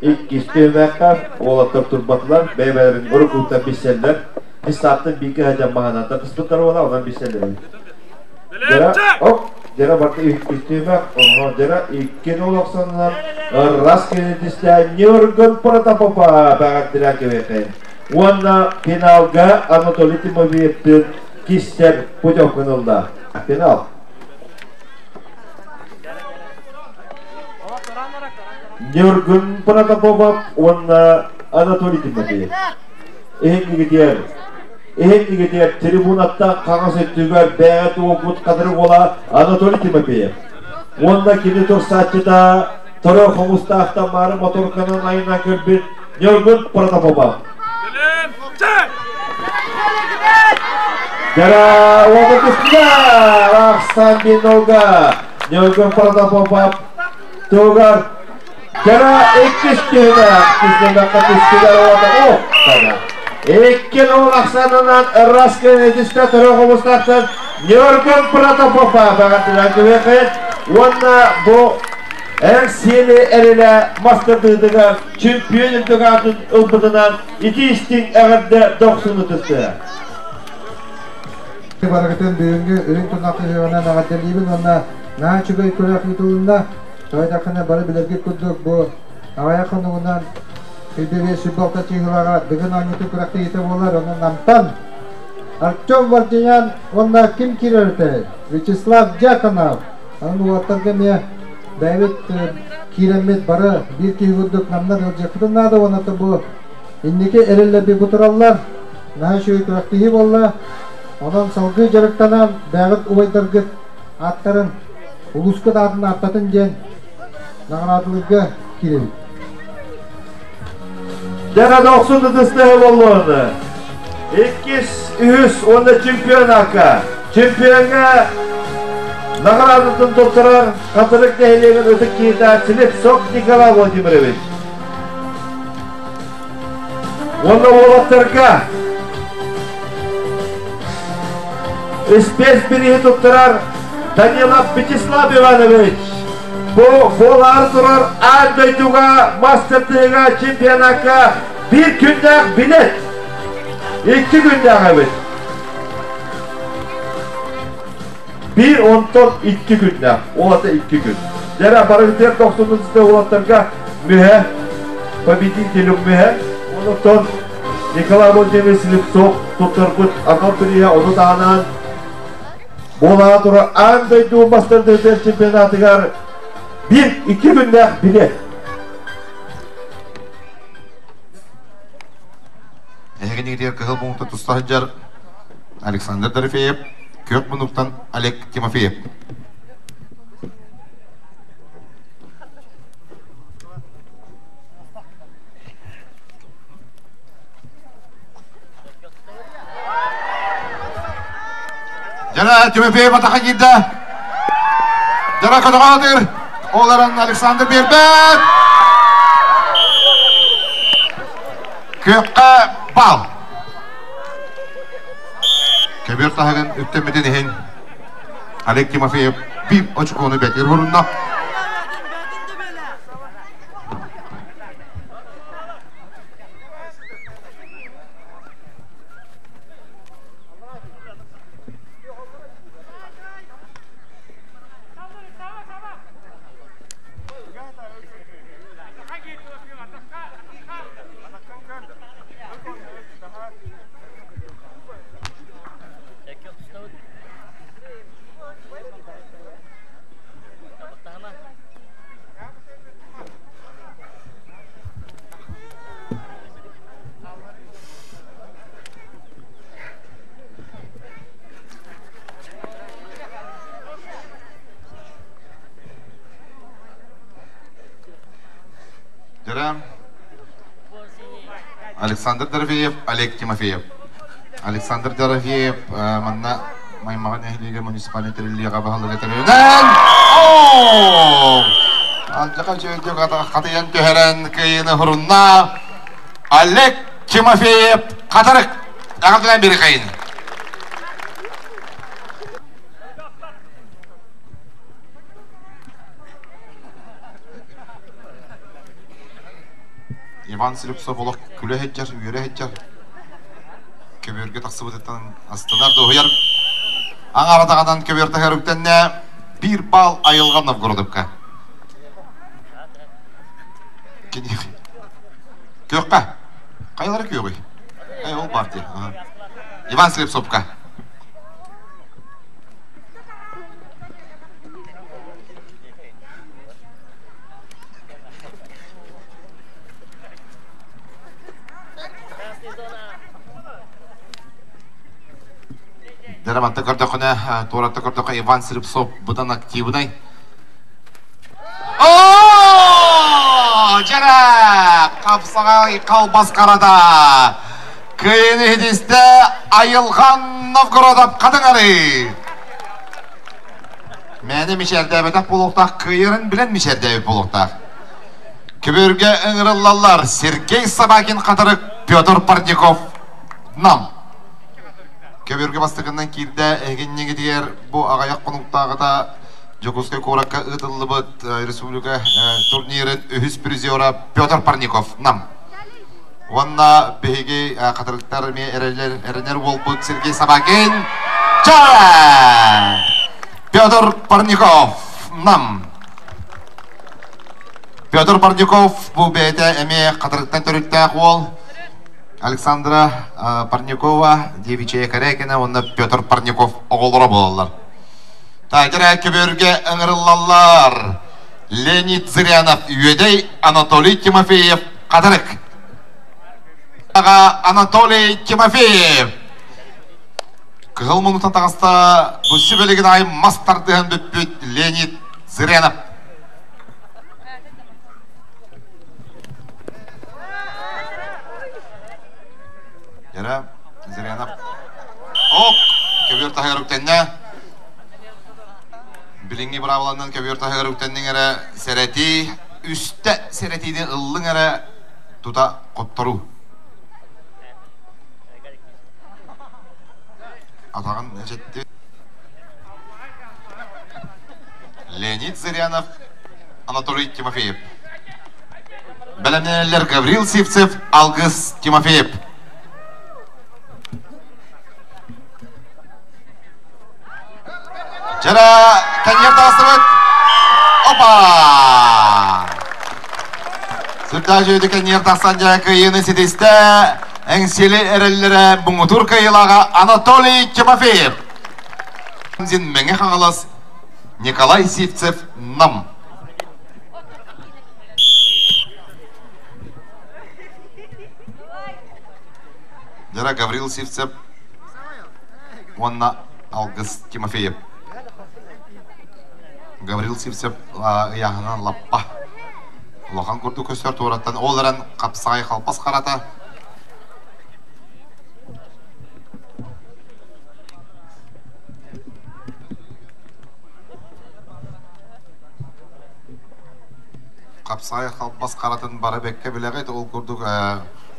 Иккис түһүмэххэ уолаттар турбатылар, бэйбэлэрин уруккуттан билсэллэр. Бисааттан биики хадьан маһананта кыспыттар буола, онон билсэллэр. Жара, оп, жара барта иккис түһүмэх, онон жара 2-0 ахсаанынан раз кенетистэ Ньургун Протопопа бэҕэрдилээн кэбиэхэ. Уонна финалга Анатолий Тимофеевтын киссер путевканы ылла. Финал. Ньургун Протопопов уонна Анатолий Тимофеев. Эһин игитиэр трибунаттан хаҥас өттүгэр бэйэ туоппут кадыры буола Анатолий Тимофеев. Уонна кини турсааччыта Торо хомустаахтан баары моторканын айынан көрбүт Ньургун Протопопов. Жара уотутустар Ахсан Бинога. Ньургун Протопопов тугар. Жара иккис түһүмэх. Түһүмэххэ түстүлэр уота. О, тада. Икки нол ахсанынан Раскын этистэ төрө хомустаахтан Ньургун Протопопа баҕатынан күбэхин уонна бу эр сиэли эрилэ мастардыытыгар чемпион үрдүк аатын ылбытынан ити истиҥ эҕэрдэ дохсуну тыстыа. Барыгытын бүгүҥҥү үрүҥ тунах ыһыаҕынан эҕэрдэлиибин уонна наһаа үчүгэй күрэх ыытылынна. Тоойдоххуна бары билэргит курдук бу аҕыйах хонугунан Сүүрбэ 5 чыыһылаҕа Дыгын оонньуутун күрэхтэһиитэ буолар. Онон Намтан Артем Вардинян уонна ким киирэр этэй? Вячеслав Дьяконов. Онон уолаттарга эмиэ бэйэбит киирэммит бары биир киһи курдук намнар ыалдьыахпытын наада уонна бу инники эрэллэрбит бу тураллар. Наһаа үчүгэй күрэхтэһии буолла. Онон салгыы дьарыктанан бэйэҕит убайдаргыт ааттарын улуускут аатын ааттатын диэн наҕараадалыырга киирэбит. Дьара дохсун ытыстыһы боллуону. Иккис, үһүс уонна чемпионакка. Чемпиоҥҥа наҕараадатын туттарар Хатырык нэһилиэгин ытык киһитэ Слепцов Николай Владимирович. Уонна уолаттарга спец бирииһи туттарар Данилов Вячеслав Иванович. Бу буолаары турар аан дойдуга мастер-тыһыга чемпионакка биир күннээх билет. Икки күннээх эбит. Биир онтон икки күннээх. Ол ата икки күн. Дьэрэ барыгытыгар тохсунун уолаттарга мүһэ, победителю мүһэ. Онтон Николай Владимирович Слепцов туттарбыт анал бирииһэ ону таһынан буолаары турар аан дойду мастер чемпионатыгар биир икки күннээх билет. Эһигинигитигэр кыһыл муҥута туста сылдьар Александр Дорофеев, күөх муннуктан Олег Тимофеев. Жана Тимофеев атаха киирдэ. Жана көтөҕө Ол Александр биэрбэт. Күөххэ бал. Көбүөр таһыгын үктэммитин иһин Олег Тимофеев биир очукуону бэтир хурунна. Александр Дорофеев, Олег Тимофеев. Александр Дорофеев манна Маймаҕа нэһилиэгэ муниципальный тэриллиэҕэ баһылыга тэрилинэн Алдьаха үчүгэйдик хатыйан түһэрэн кыайыыны хурунна Олег Тимофеев Хатырык аҕатынан бири кайын. Иван Слепцов олох күлэ сылдьар, үөрэ сылдьар. Көбүөргэ тахсыбытыттан астынар, дуоһуйар. Аҥаратаҕынан көбүөр таһар үктэннэ биир баал айылҕа Новгородовка. Күөххэ. Хайалара күөҕүй? Эй, ол партия. Иван Слепцовка. Дьэ, көрдөххүнэ, туоратта көрдөххө Иван Слепцов быдан активнай. О, дьэрэ! Хапсаҕай халбас харата! Кыайыыны иһитистэ Айылҕан Новгородов Хатыҥары. Мээнэ мичээрдээбэтэх буолуохтаах, кыайарын билэн мичээрдээбит буолуохтаах. Көбүөргэ ыҥырыллаллар Сергей Собакин Хатырык, Петр Парников Нам. Көбүөргэ бастакынан киирдэ эһигинньигитигэр бу аҕыйах хонуктааҕыта Дьокуускай куоракка ыытыллыбыт республика турнирын үһүс призера Петр Парников Нам. Уонна биһиги хатырыктар эмиэ эрэнэр уолбут Сергей Собакин. Ча! Петр Парников Нам. Петр Парников бу бэйэтэ эмиэ хатырыктан төрүттээх уол. Александра Парникова, Девичья Корякина уонна Петр Парников оҕолоро буолаллар. Таайтара көбүөргэ ыҥырыллаллар. Леонид Зырянов, Үөдэй, Анатолий Тимофеев, Хатырык. Анатолий Тимофеев. Кыһыл муннуктан таҕыста бу сүбэлигин аайы мас тардыһан бүппүт Леонид Зырянов. Яра, Зырянов. Ок, көбүөр таһыгар үктэннэ. Билиҥҥи быраабыланан көбүөр таһыгар үктэнниҥ эрэ сэрэтии, үстэ сэрэтиини ыллыҥ эрэ тута хотторуу. Атаҕын эчэтти. Леонид Зырянов, Анатолий Тимофеев. Бэлэмнэнэллэр Гаврил Сивцев, Алгыс Тимофеев. Жара коньяк тахсыбыт. Опа! Сүрдээх үчүгэйдик коньяк тахсан дьэ кыайыыны ситистэ. Эҥсиэли эрэллэрэ муҥутуур кыайыылааҕа Анатолий Тимофеев. Мэҥэ Хаҥалас Николай Сивцев Нам. Дьара Гаврил Сивцев уонна Алгыс Тимофеев. Гаврил Сивцев ыйааһынан лаппа улахан курдук көстөр туораттан ол эрэн хапсаҕай халбас харата Хапсаҕай халбас харатын бары бэккэ билэҕит. Ол курдук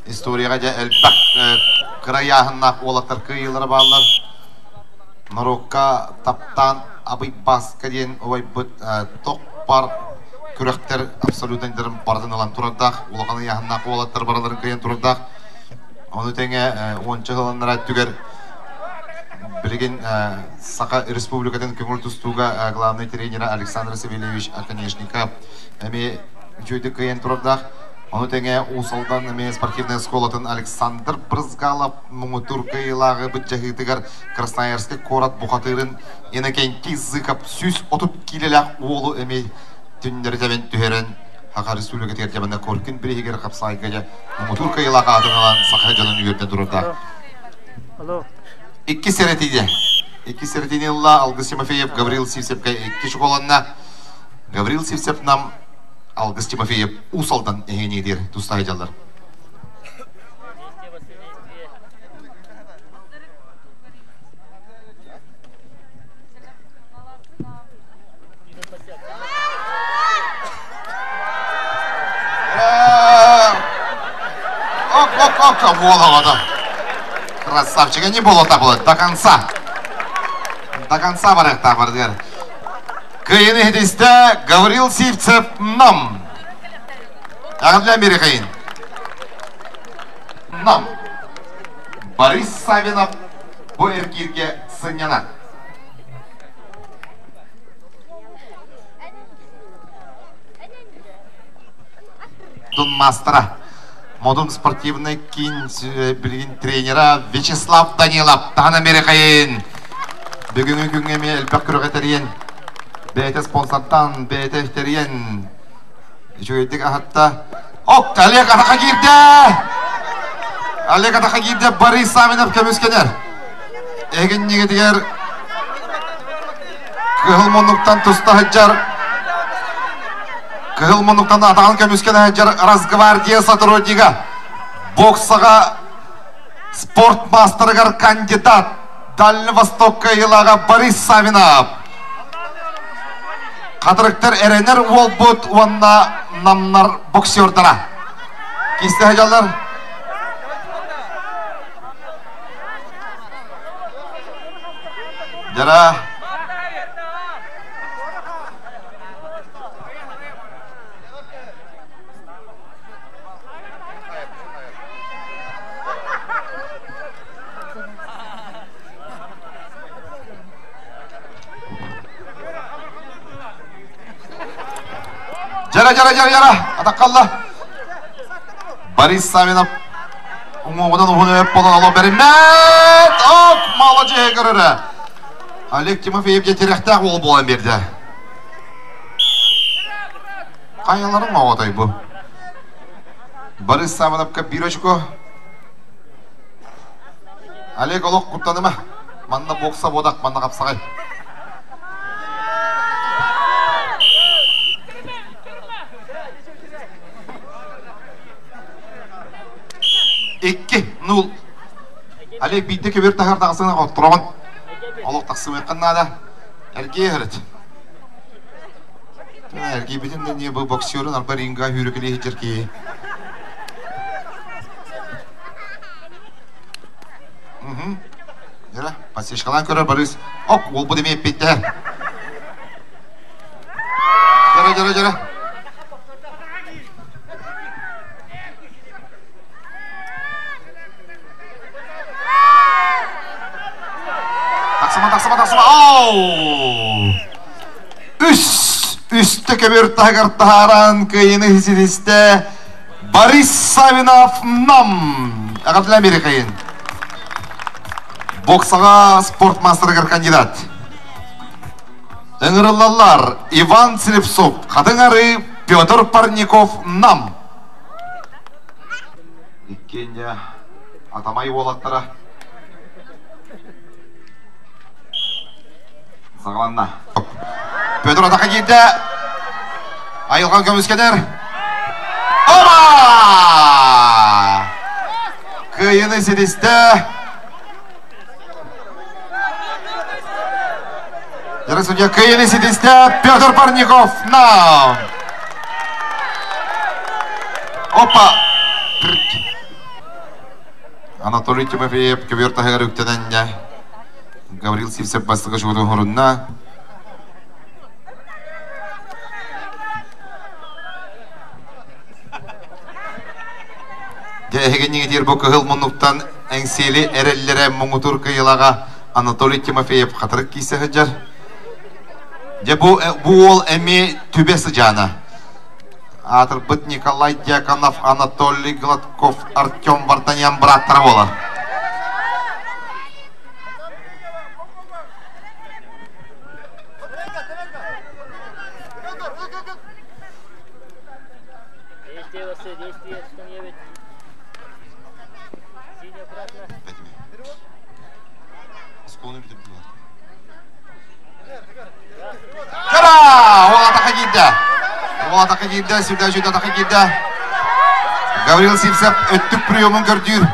историяҕа дьэ элбэх кыра ыйааһыннаах уолаттар кыайыылара бааллар. Норуокка таптаан Абый Бааска диэн убайбыт тохпар күрэхтэр абсолютно барытын ылан турардаах, улахан ыйааһыннаах уолаттар барыларын кыайан турардаах. Ону тэҥэ уонча сылыннара өттүгэр билигин Саха Республикатын көҥүл тустууга главный тренера Александр Савельевич Оконешников эмиэ үчүгэйдик кыайан турардаах. Ону тэҥэ Уус Алдан эмиэ спортивнай оскуолатын Александр Брызгалов муҥутуур кыайыылааҕы быдьаһыытыгар Красноярскай куорат бухатыырын Иннокентий Зыков 130 киилэлээх уолу эмиэ түннэри тэбэн түһэрэн Саха Республикатыгар дьабана Коркин бириһигэр хапсаайга дьэ муҥутуур кыайыылаах аатын ылан саха дьонун үөрдэн турардаах. Икки сэрэтииде. Икки сэрэтиини ылла Алгыс Тимофеев, Гаврил Сивцевка икки шоколадна. Гаврил Сивцев нам Алгыс Тимофеев Уус Алдан эһиниитир тустаһы дьаллар. Ок, ок, ок, буолаҕата. Красавчик, не было так было, до конца. До конца барыахтаах бардыгар. Кыайыны иһитистэ Гаврил Сивцев нам. Эҕэрдэлээн биэриэхэйин. Нам. Борис Савинов бу эргииргэ сынньанар. Дун маастара, Модун спортивный киин билигин тренера Вячеслав Данилов таһынан биэрэхэйин. Бүгүҥҥү күҥҥэ эмиэ элбэх күрэҕи тэрийэн, бэйэтэ спонсортаан, бэйэтэ тэрийэн үчүгэйдик аһатта. Оп, Олег атаха киирдэ! Олег атаха киирдэ, Борис Савинов көмүскэнэр. Эгиннигитигэр Кыһыл муннуктан туста сылдьар Кыһыл муннуктан атаҕын көмүскэнэ сылдьар Росгвардия сотруднига боксаҕа Спорт мастерыгар кандидат Дальний Востокка ыйылаҕа Борис Савинов. Хатырыктар эрэнэр уолбут уонна намнар боксердара. Кисте сылдьаллар. Дьара Жара, жара, жара, жара. Атаккалла. Борис Савинов уҥуоҕунан уһун өп болон ало бериммэт. Ок, молодец көрөрө. Олег Тимофеев дьэ тирэхтээх уол буолан биэрдэ. Хайаларын оҕотой бу? Борис Савиновка биир очко. Олег олох куттаныма. Манна бокса бодах, манна хапсаҕай. Икки, нул. Олег биирдэ көбүөр таһар тахсыына хоттороҕун. Олох тахсымыаххын наада. Эргиэ иһэрит. Эргийбитин да не бу боксерун арба ринга хүүрүкүлэ иһдьэр киһи. Угу. Дьэ, подсечкалаан көрөр Борис. Оп, уолбут эмиэ эппиэттэһэр. Дьэрэ, дьэрэ, дьэрэ. Тахсыма, тахсыма, тахсыма. Оу! Үс! Үстэ көбүөр таһыгар таһааран кыайыны ситистэ Борис Савинов Нам! Эҕэрдэлээн биэриэхэйин. Боксаҕа спорт мастерыгар кандидат. Ыҥырыллаллар Иван Слепцов, Хатыҥ Арыы, Петр Парников, Нам. Иккиэнньэ Атамай уолаттара саҕаланна. Петр атака киирдэ. Айылҕан көмүскэнэр. Оба! Кыайыны ситистэ. Дорогие судья, кыайыны ситистэ Петр Парников. На! Опа! Анатолий Тимофеев көбүөр таһыгар үктэнэннэ. Гаврил Сивцев бастакы чугутун хорунна. Дьэ, эһигинньигитиир бу кыһыл муннуктан Эҥсиэли эрэллэрэ муҥутуур кыйылаҕа Анатолий Тимофеев хатырык киирсэ сылдьар. Дьэ, бу, бу уол эмиэ түбэ сыдьаана. Аатырбыт Николай Дьяконов, Анатолий Гладков, Артем Вартанян бырааттара буолар. Кара! Ол атака киирдэ. Ол атака киирдэ, сүрдээх үчүгэй атака киирдэ. Гаврил Сивцев өттүк приемун көрдүүр.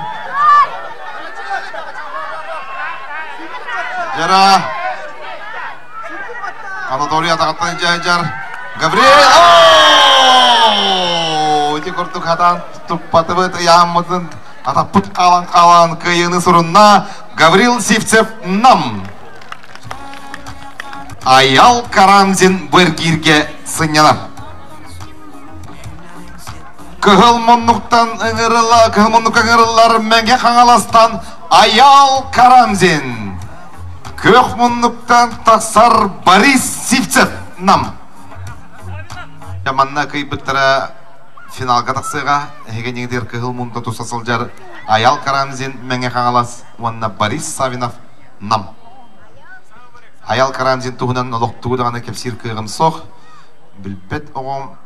Жара. Анатолий атаҕыттан дьайдьар. Гаврил! Ити курдук хатаан туппатыбыт, ыйааммытын атаппыт хаалан-хаалан кыайыыны сурунна Гаврил Сивцев Нам. Аял Карамзин бу эргииргэ сынньанар. Кыһыл муннуктан ыҥырыла, кыһыл муннукка ыҥырыллар Мэҥэ Хаҥаластан Аял Карамзин. Күөх муннуктан тахсар Борис Сивцев Нам. Манна кыйбыттара финалга тахсыаҕа. Эһиги кыһыл мунта туса сылдьар Аял Карамзин Мэҥэ Хаҥалас уонна Борис Савинов Нам. Аял Карамзин туһунан олохтугу даҕаны кэпсиир кыаҕым суох. Билбэт оҕом.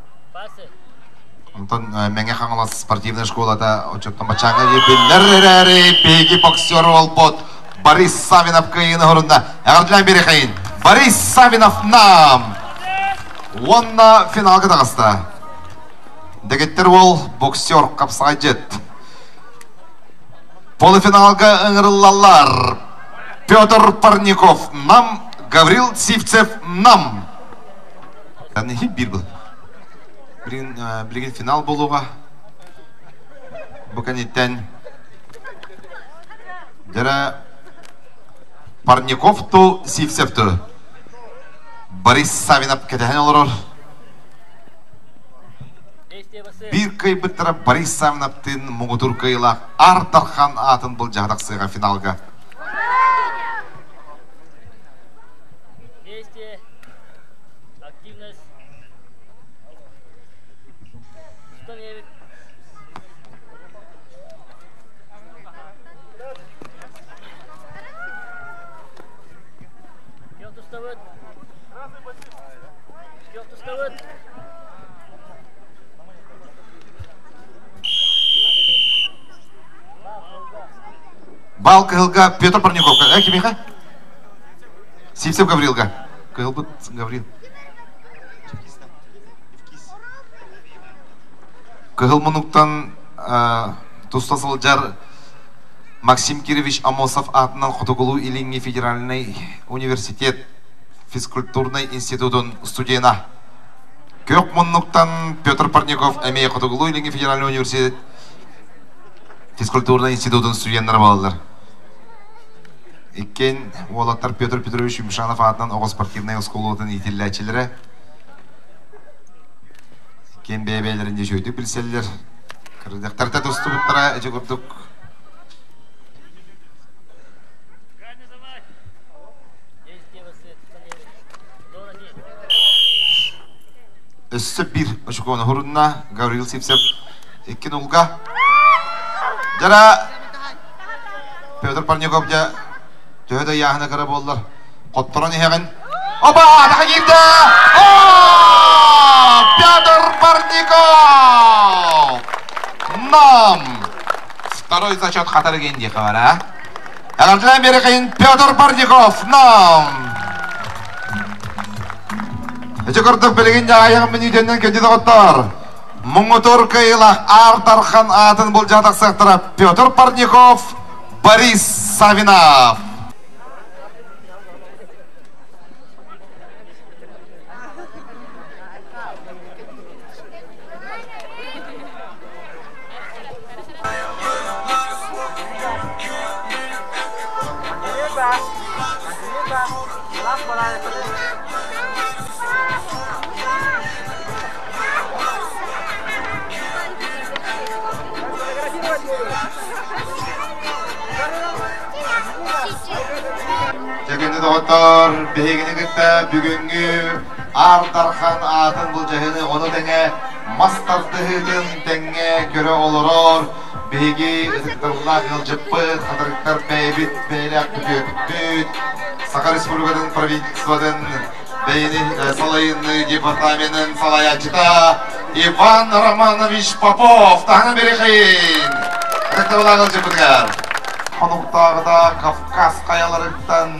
Онтон Мэҥэ Хаҥалас спортивнай школата оччоттон баччааҥҥа биллэр эрээри биһиги боксер буолбут Борис Савинов кыайыыны хорунна. Эҕэрдэлээн биэриэхэйин. Борис Савинов нам! Уонна финалга таҕыста. Дэгиттэр уол боксер хапсаҕайдьыт. Полуфиналга ыҥырыллаллар. Петр Парников Нам, Гаврил Сивцев Нам. Биир был. Билигин финал буолуоҕа. Бу кэнниттэн дьэрэ Парников ту Сивцев ту Борис Савинов кэтэһэн олорор. Биир кыайбыттара Борис Савиновтыын муҥутуур кыайыылаах Ар Дархан аатын былдьаһа тахсыаҕа финалга. Бал кыһылга Петр Парниковка. Э, кимиэхэ? Сивцев Гаврилга. Кыһылбыт Гаврил. Кыһыл мунуктан туста сылдьар Максим Кирович Амосов аатынан Хотугулуу-Илиҥҥи федеральнай университет физкультурнай институтун студена. Күөх муннуктан Петр Парников эмиэ Хотугулуу-Илиҥҥи федеральнай университет физкультурнай институтун студеннара буолаллар. Иккиэн уолаттар Петр Петрович Юмшанов аатынан оҕо спортивнай оскуолатын иитиллээччилэрэ. Иккиэн бэйэ-бэйэлэрин дьэ билсэллэр. Кырдьахтарта тустубуттара ити курдук Өссө биир очукуону хурунна Гаврил Сивцев икки нулга. Дьара Петр Парников дьэ төһө да ыйааһына кыра буоллар хотторон иһэҕин. Опа! Атаха киирдэ! О! Петр Парников! Нам! Второй зачет хатарыгын диэхэ бар, а? Эҕэрдэлээн биэрэхэйин Петр Парников! Нам! Ити курдук билигин дьаайаҕын мүнүүтэннэн көтү доҕоттоор. Муҥутуур кыайыылаах Аар Дархан аатын былдьаан тахсыахтара Петр Парников, Борис Савинов. Дьэ доҕоттоор, биһигини кытта бүгүҥҥү Аар Дархан аатын былдьаһыыны ону тэҥэ мас тардыһыытын тэҥҥэ көрө олорор биһиги ытыктабыллаах ыалдьыппыт, хатырыктар бэйэбит бэйэлээх күтүөппүт, Саха Республикатын правительствотын бэйэни салайыныы департаменын салайааччыта Иван Романович Попов таһынан биэриэхин! Ытыктабыллаах ыалдьыппытыгар! Хонуктааҕыта Кавказ хайаларыттан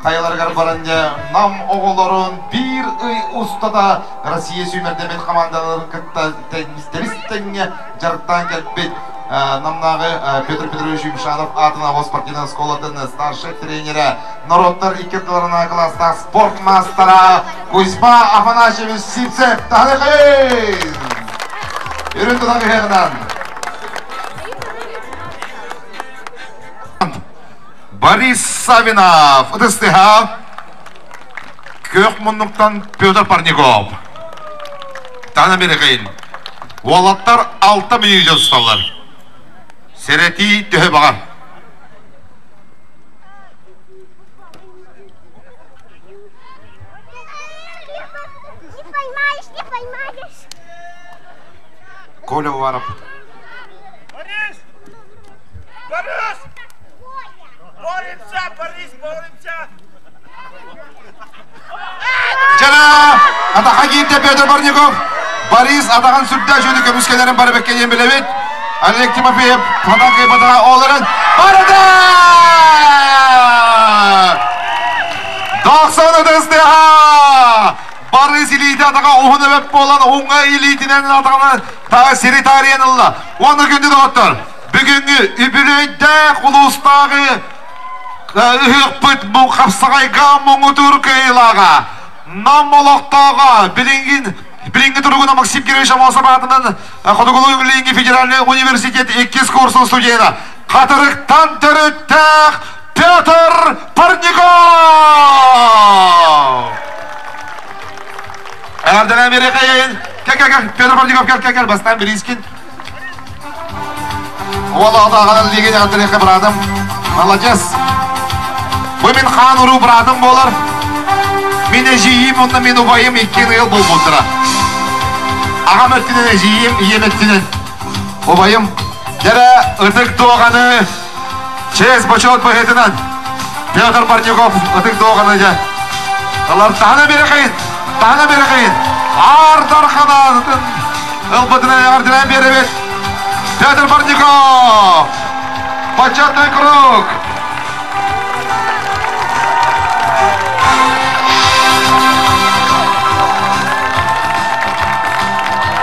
хайаларыгар баран дьэ Нам оҕолорун биир ый устата Россия сүүмэрдэммит хамаандаларын кытта тэбис тэҥҥэ дьарыктаан кэлбит Намнааҕы Петр Петрович Юмшанов аатынан спортивнай оскуолатын старшай тренерэ, норуоттар икки ардыларына кылаастаах спорт маастара Кузьма Афанасьевич Сивцев таһыхын! Үрүн тутан ыһыаҕынан! Борис Савинов, ытыстыһа Күөх муннуктан Петр Парников. Тана Мерехин. Уолаттар алта мүнүүтэ усталлар. Сэрэтии төһө баҕар. Не поймаешь, не поймаешь. Коля Уваров. Борис! Борис! Боремся, Борис, боремся! Дьара! Атаха киирдэ Петр Барников. Борис атаҕын сүрдээх үчүгэйдик көмүскэлэрин бары бэккэ диэн билэбит. Олег Тимофеев хатан кыайбатаҕа олорон барыта! Дохсон ытыстыха! Борис илиитэ атаҕа уһун эбэт буолан уҥа илиитинэн атаҕынан сири таарыйан ылла. Уонна күндү доҕоттор, Бүгүҥҥү үбүлүөйдээх улуустааҕы ыһыахпыт хапсаҕайга муҥутуур кыайыылааҕа Нам олохтооҕо билиҥҥин билиҥҥи туругунан Максим Кирович Аммосов аатынан Хотугулуу-Илиҥҥи федеральнай университет иккис курсун студена Хатырыктан төрүттээх Петр Парников! Эҕэрдэлээн биэриэхэйин! Кэл, кэл, кэл, Петр Парников, кэл, кэл, кэл, бастаан Берискин. Уол оҕото аҕалан лиигин эҕэрдэлиэххэ быраатым. Молодец! Бу мин хаан уруу быраатым буолар. Мин эдьиийим уонна мин убайым иккиэн ыал буолбуттара. Аҕам өттүнэн эдьиийим, ийэм өттүнэн убайым. Дьэрэ ытык дуоҕаны честь бочуот быһыытынан Петр Парников ытык дуоҕаны дьэ ылар таһына биэрэхин, таһына биэрэхин Аар Дарханаатын ылбытынан эҕэрдэлээн биэрэбит Петр Парников! Почетный круг!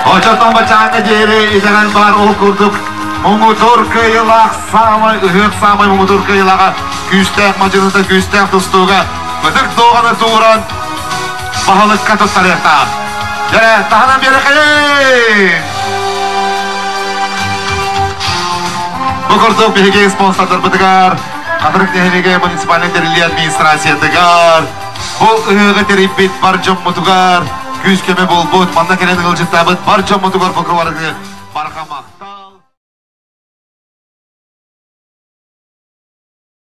Очотон бачааҥҥа диэри итэҕэл баар ол курдук муҥутуур кыайыылаах саамай ыһыах саамай муҥутуур кыайыылааҕа күүстээх мадьыныта күүстээх тустууга ытык дуоҕаны тууран баһылыкка туттарыахтаах. Дьэ, таһынан биэрэхэйин! Бу курдук биһиги спонсордарбытыгар Хатырык нэһилиэгэ муниципальнай тэриллии администрациятыгар бу ыһыаҕы тэрийбит бар дьоммутугар күүс-көмө буолбут, манна кэлэн ыалдьыттаабыт бар дьоммутугар бука барыгы барҕа махтал.